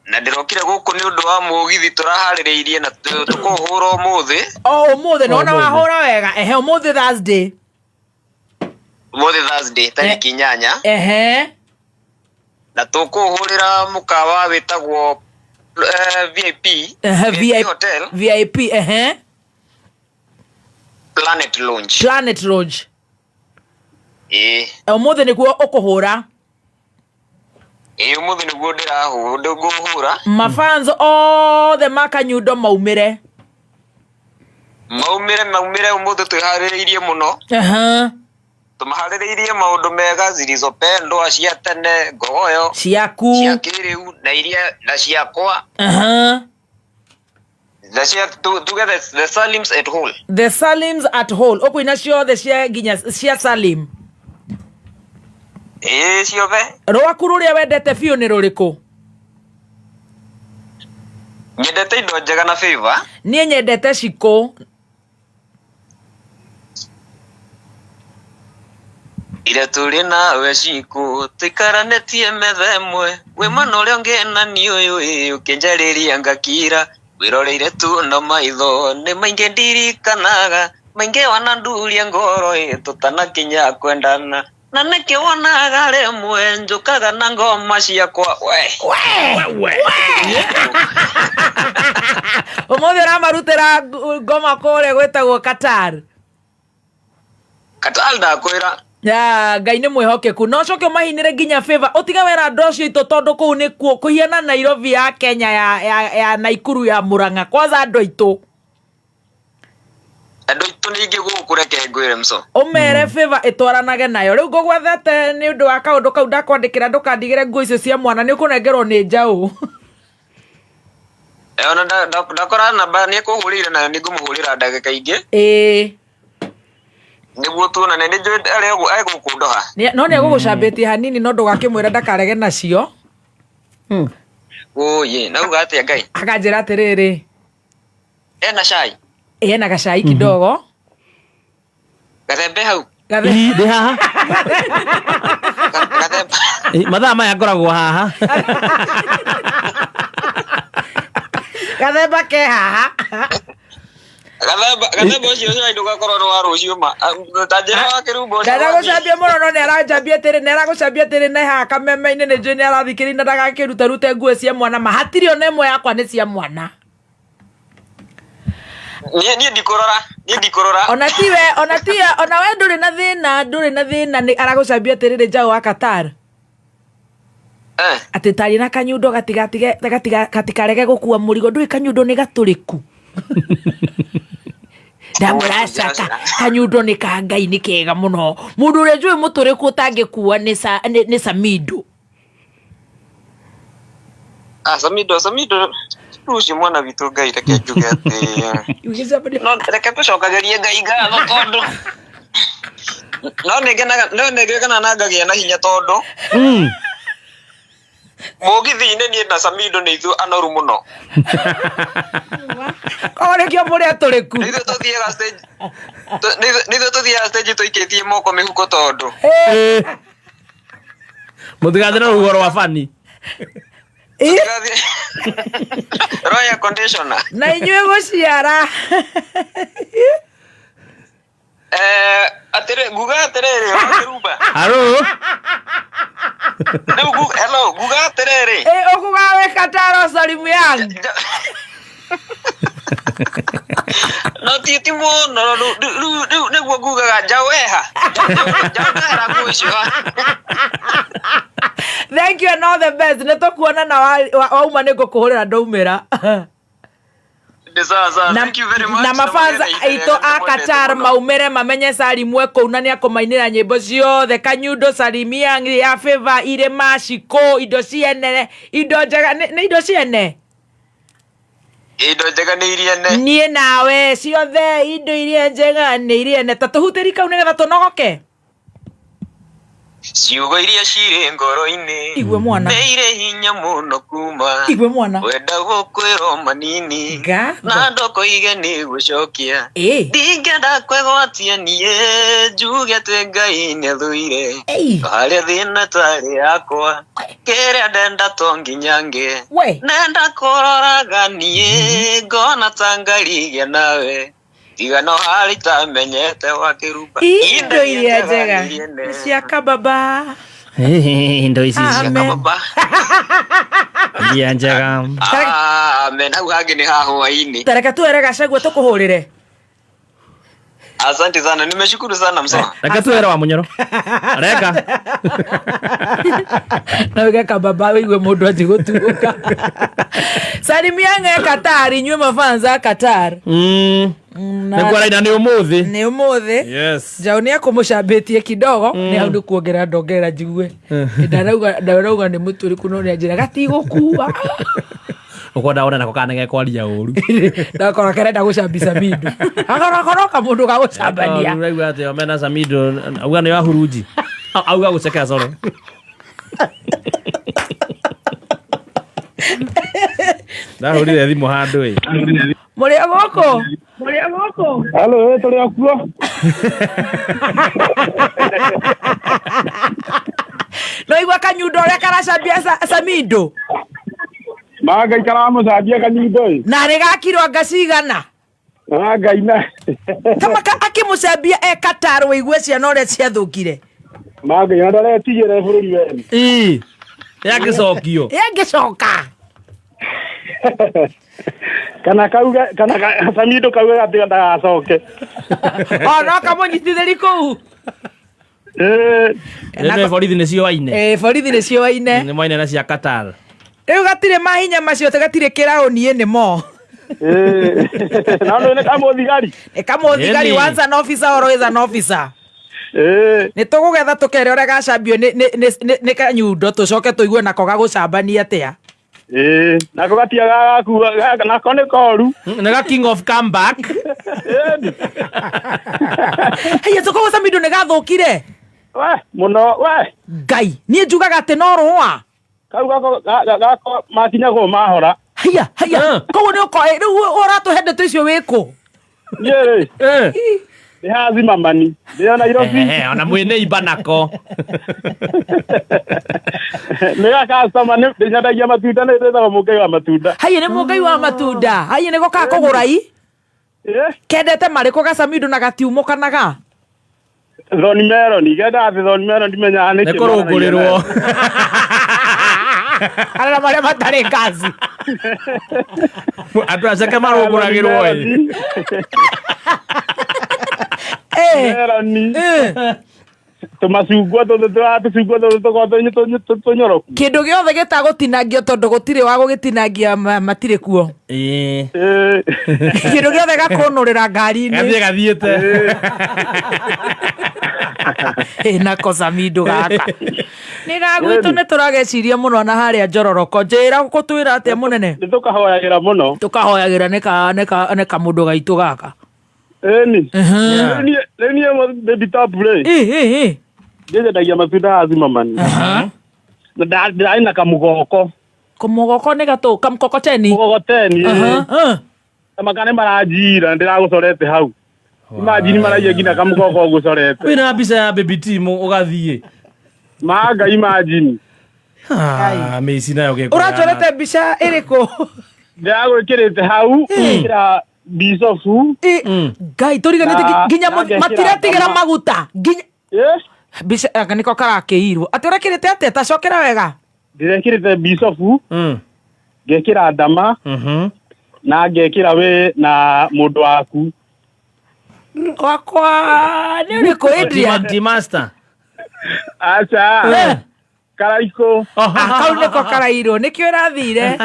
Na ndĩrokire gũkũ nĩ ũndũ wa mũgithi tũraharĩrĩirie na tũkũhũra ũmũthĩ. O ũmũthĩ nona Ũmũthĩ. wahũra wega. Ehe, ũmũthĩ Thursday. Ũmũthĩ Thursday tarĩki 8. Ehe. Na tũkũhũrĩra mũkawa wĩtagwo VIP. Ehe, VIP Hotel. VIP, ehe. Planet Lounge. Planet Lounge. Ĩĩ. Ũmũthĩ nĩguo ũkũhũra. Ĩĩ ũmũthĩ nĩguo ndĩrahũra. Mafanzo othe ma Kanyundo maumĩre. Maumĩre ũmũthĩ twĩharĩrĩirie mũno. Ehe. Tũmaharĩrĩirie maũndũ mega zilizopendwa cia tene ngogoyo ciaku cia kĩrĩu na iria na ciakwa. Ehe. Na cia tuge the Salims at Hall. The Salims at Hall. Ũkũina ciothe cia nginya cia Salim. Ĩĩ ciothe. Rwaku rũrĩa wendete biũ nĩ rũrĩkũ? Nyendete indo njega na favor. Niĩ nyendete cikũ. Ira tũrĩ nawe cikũ tũikaranĩtie metha ĩmwe wĩ mwena ũrĩa ũngĩ na niĩ ũyũ ĩ ũkĩnjarĩria ngakira wĩroreire tu na maitho nĩ maingĩ ndirikanaga maingĩ wananduria ngoro ĩ tũtanakinya kwendana na nĩkĩ wonaga rĩmwe njũkaga na ngoma ciakwa we. Ũmũthĩ ũramarutĩra ngoma kũrĩa gwĩtagwo Qatar. Qatar ndakwĩra. Ya, Ngai nĩ mwĩhokeku no ũcoke ũmahinĩre nginya favor ũtige wera andũ acio aitũ tondũ kũu nĩkuo kũhiana Nairobi ya Kenya ya Naikuru ya Murang'a kwanza andũ aitũ. Andũ aitũ nĩ aingĩ gũkũ reke ngwĩre mco. Ũmere favor ĩtwaranage nayo rĩu ngũgwathete nĩ ũndũ wa kaũndũ kau ndakwandĩkĩra ndũkandigĩre nguo icio cia mwana nĩ ũkũnengerwo nĩ njaũ. Ona ndakora namba nĩ ekũhũrĩire nayo nĩ ngũmũhũrĩra ndagĩka ingĩ. Ĩĩ. Nĩguo tuonane nĩ njũĩ arĩa egũkũ Doha. No nĩ egũgũcambĩtie hanini no ndũgakĩmwĩra ndakarege nacio. Ũyĩ, nauga atĩa Ngai? Akanjĩra atĩrĩrĩ. Ena cai? Ena gacai kidogo. Gathembe hau. Gathembe. Ndĩ haha. Mathaa maya ngoragwo haha. Gathemba ke haha. Gathemba gathemba ũcio ũcio ndũgakorwo nĩ wa rũciũ ma. Ta njĩra wa kĩrumba ũcio. Ndaragũcambia mũno no nĩaranjambia atĩrĩ nĩaragũcambia atĩrĩ ne haha kameme-inĩ nĩ njũĩ nĩarathikĩrĩria na ndagakĩrutarute nguo cia mwana ma hatirĩ ona ĩmwe yakwa nĩ cia mwana. Niĩ ndikũrora, niĩ ndikũrora. Ona tiwe, ona tiwe, ona we ndũrĩ na thĩna, ndũrĩ na thĩna nĩ aragũcambia atĩrĩrĩ njaũ wa Qatar. Atĩ tarĩ na kanyundo gatigatige gatikarege gũkua mũrigo ndũĩ kanyundo nĩ gatũrĩku. Ndamũracaka kanyundo nĩ ka Ngai nĩ kega mũno. Mũndũ ũrĩa njũĩ mũtũrĩku ũtangĩkua nĩ Samido. Ah, Samido, Samido rũciũ mwana witũ Ngai reke njuge atĩ no reke tũcokagĩrie Ngai ngatho tondũ no nĩngenaga no nĩngenaga na ngagĩa na hinya tondũ mũgithi-inĩ niĩ na Samido nĩ ithuĩ anoru mũno. Koguo nĩkĩo mũrĩ atũrĩku. Nĩ ithuĩ tũthiaga stage nĩ ithuĩ tũthiaga stage tũikĩtie moko mĩhuko tondũ Mũtigathiĩ na rũhuho rwa bani. Royal conditioner. Na inyuĩ gũciara. Atĩrĩ nguga atĩrĩrĩ wakĩrumba. Haro. Rĩu hello nguga atĩrĩrĩ. Ũkuga wĩ Qatar Salimu Young. No ti mũno rĩu nĩguo ngugaga njaũ eha. Njaũ ndehera nguo icio. Thank you and all the best. Nĩ tũkuona na wauma nĩ ngũkũhũrĩra ndaumĩra. Thank you very much. Na mafanza aitũ a Qatar maumĩre mamenye Salimu e kũu na nĩakũmainĩra nyĩmbo ciothe Kanyundo Salimu Young ya Favor irĩma Shiko indo ciene indo njega nĩ indo ciene indo njega nĩ iria ne niĩ nawe ciothe indo iria njega nĩ iria ne ta tũhutĩri kau nĩgetha tũnogoke ciugo iria cirĩ ngoro-inĩ Igwe mwana. nĩ irĩ hinya mũno kuma Igwe mwana. wenda gũkwĩrwo manini na ndokoige nĩ gũcokia ndingĩenda kwĩgwatia niĩ njuge atĩ Ngai nĩathũire harĩa thĩna tarĩ yakwa kĩrĩa ndenda to nginya ngĩe nenda kũroraga niĩ ngona ta ngarigia nawe tiga no harĩ itamenyete wa kĩrumba indo iria njega nĩ cia kababa Indo ici cia Amen. iria njega. Amen. Hau hangĩ nĩ ha hwaĩ-inĩ. Tareke tuere Gachagua tũkũhũrĩre. Asante sana, nimeshukuru sana msema. Reke tuere wa Munyoro. Reka. Na uge kababa wigue mũndũ anjie gũtuũka. Salimia ng'e Qatar inyuĩ mafanza a Qatar. Nĩguo araina nĩ ũmũthĩ. Nĩ ũmũthĩ. Yes. Njaũ nĩ ekũmũcambĩtie kidogo nĩ hau nĩ ndongerera njigue. Ndarauga nĩ mũtũrĩku no nĩanjĩra gatigũkua. Ũkwenda wone nako kana nĩgekwaria ũru. Ndakora karenda gũcambi Samido. Agarakora kamũndũ ga gũcambania. Ũraigua atĩ o mena Samido auga nĩ wa hurunji. Auga gũcekera sorry. Ndahũrire thimũ handũ ĩ. Mũrĩ o gũkũ? Mũrĩ o gũkũ? Halo, tũrĩ o kuo. No igua kanyundo ũrĩa karacambia Samido. Ma Ngai karamũcambia kanyundo ĩ. Na nĩ gakirwo anga cigana. Na Ngai na. Kamaka akĩmũcambia e Qatar wĩigue ciana ũrĩa ciathũkire. Ma Ngai na ndaretigĩra bũrũri wene. Ĩ. Yagĩcokio. Yagĩcoka. Kana kauge kana Samido kauge atĩ ndagacoke. O no kamũnyitithĩri kũu. Nĩ borithi nĩ cioaine. Borithi nĩ cioaine. Nĩ moaine na cia Qatar. Rĩu gatirĩ mahinya macio atĩ gatirĩ kĩraũni nĩ mo. Na nĩ kamũthigari. Nĩ kamũthigari once an officer always an officer. Nĩ tũgũgetha tũkere ũrĩa gacambio nĩ kanyundo tũcoke tũigue nako gagũcambania atĩa. Nako gatiagaga gakua nako nĩ koru. Nĩ ga king of comeback. Haiya tũkoguo Samido nĩ gathũkire. We mũno we. Ngai niĩ njugaga atĩ no rũa. Kau gako gako makinyagwo mahora. Haiya haiya koguo nĩ ũkoĩ rĩu ũratũhe ndeto icio wĩkũ? Niĩ rĩ. Ndĩ haha Zimmerman. Ndĩ o Nairobi. Ehe, ona mwĩ neighbor nako. Nĩ ga customer nĩ ndĩnyendagia matunda nĩ ndĩtagwo mũngai wa matunda. Haiya nĩ mũngai wa matunda. Haiya nĩ gokaga kũgũra i. Kendete marĩkũ gacamindo na gatiumũkanaga? Thoni melon, gendaga atĩ thoni melon ndimenyaga nĩkĩ. Nĩ kũrũngũrĩrwo. Arĩa marĩa matarĩ ngaci. Andũ aceke marũngũragĩrwo ĩ. Melon. Tũmacungwa tũtũ tũcungwa tũtũ tũkoragwo tũnyoroku. Kĩndũ gĩothe gĩtagũtinangio tondũ gũtirĩ wa gũgĩtinangia matirĩ kuo. Ĩĩ. Kĩndũ gĩothe gakũnũrĩra ngari-inĩ. Gathiĩ gathiĩte. Ĩ nako Samido gaka. Nĩ gagwitũ nĩ tũrageciria mũno na harĩa njororoko. Njĩra gũtwĩra atĩa mũnene? Nĩ tũkahoyagĩra mũno. Tũkahoyagĩra nĩ kamũndũ gaitũ gaka. Ĩni. Rĩu niĩ baby top rĩ. Ĩ. Ndĩnyendagia matunda haha Zimmerman. Na ndĩrarĩ na kamũgoko. Kamũgoko nĩ gatũ kamũkokoteni. Mũgogoteni. Maka nĩ maranjira ndĩragũcorete hau. Imagine maraiya nginya kamũgoko ũgũcorete. Wĩna mbica ya baby team ũgathiĩ. Manga imagine. Ah, mĩici nayo gĩkũyana. Ũranjorete mbica ĩrĩkũ? Ndĩragwĩkĩrĩte hau ngĩkĩra bicobu. Ngai tũriganĩte nginya matiratigĩra maguta. Nginya mbica aka nĩko karakĩirwo. Atĩ ũrekĩrĩte atĩa? Ta cokera wega. Ndĩrekĩrĩte bicobu. Ngekĩra ndama. Na ngekĩra we na mũndũ waku. Wakwa nĩ ũrĩkũ Adrian? Ti master. Aca. Karaikũ. Kau nĩko karairwo nĩkĩo ĩrathire.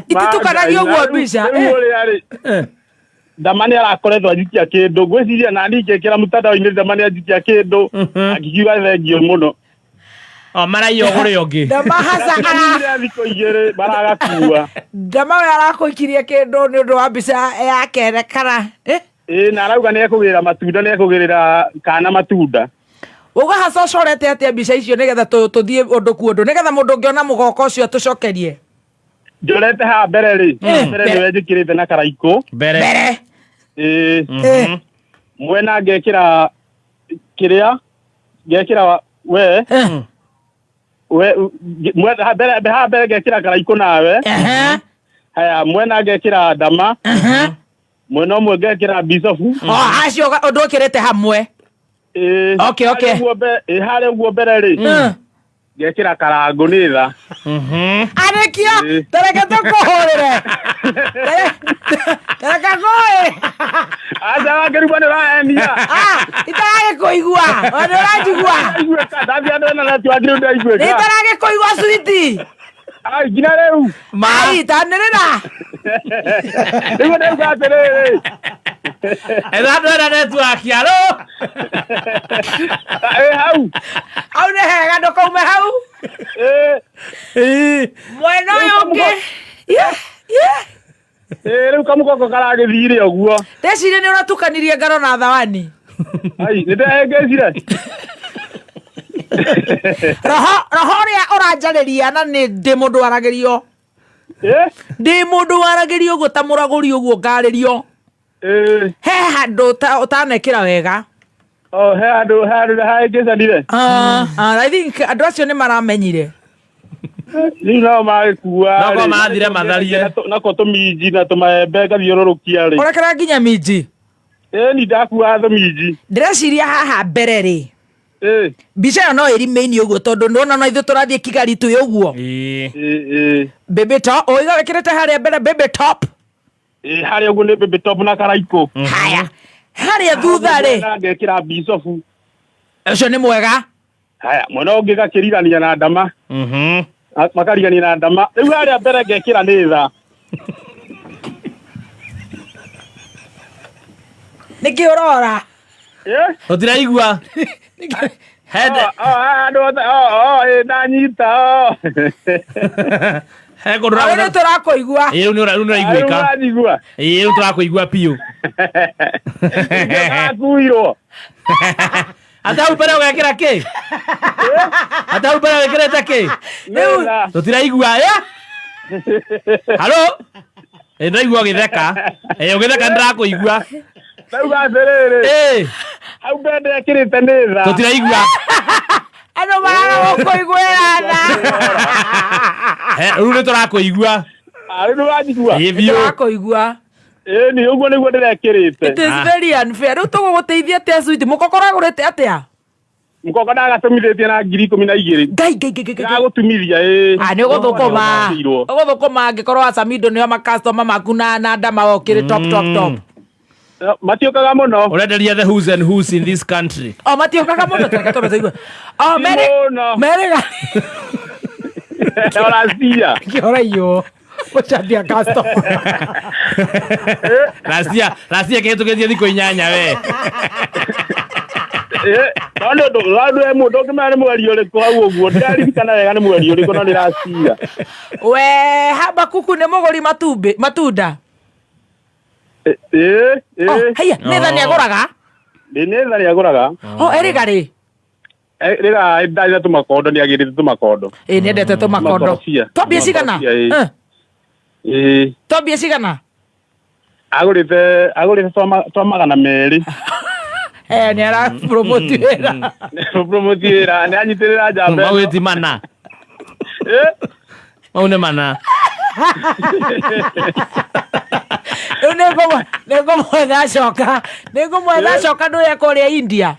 Ititukanagia ũguo mbica. Rĩu ũrĩa rĩ. Ndama nĩ arakoretwo anjikia kĩndũ ngwĩciria nani ngĩkĩra mtandao-inĩ ndama nĩ anjikia kĩndũ angikiuga thengio mũno. O maraiya ũgũre ũngĩ. Ndama haca ara thikũ igĩrĩ maragakua. Ndama we arakũikirie kĩndũ nĩ ũndũ wa mbica yake kana Ĩĩ na arauga nĩ ekũgĩrĩra matunda nĩ ekũgĩrĩra kana matunda. Wauga haca ũcorete atĩa mbica icio nĩgetha tũthiĩ ũndũ ku ũndũ nĩgetha mũndũ ũngĩona mũgoko ũcio atũcokerie. Njorete haha mbere rĩ. Mbere nĩwe njĩkĩrĩte na karaikũ. Mbere. Ĩĩ. Mwena ngekĩra kĩrĩa ngekĩra we. We mwena haha mbere ngekĩra karaikũ nawe. Haya mwena ngekĩra ndama. Mwena ũmwe ngekĩra bicobu. O acio ũndũ ũkĩrĩte hamwe. Okay, okay. Harĩa ũguo mbere rĩ. Ngekĩra karangũ nĩ tha. Arĩkio tareke tũkũhũrĩre. Tareke ngũĩ. Aca wakĩrigwo nĩ ũrahenia. Itaragĩkũigua. Nĩ ũranjigua. Ndathiĩ andũ ena network rĩu ndaiguĩka. Itaragĩkũigua switi. Ai nginya rĩu. Ai tanĩrĩra. Rĩu ndauga atĩrĩrĩ. Etha andũ ena network alo. Ĩ hau. Hau nĩ hega ndũkaume hau. Mwena ũyũ ũngĩ. Rĩu kamũgoko karagĩthire ũguo. Ndeciria nĩ ũratukanirie ngano na thawani. Ai nĩ ndehĩngĩcire. Roho ũrĩa ũranjarĩria na nĩ ndĩ mũndũ waragĩrio. Ndĩ mũndũ waragĩrio ũguo ta mũragũri ũguo ngarĩrio. He handũ ũtanekĩra wega. Oh, he handũ hahĩngĩcanire. I think andũ acio nĩ maramenyire. Rĩu nao magĩkua. No korwo marathire matharie. Nako tũminji na tũmaembe ngathiũrũrũkia rĩ. Ũrekera nginya minji. Ĩni ndakuaga tũminji. Ndĩreciria haha mbere rĩ. Mbica ĩyo no ĩremain ũguo tondũ nĩwona no ithuĩ tũrathiĩ Kigali twĩ ũguo. Baby top, ũiga wĩkĩrĩte harĩa mbere baby top. Harĩa ũguo nĩ baby top na karaikũ. Haya. Harĩa thutha rĩ. Ngekĩra bicobu. Ũcio nĩ mwega. Haya, mwena ũngĩ gakĩrigania na ndama. Makarigania na ndama. Rĩu harĩa mbere ngekĩra nĩ tha. Nĩkĩ ũrora? Tũtiraigua. Hende. Andũ othe ndanyita. He kũndũ Rĩu nĩ tũrakũigua. Ĩĩ rĩu nĩ ũraiguĩka. Ũranjigua. Ĩĩ rĩu tũrakũigua biũ. Ndakuirwo. Ate hau mbere ũgekĩra kĩ? Ate hau mbere wĩkĩrĩte kĩ? Tũtiraigua. Halo? Ĩĩ ndĩraigua ũgĩtheka. Ĩĩ ũgĩtheka nĩndĩrakũigua. Ndauga atĩrĩrĩ. Hau mbere ekĩrĩte nĩ tha. Tũtiraigua. Andũ maraga gũkũiguĩra tha. Rĩu nĩ tũrakũigua. Rĩu nĩ wanjigua. Ĩĩ biũ. Tũrakũigua. Ĩĩ ni ũguo nĩguo ndĩrekĩrĩte. It is very unfair. Rĩu tũgũgũteithia atĩa sweet? Mũkoko ũragũrĩte atĩa? Mũkoko ndagatũmithĩtie na 12,000. Ngai ngai ngai ngai. Ndagũtumithia ĩĩ. Ah, nĩ ũgũthũkũma. Ũgũthũkũma angĩkorwo Asamindo nĩo makastoma maku na ndama okĩrĩ top top top. Matiũkaga mũno. Ũrenderia the who's and who's in this country. O matiũkaga mũno tareke twambe tũigue. O mere mere Oracia. Kĩoraiywo. Gũcambia customer. Racia, racia kĩhĩtũkĩtie thikũ 8 we. No nĩ ũndũ no nĩ mũndũ ũngĩmenya nĩ mweri ũrĩkũ hau ũguo ndĩraririkana wega nĩ mweri ũrĩkũ no nĩ racia. We Habakuku nĩ mũgũri matumbĩ matunda. Ĩĩ ĩĩ. Haiya, nĩ tha nĩagũraga? Nĩ nĩ tha nĩagũraga. O erĩga rĩ? Rĩga ndarĩ tũmakondo nĩ agĩrĩte tũmakondo. Ĩĩ nĩendete tũmakondo. Tũmakorobia. Twambie cigana? Tũmakorobia, ĩĩ. Ĩĩ. Twambie cigana? Agũrĩte agũrĩte twa 200. Eh, nĩ ara promote wĩra. Promote wĩra, nĩ anyitĩrĩra njamba. Mau ĩti mana. Mau nĩ mana. Rĩu nĩngũmwetha acoka. Nĩngũmwetha acoka ndũye kũrĩa India.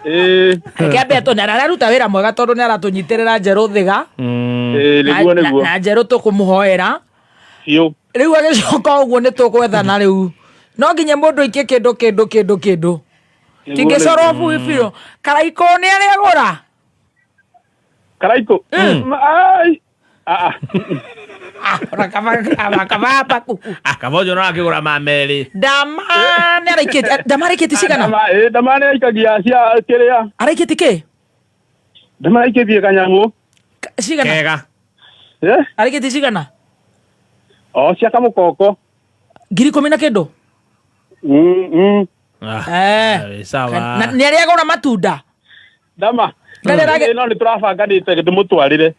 Reke ambe atũ na araruta wĩra mwega tondũ nĩ aratũnyitĩrĩra njerũ thiga. Ĩĩ nĩguo nĩguo. Na njerũ tũkũmũhoera. Biũ. Rĩu agĩcoka ũguo nĩ tũgwethana rĩu. No nginya mũndũ aikie kĩndũ kĩndũ kĩndũ kĩndũ. Tingĩcorwo bui biũ. Karaikũ nĩ arĩ agũra? Karaikũ? Ai. Ah. Ona kaba Habakuku. Ah, Kabojo no akĩgũra ma merĩ. Ndama nĩ araikĩtie ndama araikĩtie cigana? Ĩĩ ndama nĩ aikagia cia kĩrĩa. Araikĩtie kĩ? Ndama araikĩtie kanyamũ. Cigana? Kega. Eh? Araikĩtie cigana? O cia kamũkoko. 10,000 na kĩndũ? Eh. Sawa. Na nĩ arĩ agũra matunda? Ndama. Ndarĩ No nĩ tũrabanganĩte ndĩmũtwarĩre.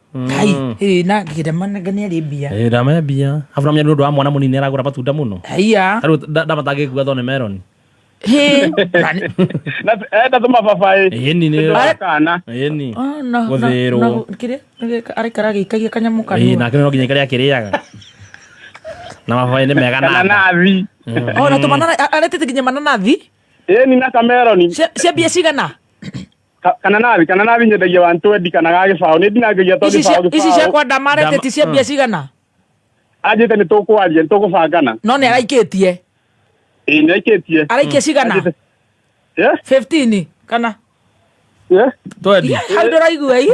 Ngai, ĩĩ na ndama nĩ arĩ mbia. Ĩĩ ndama mbia. Afu namenya nĩ ũndũ wa mwana mũnini aragũra matunda mũno. Haiya. Tarĩu ndama tangĩkua thone meroni. Hĩ. Enda tũmababaĩ. Ĩni nĩ. Kana. Ĩni. Oh, no, no, Gũthĩrwo. no, kĩrĩa araikara agĩikagia kanyamũ Ĩĩ kanua. nake no nginya aikare akĩrĩaga. Na mababaĩ nĩ mega na. Kananathi. Oh, na tũmanana aretete nginya mananathi? Ĩni na kameroni. Cia mbia cigana? Kananathi, kananathi nyendagia 120 kana ga gĩbaũ. Nĩ ndinangagia to Ici gĩbaũ ici gĩbaũ. ciakwa ndama aretete cia mbia cigana? Anjĩte nĩ tũkwaria, nĩ tũkũbangana. No nĩ araikĩtie. Ĩĩ nĩ aikĩtie. Araikia cigana? 15 kana? Twendi. Hau ndũraigua ĩ?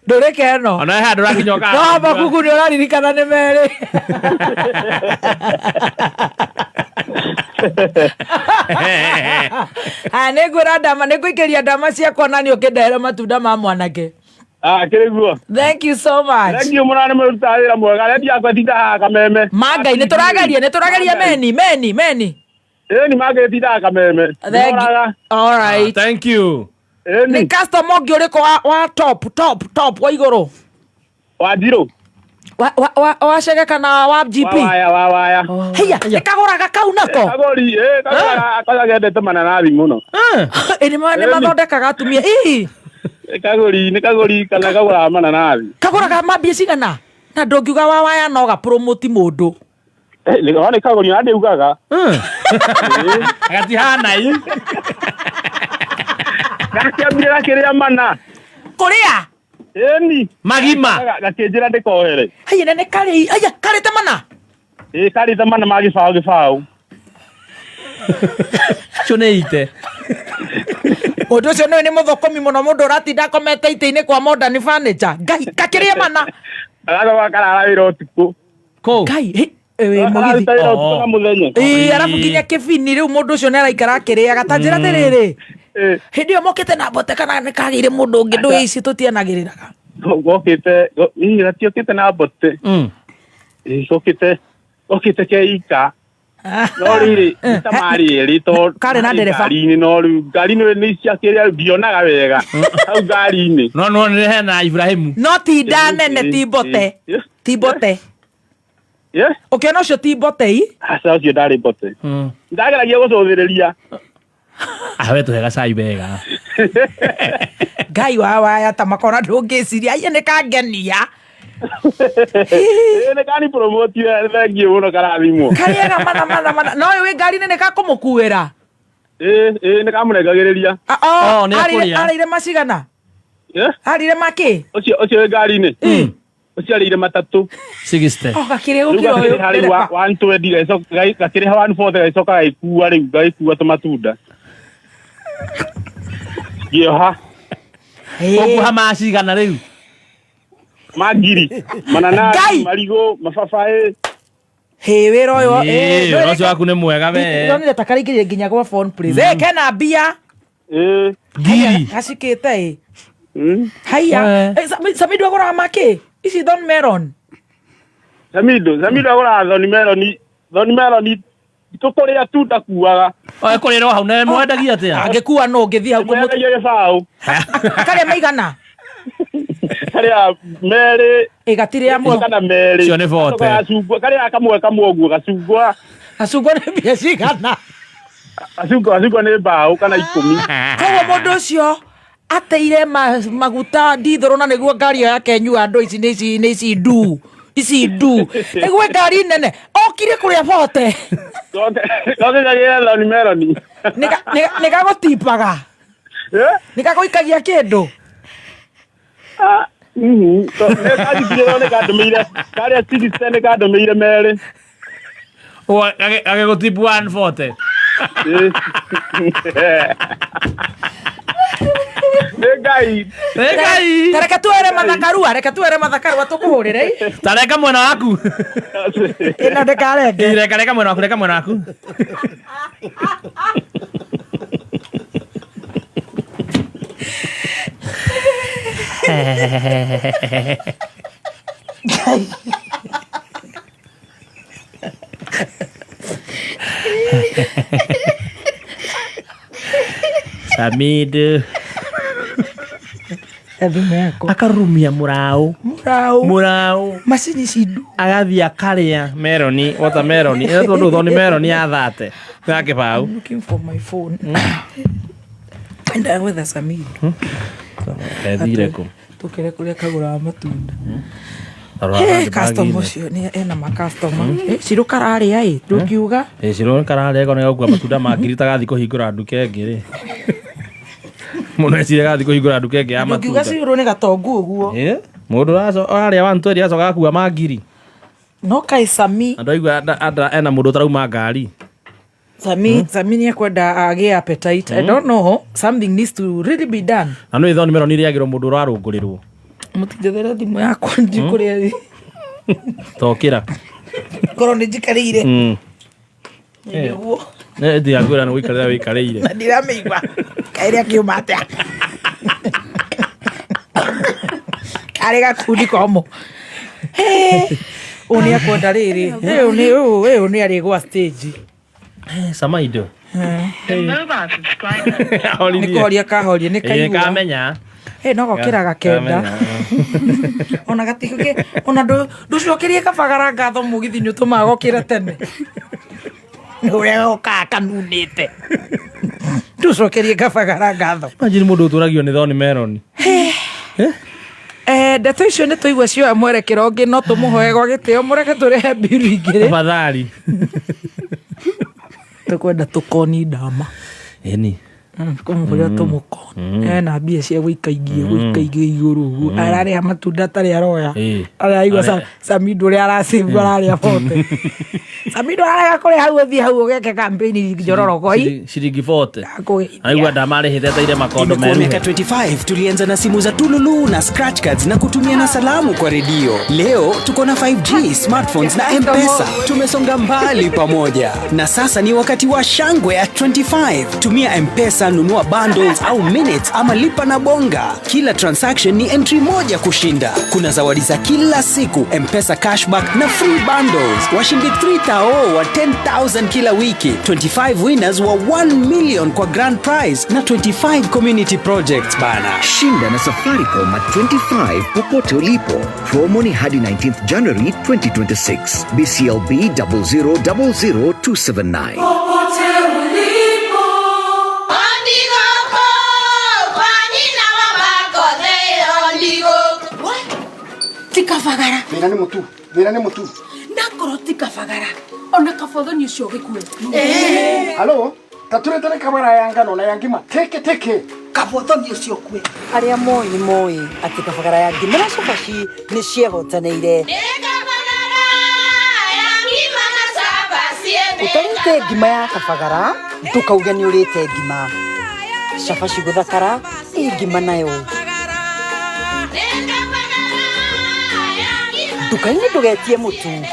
Ndũrĩke ĩno. Ona he handũ ũrakinya ũka- No Habakuku nĩ ũraririkana nĩ merĩ. Aya nĩ ngwĩra ndama nĩ ngũikĩria ndama ciakwa na nĩ ũkĩndehera matunda ma mwanake. Ah, kĩrĩ guo. Thank you so much. Thank you mũno nĩ mũrutaga wĩra mwega. Rendi yakwa ĩtinda haha kameme. Ma Ngai nĩ tũrageria nĩ tũrageria meni meni meni. Ĩni ma Ngai ĩtinda haha kameme. Thank you. All right. Thank you. Nĩ customer ũngĩ ũrĩkũ wa top top top wa igũrũ? Wa Njirũ. Wa Chege kana wa GP? Wa waya wa waya. Haiya, nĩ kagũraga kau nako? Kagũri, ĩĩ kagũraga kwanza kendete mananathi mũno. Ĩ nĩ mathondekaga atumia. Ĩ Kagũri, nĩ kagũri kana kagũraga mananathi. kagũraga mambia cigana? Na ndũngiuga wa waya no ga promote mũndũ. Nĩ kagũri na ndĩugaga. Gatihana i. Gakĩambire gakĩrĩa mana. Kũrĩa? Ĩni. Magima. Gakĩnjĩra ndĩkohere. Haiya na nĩ karĩ haiya karĩte mana? Ĩĩ karĩte mana ma gĩbaũ gĩbaũ. Acio nĩ ite. Mũndũ ũcio nĩ mũthũkũmi mũno mũndũ ũratinda akomete itĩ-inĩ kwa Modern Furniture. Ngai gakĩrĩa mana. Agacoka karara wĩra ũtukũ. Kũ? Ngai ĩ mũgithi. Araruta wĩra ũtukũ na mũthenya. Ĩĩ arabu nginya kĩbini rĩu mũndũ ũcio nĩ araikara akĩrĩaga ta njĩra atĩrĩrĩ. Hĩndĩ ĩyo mokĩte na mbote kana nĩ kagĩire mũndũ ũngĩ ndũĩ ici tũtianagĩrĩraga. Gokĩte, ĩ gatiokĩte na mbote. Ĩ gokĩte, gokĩte keika. No rĩrĩ, nĩ ta marĩ erĩ tondũ Karĩ na ndereba. ngari-inĩ no rĩu ngari-inĩ nĩ ciakĩrĩa ndionaga wega hau ngari-inĩ. No no nĩ hena Ibrahimu. No ti nda nene ti mbote. Ti mbote. Yeah. Ũkĩona ũcio ti mbotei? Aca, ũcio ndarĩ mbote. Ndageragia gũcũthĩrĩria. Awe tũhe gacai wega. Ngai wa waya ta makona ndũngĩciria aiye nĩ kangenia. Ĩĩ, nĩ kani promote, thengiũ mũno, karathimwo. Karĩaga mana mana mana no ũyũ wĩ ngari-inĩ nĩ kakũmũkuĩra. Ĩĩ, nĩ kamũrengagĩrĩria. Oh, arĩire macigana? Arĩire makĩ? Ũcio wĩ ngari-inĩ, ũcio arĩire matatũ. 60. Oh, gakĩrĩ Rĩu gũkĩra ũyũ. gakĩrĩha rĩu 120, gakĩrĩha 140, gagĩcoka gagĩkua rĩu gagĩkua tũmatunda ngĩoha. Ũkuoha macigana rĩu? Ma ngiri mananathi, Ngai! marigũ, mababaĩ. Hĩ, wĩra ũyũ. Ĩĩ, wĩra ũcio waku nĩ mwega we. Ndonire ta karaingĩrire nginya gwa phone please. Eh, kena mbia. Ngiri. Gacikĩte ĩ. Haiya. Eh, Samido agũraga makĩ? Ici thorn melon. Samido agũraga thoni meloni, thoni meloni tũkũrĩa tu, ndakuaga. Oe kũrĩrwo hau na mwendagia atĩa? Angĩkua no ũngĩthiĩ hau. Mwendagia gĩbaũ. Karĩa maigana? Karĩa merĩ. Ĩ, gatirĩa mũno. Kana merĩ. Cio nĩ bote. Gacoka gacungwa, karĩa kamwe kamwe ũguo, gacungwa. Gacungwa nĩ mbia cigana? Gacungwa nĩ mbaũ kana 10. Koguo mũndũ ũcio ateire maguta ndithũrũ na nĩguo ngari ĩyo yake nyua andũ ici nĩ ici nĩ ici ndu ici ndu nĩguo ngari nene okire kũrĩa bote. Goke kagĩre thoni meloni. Nĩgagũtipaga, nĩgagũikagia kĩndũ. Nĩ kandũmĩire karĩa 60, nĩ kandũmĩire merĩ. Agĩgũtipu 140. Nĩ Ngai. Nĩ Ngai. Ta reke tuere mathakarua, reke tuere mathakarua tũkũhũrĩre. Ta reka mwena waku. Ĩno ndĩkarenge. Ĩ, reka reka mwena waku, reka mwena waku. Samid akarurumia mũraũ. Mũraũ. Mũraũ. Macini ici ndu. Agathiĩ akarĩa meroni, watermelon ĩno, tondũ thoni meroni ya 30 ya kĩbaũ. I'm looking for my phone. Endaga gwetha Samido. Ethire kũ? Tũkĩre kũrĩa kagũraga matunda. Tarora Hey, handbag-inĩ. customer ũcio nĩ ena makastoma. Cirũ kararĩa ĩ, ndũngiuga. Ĩ, Cirũ kararĩa ko nĩgakua matunda ma ngiri ta gathiĩ kũhingũra nduka ĩngĩ rĩ. Mũno ecire gathiĩ kũhingũra nduka ĩngĩ ya Ndũngiuga matunda. cirũ nĩ gatongu ũguo. Ĩ, mũndũ ũrarĩa 120 acoka agakua ma ngiri. No kaĩ Sami, Andũ aigua ena mũndũ ũtarauma ngari. Sami nĩ ekwenda agĩe appetite. I don't know. Something needs to really be done. Na nĩ thoni meroni irĩagĩrwo mũndũ ũrarũngũrĩrwo. Mũtinjethere thimũ yakwa ndikũrĩa. Tokĩra. Korwo nĩ njikarĩire. Nĩguo. Nĩ ndigakwĩra nĩ gũikarĩra wĩikarĩire. Na ndiramĩigua. Kaĩrĩa kĩuma atĩa? Karĩ gakundi komũ. Ũyũ nĩ ekwenda rĩrĩ. Ũyũ nĩ ũyũ nĩ arĩgwa stage. Samaido. Nĩ kũhoria kahoria nĩ kaigua. Kamenya. Ĩ, no gokĩra gakenda. Ona gatigĩ ona ndũcokerie kabagara ngatho mũgithi nĩ ũtũmaga gokĩre tene. Nĩ ũrĩa gokaga kanunĩte. Ndũcokerie kabagara ngatho. Imagine mũndũ ũtũragio nĩ thoni meroni. Eh, ndeto icio nĩ tũigua cioya mwerekero ũngĩ, no tũmũhoe gwa gĩtĩo mũreke tũrĩhe mbiru igĩrĩ. Tafadhali. Tũkwenda tũkoni ndama. Ĩni. Kũmũhũrĩra tũmũkoni ena mbia cia gũikaingia gũikaingia igũrũ ũguo ararĩha matunda atarĩ aroya. Araigua Samido ũrĩa aracĩbu ararĩa bote. Samido ararega kũrĩa hau, ũthiĩ hau ũgeke campaign njororokoi. Ciringi 40. Aigua ndamarĩhĩte eteire makondo Imekuwa meruhe. miaka 25. Tulianza na simu za tululu na scratch cards na kutumia na salamu kwa redio. Leo tuko na 5G smartphones na M-Pesa. Tumesonga mbali pamoja, na sasa ni wakati wa shangwe ya 25. Tumia M-Pesa, nunua bundles au minutes ama lipa na Bonga. Kila transaction ni entry moja kushinda. Kuna zawadi za kila siku, M-Pesa cashback na free bundles. Washindi 3000 Tao wa 10,000 kila wiki, 25 winners wa 1 million kwa grand prize na 25 community projects bana. Shinda na Safaricom at 25 popote ulipo. Promo ni hadi 19th January 2026. BCLB 0000279. Popote ulipo. Ti kabagara. Thĩna nĩ mũtu, thĩna nĩ mũtu. Ndakorwo ti kabagara. Ona kabothoni ũcio gĩkue. Halo, tatũrĩte nĩ kabara ya ngano na ya ngima teke teke. Kabothoni ũcio kue. Arĩa moĩ nĩ moĩ atĩ kabagara ya ngima na cabaci nĩ ciehotanĩire. Ũtarĩte ngima ya kabagara ndũkauge nĩ ũrĩte ngima. Cabaci gũthakara ĩ ngima nayo. Nduka-inĩ ndũgetie mũtu.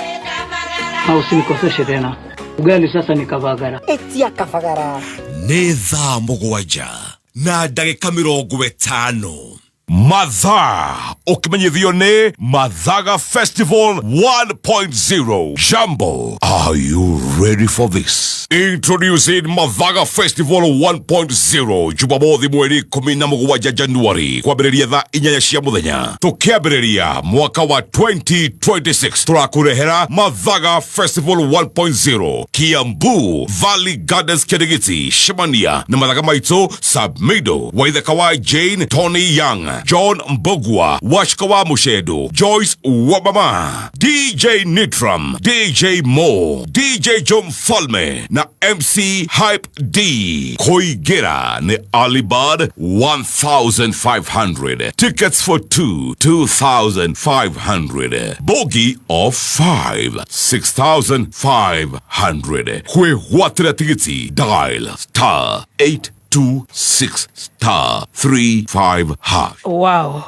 Na usinikoseshe tena. Ugali sasa ni kabagara. Etia kabagara. Nĩ thaa 7 na ndagĩka 50. Mathaa ũkĩmenyithio nĩ Mathaga Festival 1.0. Jambo, are you ready for this? Introducing Mathaga Festival 1.0 Jumamothi mweri 17 Januari kwambĩrĩria thaa 8 cia mũthenya tũkĩambĩrĩria mwaka wa 2026 tũrakũrehera Mathaga Festival 1.0 Kiambu Valley Gardens Kĩrĩgĩti Shemania na mathaga maitũ Sabmido Waithaka wa Jane Tony Young John Mbogwa Washika wa Mushedo Joyce Wabama DJ Nitram DJ Mo DJ John Falme na MC Hype D. Koigera ni Alibad 1500. Tickets for 2 2500. Bogi of 5 6500. Kwehwatira tigiti dial star 826 star 35 hash. Wow.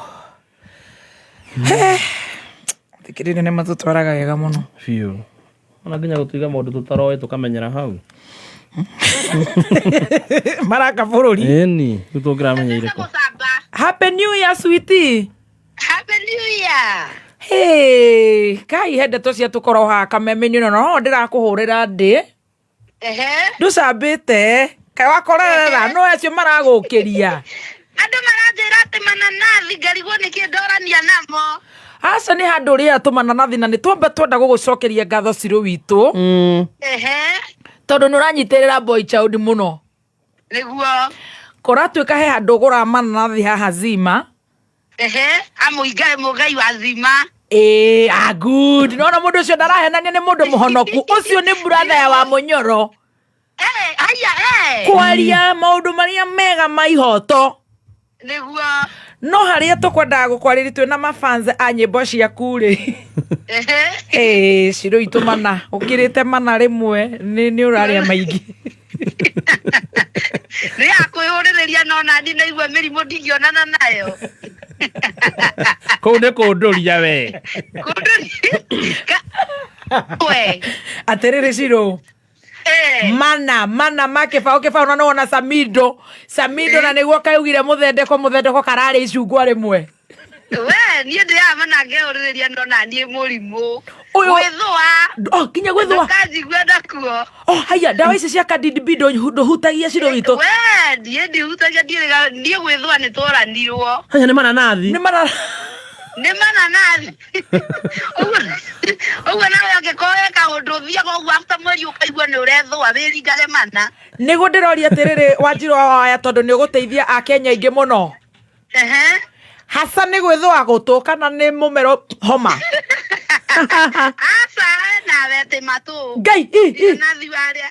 Thikĩrĩria nĩ matũtwaraga wega mũno. Biũ. Ona nginya gũtuiga maũndũ tũtaroĩ tũkamenyera hau. Maraka bũrũri. Ĩni, rĩu tũngĩramenyeire kũ. Happy New Year, sweetie. Happy New Year. Hey, kai he ndeto cia tũkorwo haha kameme-inĩ no no ndĩrakũhũrĩra ndĩ. Ehe. Ndũcambĩte. Kai wakorerera no acio maragũkĩria. Andũ maranjĩra atĩ mananathi ngarigwo nĩkĩ ndorania namo. Aca nĩ handũ rĩa tũmananathi na nĩ twamba twenda gũgũcokeria ngatho Cirũ witũ. Ehe. Tondũ nĩ ũranyitĩrĩra boy child mũno. Nĩguo. Kũratuĩka he handũ ũgũraga mananathi haha Zima. Ehe, amũigae mũgai wa Zima. Ĩĩ, ah good. Nona mũndũ ũcio ndarahenania nĩ mũndũ mũhonoku. Ũcio nĩ brother ya wa Mũnyoro. Eh, haya eh. Kwaria maũndũ marĩa mega ma ihoto. Nĩguo. No harĩa tũkwendaga gũkwarĩria twĩna mafans a nyĩmbo ciaku rĩ. Ehe. Ĩĩ, Cirũ itũ mana, ũkĩrĩte mana rĩmwe nĩ ũrarĩa maingĩ. Nĩ ya kwĩhũrĩrĩria no nani naigua mĩrimũ ndingĩonana nayo. Kũu nĩ kũndũria we. We. Atĩrĩrĩ Cirũ. Mana mana ma kĩbaũ kĩbaũ na nĩwona Samido. Samido na nĩguo kaugire mũthendeko mũthendeko kararĩ icungwa rĩmwe. We, niĩ ndĩaga mana ngehũrĩrĩria no naniĩ mũrimũ. Ũyũ- Gwĩthũa. Oh, nginya gwĩthũa. Ndũkanjigue nakuo. Oh, haya ndawa ici cia Candid B ndũhutagia Cirũ witũ. We, niĩ ndihutagia niĩ gwĩthũa nĩ tworanirwo. Haya nĩ mananathi. Nĩ mananathi. Nĩ mananathi. Ũguo nawe ũngĩkorwo wĩ kaũndũ ũthiaga ũguo after mweri ũkaigua nĩ ũrethũa wĩringage mana. Nĩguo ndĩroria atĩrĩrĩ Wanjirũ wa Waya tondũ nĩ ũgũteithia Akenya aingĩ mũno. Ehe. Haca nĩ gwĩthũa gũtũ kana nĩ mũmero homa? Aca nawe atĩ matũ. Ngai, i, i. Nathi warĩa.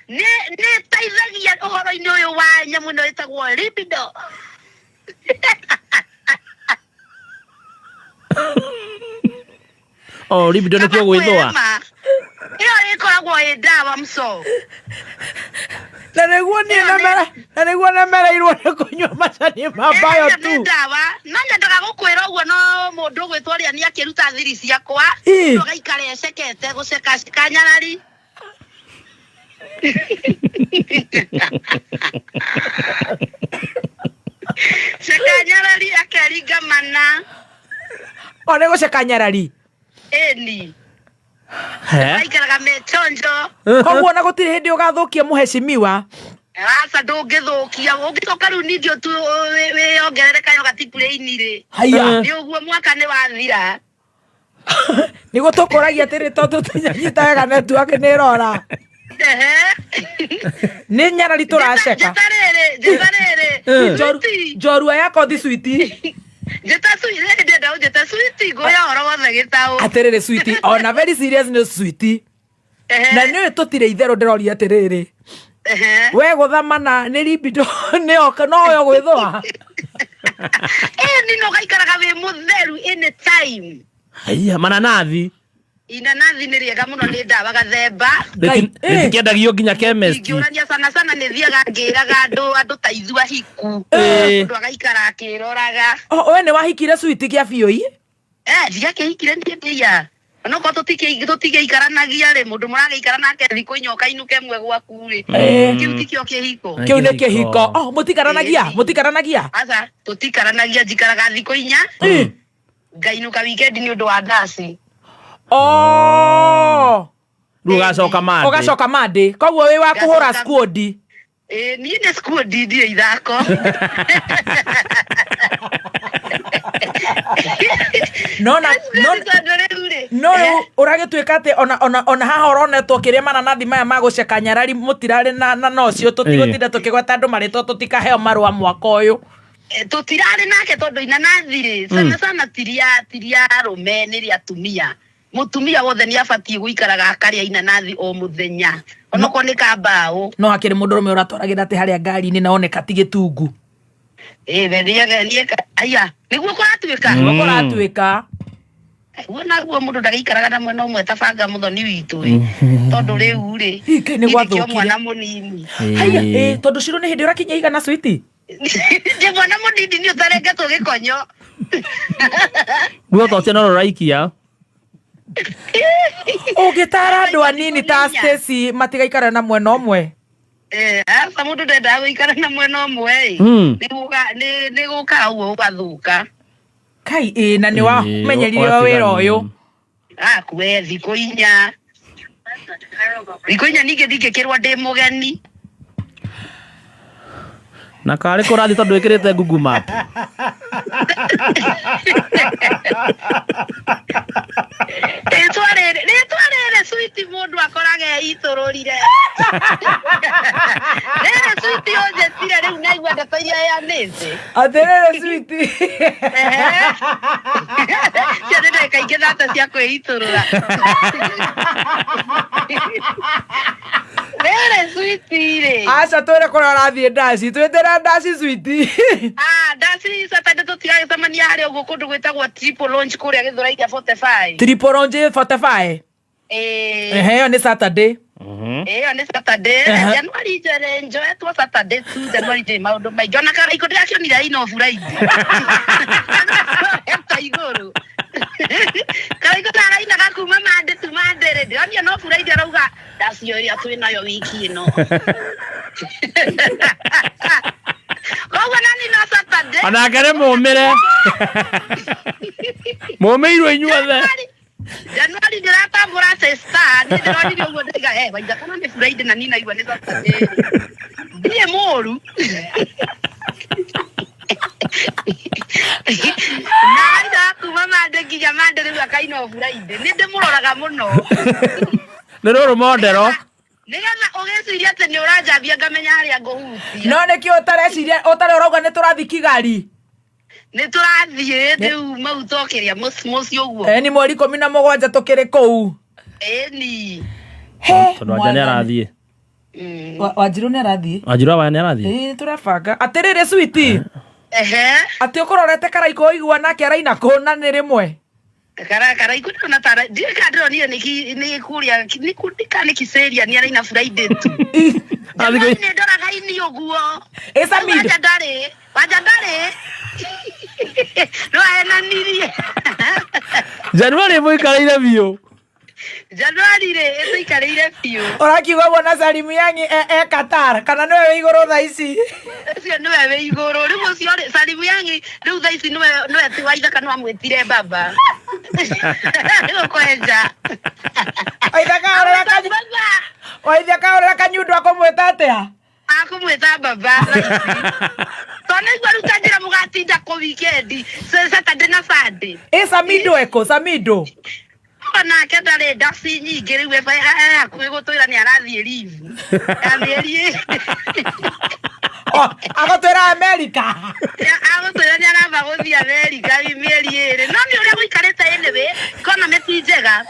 Nĩ ĩteithagia ũhoro-inĩ ũyũ wa nyamũ ĩno ĩtagwo libido. Oh, libido nĩkuo gwĩthũa. Ĩyo ĩkoragwo ĩ ndawa mco. Na nĩguo niĩ na nĩguo nemereirwo nĩ kũnyua macani ma Bio Ĩyo nĩ tu. ndawa. No nyendaga gũkwĩra ũguo no mũndũ ũgwĩtwo ũrĩa nĩ akĩruta thiri ciakwa. Ĩ. Ũgaikara ecekete gũcekaceka nyarari. Ceka nyarari akeringa mana. O nĩ gũceka nyarari. Ĩni. Maikaraga mechonjo. Koguo ona gũtirĩ hĩndĩ ũgathũkia mũhecimiwa. Aca ndũngĩthũkia ũngĩcoka rĩu ningĩ ũtu wĩyongerere kayo gatiburĩini rĩ. Haiya. Nĩ ũguo mwaka nĩ wathira. Nĩguo tũkũragia atĩrĩ tondũ tũnyanyita wega network nĩ ĩrora. Ehe. Nĩ nyarari tũraceka. Njĩta rĩrĩ, njĩta rĩrĩ. Njorua ya kothi switi. Njĩta switi, rĩrĩ ndĩrenda ũnjĩte switi ngũhe ũhoro wothe gĩtaũ. Atĩrĩrĩ switi, ona very serious nĩ switi. Na nĩ tũtirĩ itherũ ndĩroria atĩrĩrĩ. We gũthamana nĩ libido nĩyo noyo gwĩthũa. Ĩni no gaikaraga wĩ mũtheru any time. Haiya mananathi. Inanathi nĩ rĩega mũno nĩ ndawa gathemba. Rĩtikĩendagio nginya chemist. Ingĩũrania sana sana nĩ thiaga ngĩraga andũ andũ ta ithuĩ ahiku. Ĩĩ. Mũndũ agaikara akĩroraga. O we nĩ wahikire switi kĩa biũ i? Eh, ndiakĩhikire niĩ ndĩia. Onokorwo tũtigĩikaranagia rĩ, mũndũ mũragĩikara nake thikũ inya ũkainũka ĩmwe gwaku rĩ. Ĩĩ. Kĩu tikĩo kĩhiko. Kĩu nĩ kĩhiko. Oh, mũtikaranagia, mũtikaranagia. Aca, tũtikaranagia njikaraga thikũ inya. Ngainũka weekend nĩ ũndũ wa ndaci. Oh. Rĩu ũgacoka Monday. Ũgacoka Monday. Koguo wĩ wa kũhũra Ngacoka- squad. Ĩĩ, niĩ nĩ squad ndirĩ ithako. No na no Tondũ rĩu rĩ, no rĩu ũragĩtuĩka atĩ ona ona ona haha ũronetwo kĩrĩa mananathi maya ma gũceka nyarari mũtirarĩ na na nocio tũtigũtinda tũkĩgweta andũ marĩtwa tũtikaheo marũa mwaka ũyũ. Tũtirarĩ nake tondũ inanathi rĩ, sana sana tiria tiria arũme nĩ rĩa atumia. Mũtumia wothe nĩ abatiĩ gũikaraga akarĩa inanathi o mũthenya onokorwo nĩ kambaũ. No hakĩrĩ mũndũrũme ũratwaragĩra atĩ harĩa ngari-inĩ na oneka ti gĩtungu. Ĩĩ, we nĩeka aya nĩguo kũratuĩka. Nĩguo kũratuĩka. Guo naguo mũndũ ndagĩikaraga na mwena ũmwe ta banga mũthoni witũ ĩ tondũ rĩu rĩ Ngai nĩ githĩ kĩo gwathũkire. mwana mũnini. Haiya, ĩ tondũ Shiro nĩ hĩndĩ ũrakinyia igana switi. Ndĩ mwana mũnini nĩ ũtarengetwo gĩkonyo. Guo ta ũcio no rũraikia. Ũngĩtara andũ anini ta Stacy matigaikara na mwena ũmwe. Eh, aca mũndũ ndendaga gũikara na mwena ũmwe ĩ. Nĩ gũkaga ũguo ũgathũka. Kai ĩ na nĩ wamenyerire wĩra ũyũ. Akue thikũ inya. Thikũ inya ningĩ ndingĩkĩrwo ndĩ mũgeni. Na karĩ kũrathiĩ tondũ ĩkĩrĩte Google Map. Rĩtwa rĩrĩ rĩtwa rĩrĩ switi mũndũ akoraga eitũrũrire. Rĩrĩ switi ũnjĩtire rĩu naigua ndeto iria heanĩte. Atĩrĩrĩ switi. Cio nĩ ndagĩka ingĩ thate cia kwĩitũrũra. Rĩrĩ switi rĩ. Aca twĩre kũrĩa ũrathiĩ ndaci twĩtĩre ndaci switi. Ah, ndaci Saturday tũtiragĩcemania harĩa ũguo kũndũ gwĩtagwo Triple Launch kũrĩa Gĩthũrai kĩa 45. Triple Launch 45. Ĩĩ. Ehe, ĩyo nĩ Saturday. Ĩyo nĩ Saturday. Ehe. January njere njoetwo Saturday tu January ndĩ maũndũ maingĩ. Ona Karaikũ ndĩrakĩonire aina Friday. Ta igũrũ. Karaikũ tarainaga kuma Monday tu Monday rĩ. Ndĩronire no Friday arauga ndacio ĩrĩa twĩnayo wiki ĩno. Koguo nani no Saturday. Onake nĩ mũmĩre. Mũmĩirwo inyuothe. January ndĩratambũra sister niĩ ndĩronire ũguo ndaiga eh waiga kana nĩ Friday na niĩ naigua nĩ Saturday. Ndirĩ mũru. Na ainaga kuma Monday nginya Monday rĩu akaina o Friday. Nĩ ndĩmũroraga mũno. Nĩ rũrũ mondero. Nĩgetha ũgĩciria atĩ nĩ ũranjambia ngamenya harĩa ngũhutia. No nĩkĩo ũtareciria ũtarĩ ũrauga nĩ tũrathiĩ Kigali. Nĩ tũrathiĩ rĩu mau tokĩrĩa mũciĩ ũguo. Ĩ ni mweri 17 tũkĩrĩ kũu. Ĩni. Tondũ Wanja nĩ arathiĩ. Wanjirũ nĩ arathiĩ. Wanjirũ wa nĩ arathiĩ. Ĩ tũrebanga. Atĩrĩrĩ switi. Ehe. Atĩ ũkũrorete Karaikũ ũigua nake araina kũ na nĩ rĩmwe. Karaikũ ndĩrona ta ndiũĩ kana ndĩronire nĩ kũrĩa nĩ kana nĩ Kiseria nĩ araina Friday tu. January nĩ ndoraga ini ũguo. Ĩ Samid. Wanja ndarĩ. Wanja ndarĩ. No ahenanirie. January mũikarĩire biũ. Januari rĩ ĩtũikarĩire biũ. Ũrakiuga ũguo na Salimu Yangi e Qatar kana nĩwe wĩ igũrũ thaa ici? Ũcio nĩwe wĩ igũrũ rĩu ũcio rĩ Salimu Yangi rĩu thaa ici nĩwe nĩwe ti Waithaka no amwĩtire baba. Gũkwenja. Waithaka orera kanyu. Waithaka orera kanyundu akũmwĩta atĩa? Akũmwĩta baba. Tondũ nĩguo rĩu ta njĩra mũgatinda kũ weekend Saturday na Sunday. Ĩ Samido eko Samido. Onake ndarĩ ndaci nyingĩ rĩu hakuhĩ gũtwĩra nĩ arathiĩ leave ya mĩeri ĩrĩ. Agũtwĩra Amerika. Agũtwĩra nĩ aramba gũthiĩ Amerika mĩeri ĩrĩ. No nĩ ũrĩa gũikarĩte anyway, economy ti njega.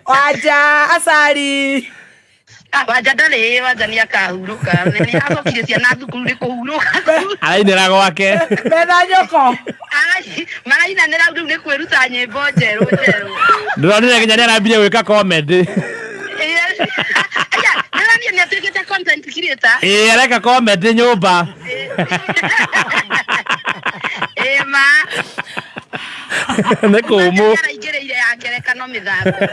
Wanja acari. Ah, Wanja ndarĩ, Wanja nĩ akahurũka. Nĩ acokirie ciana thukuru nĩ kũhurũka. Arainĩra gwake. Mena nyoko. Marainanĩra rĩu nĩ kwĩruta nyĩmbo njerũ njerũ. Ndĩronire nginya nĩ arambirie gwĩka comedy. Aya, ndĩronire nĩ atuĩkĩte content creator. Ĩĩ areka comedy nyũmba. Ĩĩ ma. Nĩ kũmũ. Araingĩrĩire ya ngerekano mĩthako.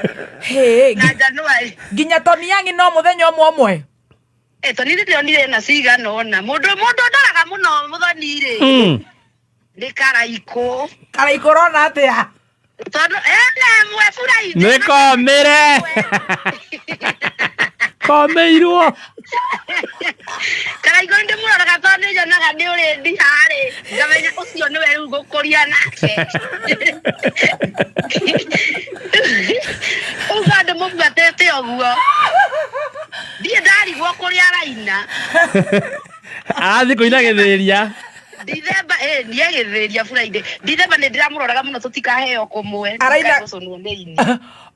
Hĩ, Na Januari. nginya Tony Yangi no mũthenya ũmwe ũmwe. Eh, Tony ndĩronire na cigana ũna. Mũndũ mũndũ ndoraga mũno mũthoni rĩ. Nĩ Karaikũ. Karaikũ ũrona atĩa? Tondũ ena ĩmwe bura-inĩ. Nĩ komĩre. Komĩirwo. Karaikũ nĩ ndĩmũroraga tondũ nĩ nyonaga nĩ ũrĩ ndiharĩ. Ngamenya ũcio nĩwe rĩu ngũkũria nake. Uga ndĩmũbuatĩte ũguo. Ndirĩ ndarigwo kũrĩa araina. Arathiĩ kũina gĩthĩria. Dithemba ĩ niĩ gĩthĩria Friday. Dithemba nĩ ndĩramũroraga mũno tũtikaheo kũmwe. Araina- Gũcũnwo nĩ ini.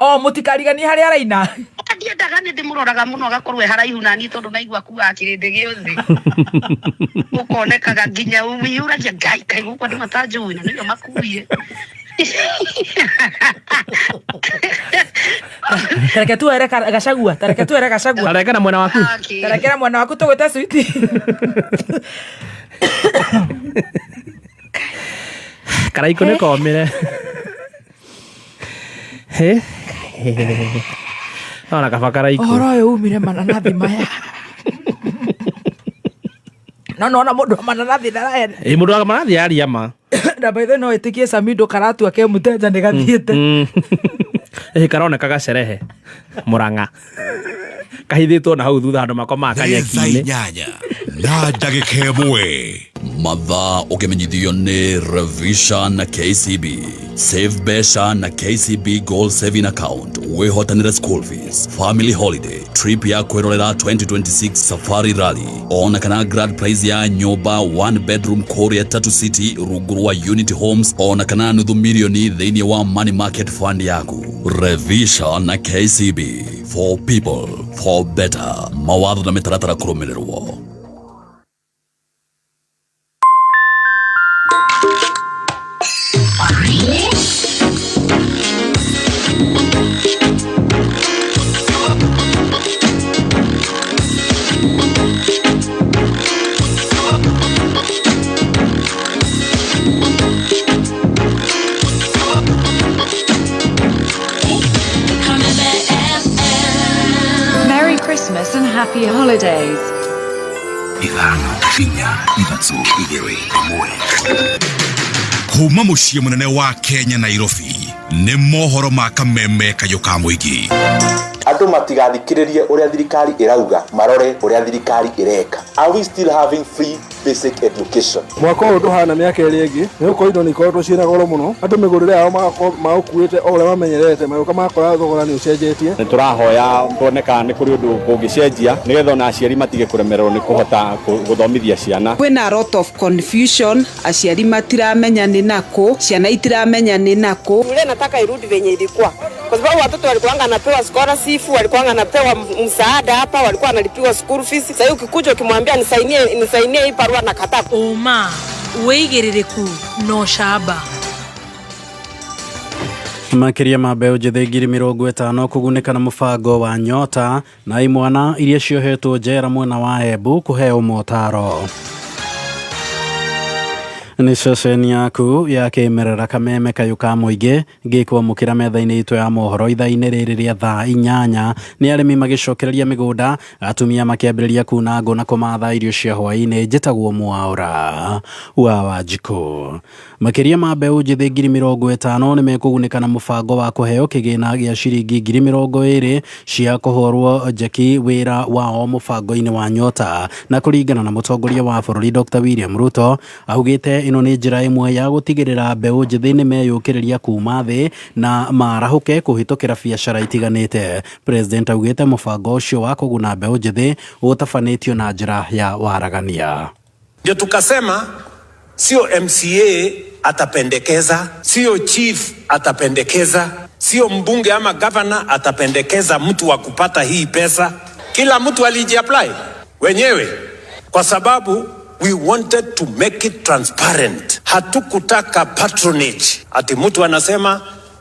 O mũtikariganie harĩa araina. Ndiendaga nĩ ndĩmũroraga mũno agakorwo e haraihu na niĩ tondũ naigua akuaga kĩrĩndĩ gĩothe. Ũkonekaga nginya wĩyũragia Ngai kaĩ gũkũ andũ matanjũĩ na nĩo makuire. Tareke tuere Gachagua, tareke tuere Gachagua. Tareke na mwena waku. Tareke na mwena waku tũgwĩte switi. Karaikũ nĩ komĩre. Hĩ. Nona kaba Karaikũ. Ũhoro ũyũ umire mananathi maya. No nona mũndũ wa mananathi ndaraenda. Ĩ mũndũ wa mananathi aria ma. Na by the way no ĩtĩkie Samido karatua ke mũteja nĩ gathiĩte. Ĩ karoneka gacerehe. Mũrang'a. Kahithĩtwo na hau thutha handũ makomaga Thaa kanyeki-inĩ. inyanya na ndagĩka ĩmwe. Mathaa ũkĩmenyithio nĩ Revisha na KCB. Save mbeca na KCB Goal Saving Account wĩhotanĩre school fees, family holiday, trip ya kwĩrorera 2026 Safari Rally ona kana grand prize ya nyũmba one bedroom kũrĩa Tatu City rungu rwa Unity Homes ona kana nuthu milioni thĩinĩ wa money market fund yaku. Revisha na KCB for people for better. Mawatho na mĩtaratara kũrũmĩrĩrwo. Merry Christmas and happy holidays. Ithano inya ithatũ igĩrĩ ĩmwe. Kuma mũciĩ mũnene wa Kenya Nairobi nĩ mohoro ma kameme kayũ ka mũingĩ. Andũ matigathikĩrĩrie ũrĩa thirikari ĩrauga, marore ũrĩa thirikari ĩreka. Are we still having free basic education? Mwaka ũyũ ndũhana mĩaka ĩrĩa ĩngĩ nĩ gũkorwo indo nĩ ikoretwo ciĩna goro mũno andũ mĩgũrĩre yao magakorwo maũkuĩte o ũrĩa mamenyerete magĩũka makora thogora nĩ ũcenjetie. Nĩ tũrahoya tuone kana nĩ kũrĩ ũndũ kũngĩcenjia nĩgetha ona aciari matige kũremererwo nĩ kũhota gũthomithia ciana. Kwĩna a lot of confusion, aciari matiramenya nĩ nakũ, ciana itiramenya nĩ nakũ. Shule nataka irudi venye ilikuwa, kwa sababu watoto walikuwanga wanapewa scholarship, walikuwanga wanapewa msaada hapa, walikuwa wanalipiwa school fees. Sasa ukikuja ukimwambia nisainie, nisainie hii barua, nakataa. Ũma, wĩigĩrĩrĩku na ũcamba. Makĩria ma mbeũ njĩthĩ 50,000 kũgunĩka na mũbango wa Nyota na imwana iria ciohetwo njera mwena wa Embu kũheo motaro. Nĩ ceceni yaku ya kĩmerera Kameme kayũ ka mũingĩ ngĩkwamũkĩra metha-inĩ itũ ya mohoro ithaa-inĩ rĩrĩ rĩa thaa 8. Nĩ arĩmi magĩcokereria mĩgũnda, atumia makĩambĩrĩria kuna ngũ na kũmatha irio cia hwaĩ-inĩ. Njĩtagwo Mwaũra wa Wanjikũ. Makĩria ma mbeũ njĩthĩ 50,000 nĩ mekũgunĩka na mũbango wa kũheo kĩgĩna gĩa ciringi 20,000 cia kũhũrwo njeki wĩra wao mũbango-inĩ wa Nyota. Na kũringana na mũtongoria wa bũrũri Dr. William Ruto, augĩte ĩno nĩ njĩra ĩmwe ya gũtigĩrĩra mbeũ njĩthĩ nĩ meyũkĩrĩria kuma thĩ na marahũke kũhĩtũkĩra biacara itiganĩte. President augĩte mũbango ũcio wa kũguna mbeũ njĩthĩ ũtabanĩtio na njĩra ya waragania. Ndio tukasema sio MCA atapendekeza, sio chief atapendekeza, sio mbunge ama governor atapendekeza mtu wa kupata hii pesa. Kila mtu alijiapply wenyewe, kwa sababu we wanted to make it transparent. Hatukutaka patronage, ati mtu anasema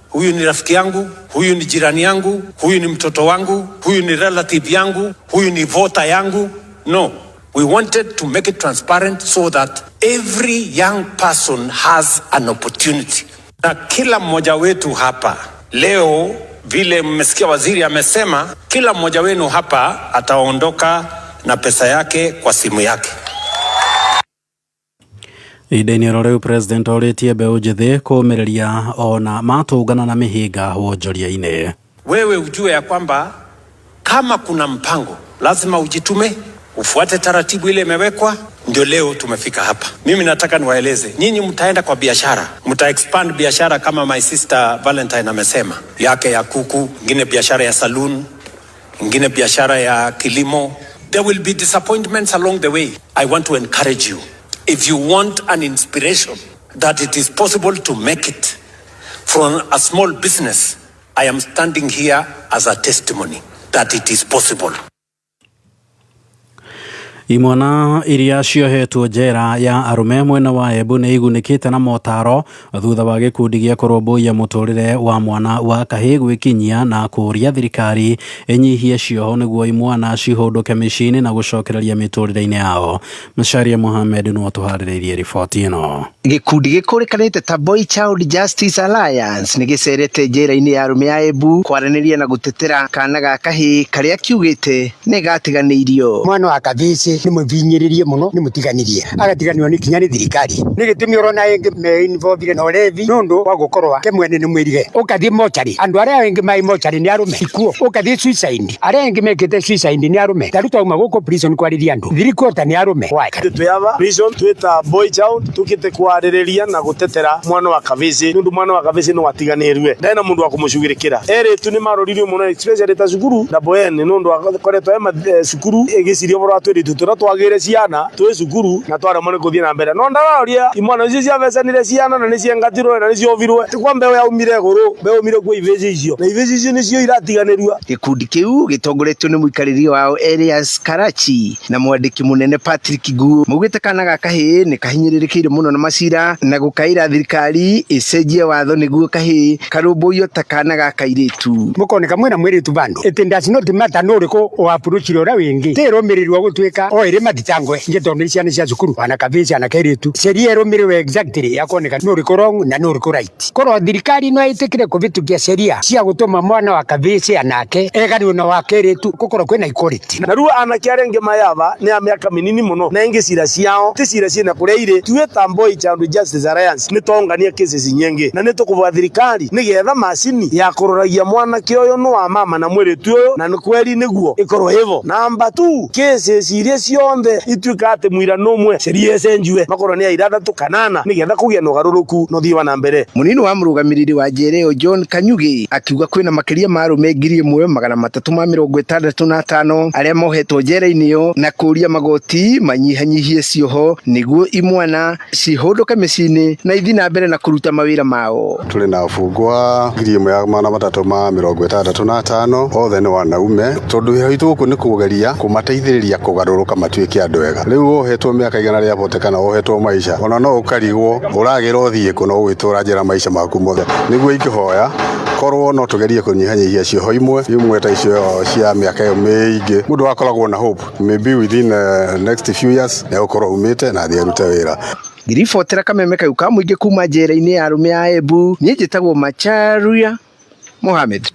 huyu ni rafiki yangu, huyu ni jirani yangu, huyu ni mtoto wangu, huyu ni relative yangu, huyu ni voter yangu. No, we wanted to make it transparent so that every young person has an opportunity. Na kila mmoja wetu hapa leo, vile mmesikia waziri amesema, kila mmoja wenu hapa ataondoka na pesa yake kwa simu yake. Ihinda-inĩ oro rĩu president orĩtie mbeũ njĩthĩ kũũmĩrĩria ona matũngana na mĩhĩnga wonjoria-inĩ. Wewe ujue ya kwamba kama kuna mpango lazima ujitume, ufuate taratibu ile imewekwa. Ndio leo tumefika hapa. Mimi nataka niwaeleze nyinyi, mtaenda kwa biashara, mta expand biashara kama my sister Valentine amesema, yake ya kuku, ingine biashara ya saloon, ingine biashara ya kilimo. There will be disappointments along the way. I want to encourage you, if you want an inspiration that it is possible to make it from a small business, I am standing here as a testimony that it is possible. Imwana iria ciohetwo njera ya arũme mwena wa Embu nĩ igunĩkĩte na motaro thutha wa gĩkundi gĩa kũrũmbũiya mũtũrĩre wa mwana wa kahĩĩ gwĩkinyia na kũũria thirikari ĩnyihie cioho nĩguo imwana cihũndũke mĩciĩ-inĩ na gũcokereria mĩtũrĩre-inĩ yao. Macharia Mohamed nĩwe ũtũharĩrĩirie riboti ĩno. Gĩkundi gĩkũrĩkanĩte ta Boy Child Justice Alliance nĩ gĩcerete njera-inĩ ya arũme ya Embu kwaranĩria na gũtetera kana ga kahĩĩ karĩa kiugĩte nĩ gatiganĩirio. Mwana wa kabĩcĩ nĩ mũvinyĩrĩrie mũno, nĩ mũtiganĩrie, agatiganĩrio nĩ kinya nĩ thirikari. Nĩ gĩtũmi ũrona aingĩ me involved na ũlevi nũndũ wa gũkorwo ke mwene nĩ mwĩrige. Ũkathiĩ mocarĩ, andũ arĩa aingĩ mai mocarĩ nĩ arũme ikuo. Ũkathiĩ suicide, arĩa aingĩ mekĩte suicide nĩ arũme. Ta rĩu twauma gũkũ prison kwarĩria andũ, three quarter nĩ arũme. Why? Twĩ prison twĩta Boy Child tukĩte kwarĩrĩria na gũtetera mwana wa kabĩcĩ nĩũndũ mwana wa kabĩcĩ nĩ watiganĩrue, ndarĩ na mũndũ wa kũmũcugĩrĩkĩra. Erĩtu nĩ maroririo mũno especially ta cukuru na Boen nĩũndũ akoretwo e cukuru ĩgĩciria ũhoro wa twĩrĩtu tũrĩa twagĩire ciana twĩ cukuru na twaremwo nĩ gũthiĩ na mbere. No ndaraũria imwana icio ciabecanire ciana na nĩciengatirwo na nĩciovirwe, ti kwa mbeũ yaumire igũrũ, mbeũ yaumire kwĩ ivĩcĩ icio na ivĩcĩ icio nĩcio iratiganĩrua. Gĩkundi kĩu gĩtongoretio nĩ mũikarĩri wao Elias Karachi na mwandĩki mũnene Patrick Nguo maugĩte kana ga kahĩĩ nĩ kahinyĩrĩrĩkĩire mũno na macira na gũkaĩra thirikari ĩcenjie watho nĩguo kahĩĩ karũmbũiyo ta kana ga kairĩtu. Mũkoneka mwĩna mwĩrĩtu bandũ ĩtĩ does not matter nũ ũrĩkũ ũapproachire ũrĩa wĩngĩ tĩ ĩrũmĩrĩrwo gũtuĩka o ĩrĩ matitangwe nje tondũ nĩ ciana cia cukuru ana kabĩcĩ ana kairĩtu. Sheria ĩrũmĩrĩrwo exactly ya kuoneka nũ ũrĩkũ wrong na nũ ũrĩkũ right. Korwo thirikari no ĩtĩkĩre kũvĩtũkia sheria cia gũtũma mwana wa kabĩcĩ anake eganio na wa kairĩtu, gũkorwo kwĩna equality. Na rĩu anake arĩa angĩ mayava nĩ a mĩaka mĩnini mũno na ĩngĩ cira ciao ti cira ciĩna kũrĩa irĩ. Tuĩ ta Boy Child Justice Alliance nĩ tongania cases nyingĩ na nĩ tũkũvoya thirikari nĩgetha macini ya kũroragia mwanake ũyũ nĩ wa mama na mwĩrĩtu ũyũ na nĩ kweri nĩguo ĩkorwo ĩvo. Namba 2, cases iria cionthe ituĩka atĩ mũira nĩ ũmwe sheria ĩcenjiwe makorwo nĩ aira athatũ kana ana nĩgetha kũgĩe na ũgarũrũku na ũthii wa na mbere. Mũnini wa mũrũgamĩrĩri wa njera ĩyo John Kanyugi akiuga kwĩna makĩria ma arũme 1365 arĩa mohetwo njera-inĩ ĩyo na kũũria magoti manyihanyihie cioho nĩguo imwana cihũndũke mĩciĩ-inĩ na ithiĩ na mbere na kũruta mawĩra mao. Tũrĩ na abungwa 1365 othe nĩ wanaume tondũ wĩra witũ gũkũ nĩ kũgeria kũmateithĩrĩria kũgarũrũka matuĩke andũ ega. Rĩu wohetwo mĩaka 140 kana wohetwo maica ona no ũkarigwo ũragĩra ũthiĩ kũ no ũgwĩtũra njera maica maku mothe. Nĩguo ingĩhoya korwo no tũgerie kũnyihanyihia cioho imwe imwe ta icio cia mĩaka ĩyo mĩingĩ, mũndũ akoragwo na hope maybe within the next few years nĩ egũkorwo umĩte na athiĩ arute wĩra. Ngĩribotera kameme kau ka mũingĩ kuma njera-inĩ ya arũme ya Embu, niĩ njĩtagwo Macharia Mohamed.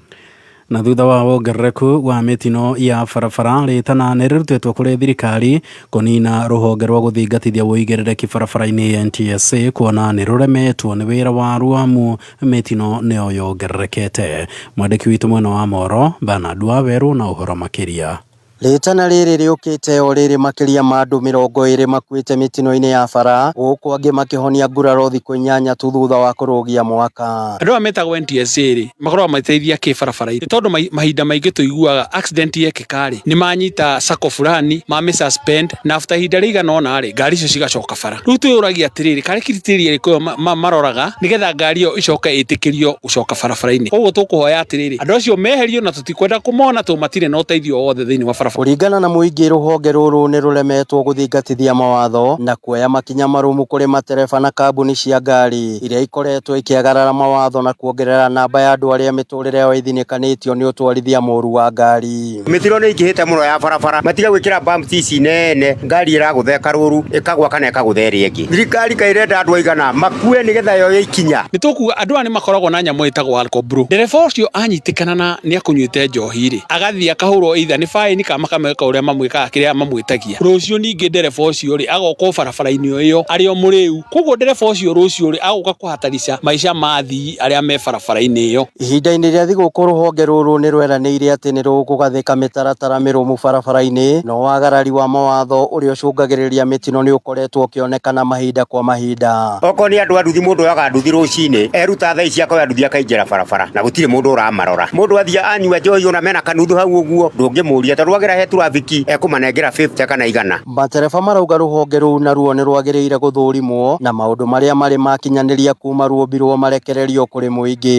Na thutha wa wongerereku wa mĩtino ya barabara, rĩtana nĩ rĩrutĩtwo kũrĩ thirikari kũnina rũhonge rwa gũthingatithia ũigĩrĩrĩki barabara-inĩ NTSA, kuona nĩ rũremetwo nĩ wĩra waruo amu mĩtino nĩyo yongererekete. Mwandĩki witũ mwena wa Moro Bernard Wawerũ na ũhoro makĩria. Rĩtana rĩrĩ rĩũkĩte o rĩrĩ makĩria ma andũ 20 makuĩte mĩtino-inĩ ya bara, gũkũ angĩ makĩhonia nguraro thikũ 8 tu thutha wa kũrũgia mwaka. Andũ aya metagwo NTSA rĩ, makoragwo magĩteithia kĩ barabara-inĩ? Tondũ mahinda maingĩ tũiguaga accident yekĩka rĩ, nĩ manyita sacco fulani, mamĩ suspend, na after ihinda rĩigana ũna rĩ, ngari icio cigacoka bara. Rĩu twĩyũragia atĩrĩrĩ, karĩ criteria ĩrĩkũ ĩyo maroraga nĩgetha ngari ĩyo ĩcoke ĩtĩkĩrio gũcoka barabara-inĩ? Koguo tũkũhoya atĩrĩrĩ, andũ acio meherio na tũtikwenda kũmona tondũ matirĩ na ũteithio o wothe thĩinĩ wa barabara. Kũringana na mũingĩ, rũhonge rũrũ nĩ rũremetwo gũthingatithia mawatho na kuoya makinya marũmu kũrĩ matereba na kambuni cia ngari iria ikoretwo ikĩagarara mawatho na kuongerera namba ya andũ arĩa mĩtũrĩre yao ĩthinĩkanĩtio nĩ ũtwarithia mũru wa ngari. Mĩtino nĩ ĩingĩhĩte mũno ya barabara, matiga gwĩkĩra bumps ici nene, ngari ĩragũtheka rũru ĩkagwa kana ĩkagũtha ĩrĩa ĩngĩ. Thirikari kaĩ ĩrenda andũ aigana makue nĩgetha yoye ikinya. Nĩ tũkuga andũ aya nĩ makoragwo na nyamũ ĩtagwo alcohol. Ndereba ũcio anyitĩkana na nĩ akũnyuĩte njohi rĩ, agathiĩ akahũrwo either nĩ fine kana makamwĩka ũrĩa mamwĩkaga kĩrĩa mamwĩtagia. Rũciũ ningĩ ndereba ũcio rĩ, agoka o barabara-inĩ o ĩyo arĩ o mũrĩu. Koguo ndereba ũcio rũciũ rĩ, agoka kũhatarisha maica ma athii arĩa me barabara-inĩ ĩyo. Ihinda-inĩ rĩa thigũkũ, rũhonge rũrũ nĩ rweranĩire atĩ nĩ rũkũgathĩka mĩtaratara mĩrũmu barabara-inĩ, no wagarari wa mawatho ũrĩa ũcũngagĩrĩria mĩtino nĩ ũkoretwo ũkĩonekana mahinda kwa mahinda. Okorwo nĩ andũ a nduthi, mũndũ oyaga nduthi rũcinĩ, eruta thaa ici akoya nduthi akaingĩra barabara na gũtirĩ mũndũ ũramarora. Mũndũ athiĩ anyua njohi ona mena kanuthu hau ũguo ndũngĩmũria, tondũ agera he trafiki ekũmanengera 50 kana 100. Matereba marauga rũhonge rũu naruo nĩ rwagĩrĩire gũthũrimwo na maũndũ marĩa marĩ makinyanĩria kuma ruombirwo marekererio kũrĩ mũingĩ.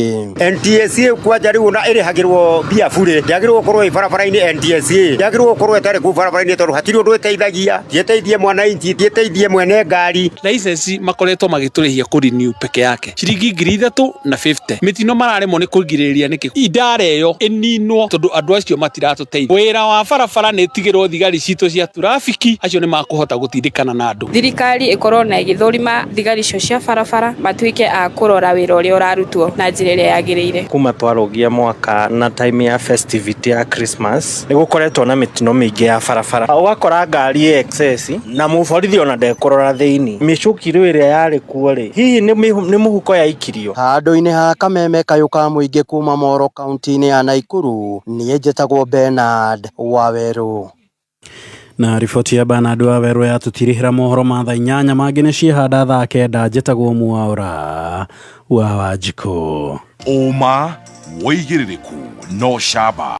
NTSA kwanja rĩu ona ĩrĩhagĩrwo mbia bure, ndĩagĩrĩirwo gũkorwo ĩ barabara-inĩ. NTSA ndĩagĩrĩirwo gũkorwo ĩtarĩ kũu barabara-inĩ, tondũ hatirĩ ũndũ ĩteithagia, tiĩteithie mwananchi, tiĩteithie mwene ngari. License makoretwo magĩtũrĩhia kũ renew peke yake ciringi 3,050. Mĩtino mararemwo nĩ kũgirĩrĩria nĩkĩ? Idara ĩyo ĩninwo tondũ andũ acio matiratũteithia. Wĩra wa barabara nĩ ĩtigĩrwo thigari citũ cia trafiki, acio nĩ makũhota gũtindĩkana na andũ. Thirikari ĩkorwo na ĩgĩthũrima thigari icio cia barabara, matuĩke a kũrora wĩra ũrĩa ũrarutwo na njĩra ĩrĩa yagĩrĩire. Kuma twarũgia mwaka na time ya festivity ya Christmas, nĩ gũkoretwo na mĩtino mĩingĩ ya barabara. Ũgakora ngari ĩ excess na mũborithi ona ndekũrora thĩinĩ. Mĩcukirwo ĩrĩa yarĩ kuo rĩ, hihi nĩ mũhuko yaikirio? Handũ-inĩ ha kameme kayũ ka mũingĩ kuma Moro kaunti-inĩ ya Naikuru, niĩ njĩtagwo Bernard Wawerũ. Na riboti ya Bernard Wawerũ yatũtirihĩra mohoro ma thaa 8, mangĩ nĩ ciehanda thaa 9. Njĩtagwo Mwaũra wa Wanjikũ. Ũma, wĩigĩrĩrĩku no camba.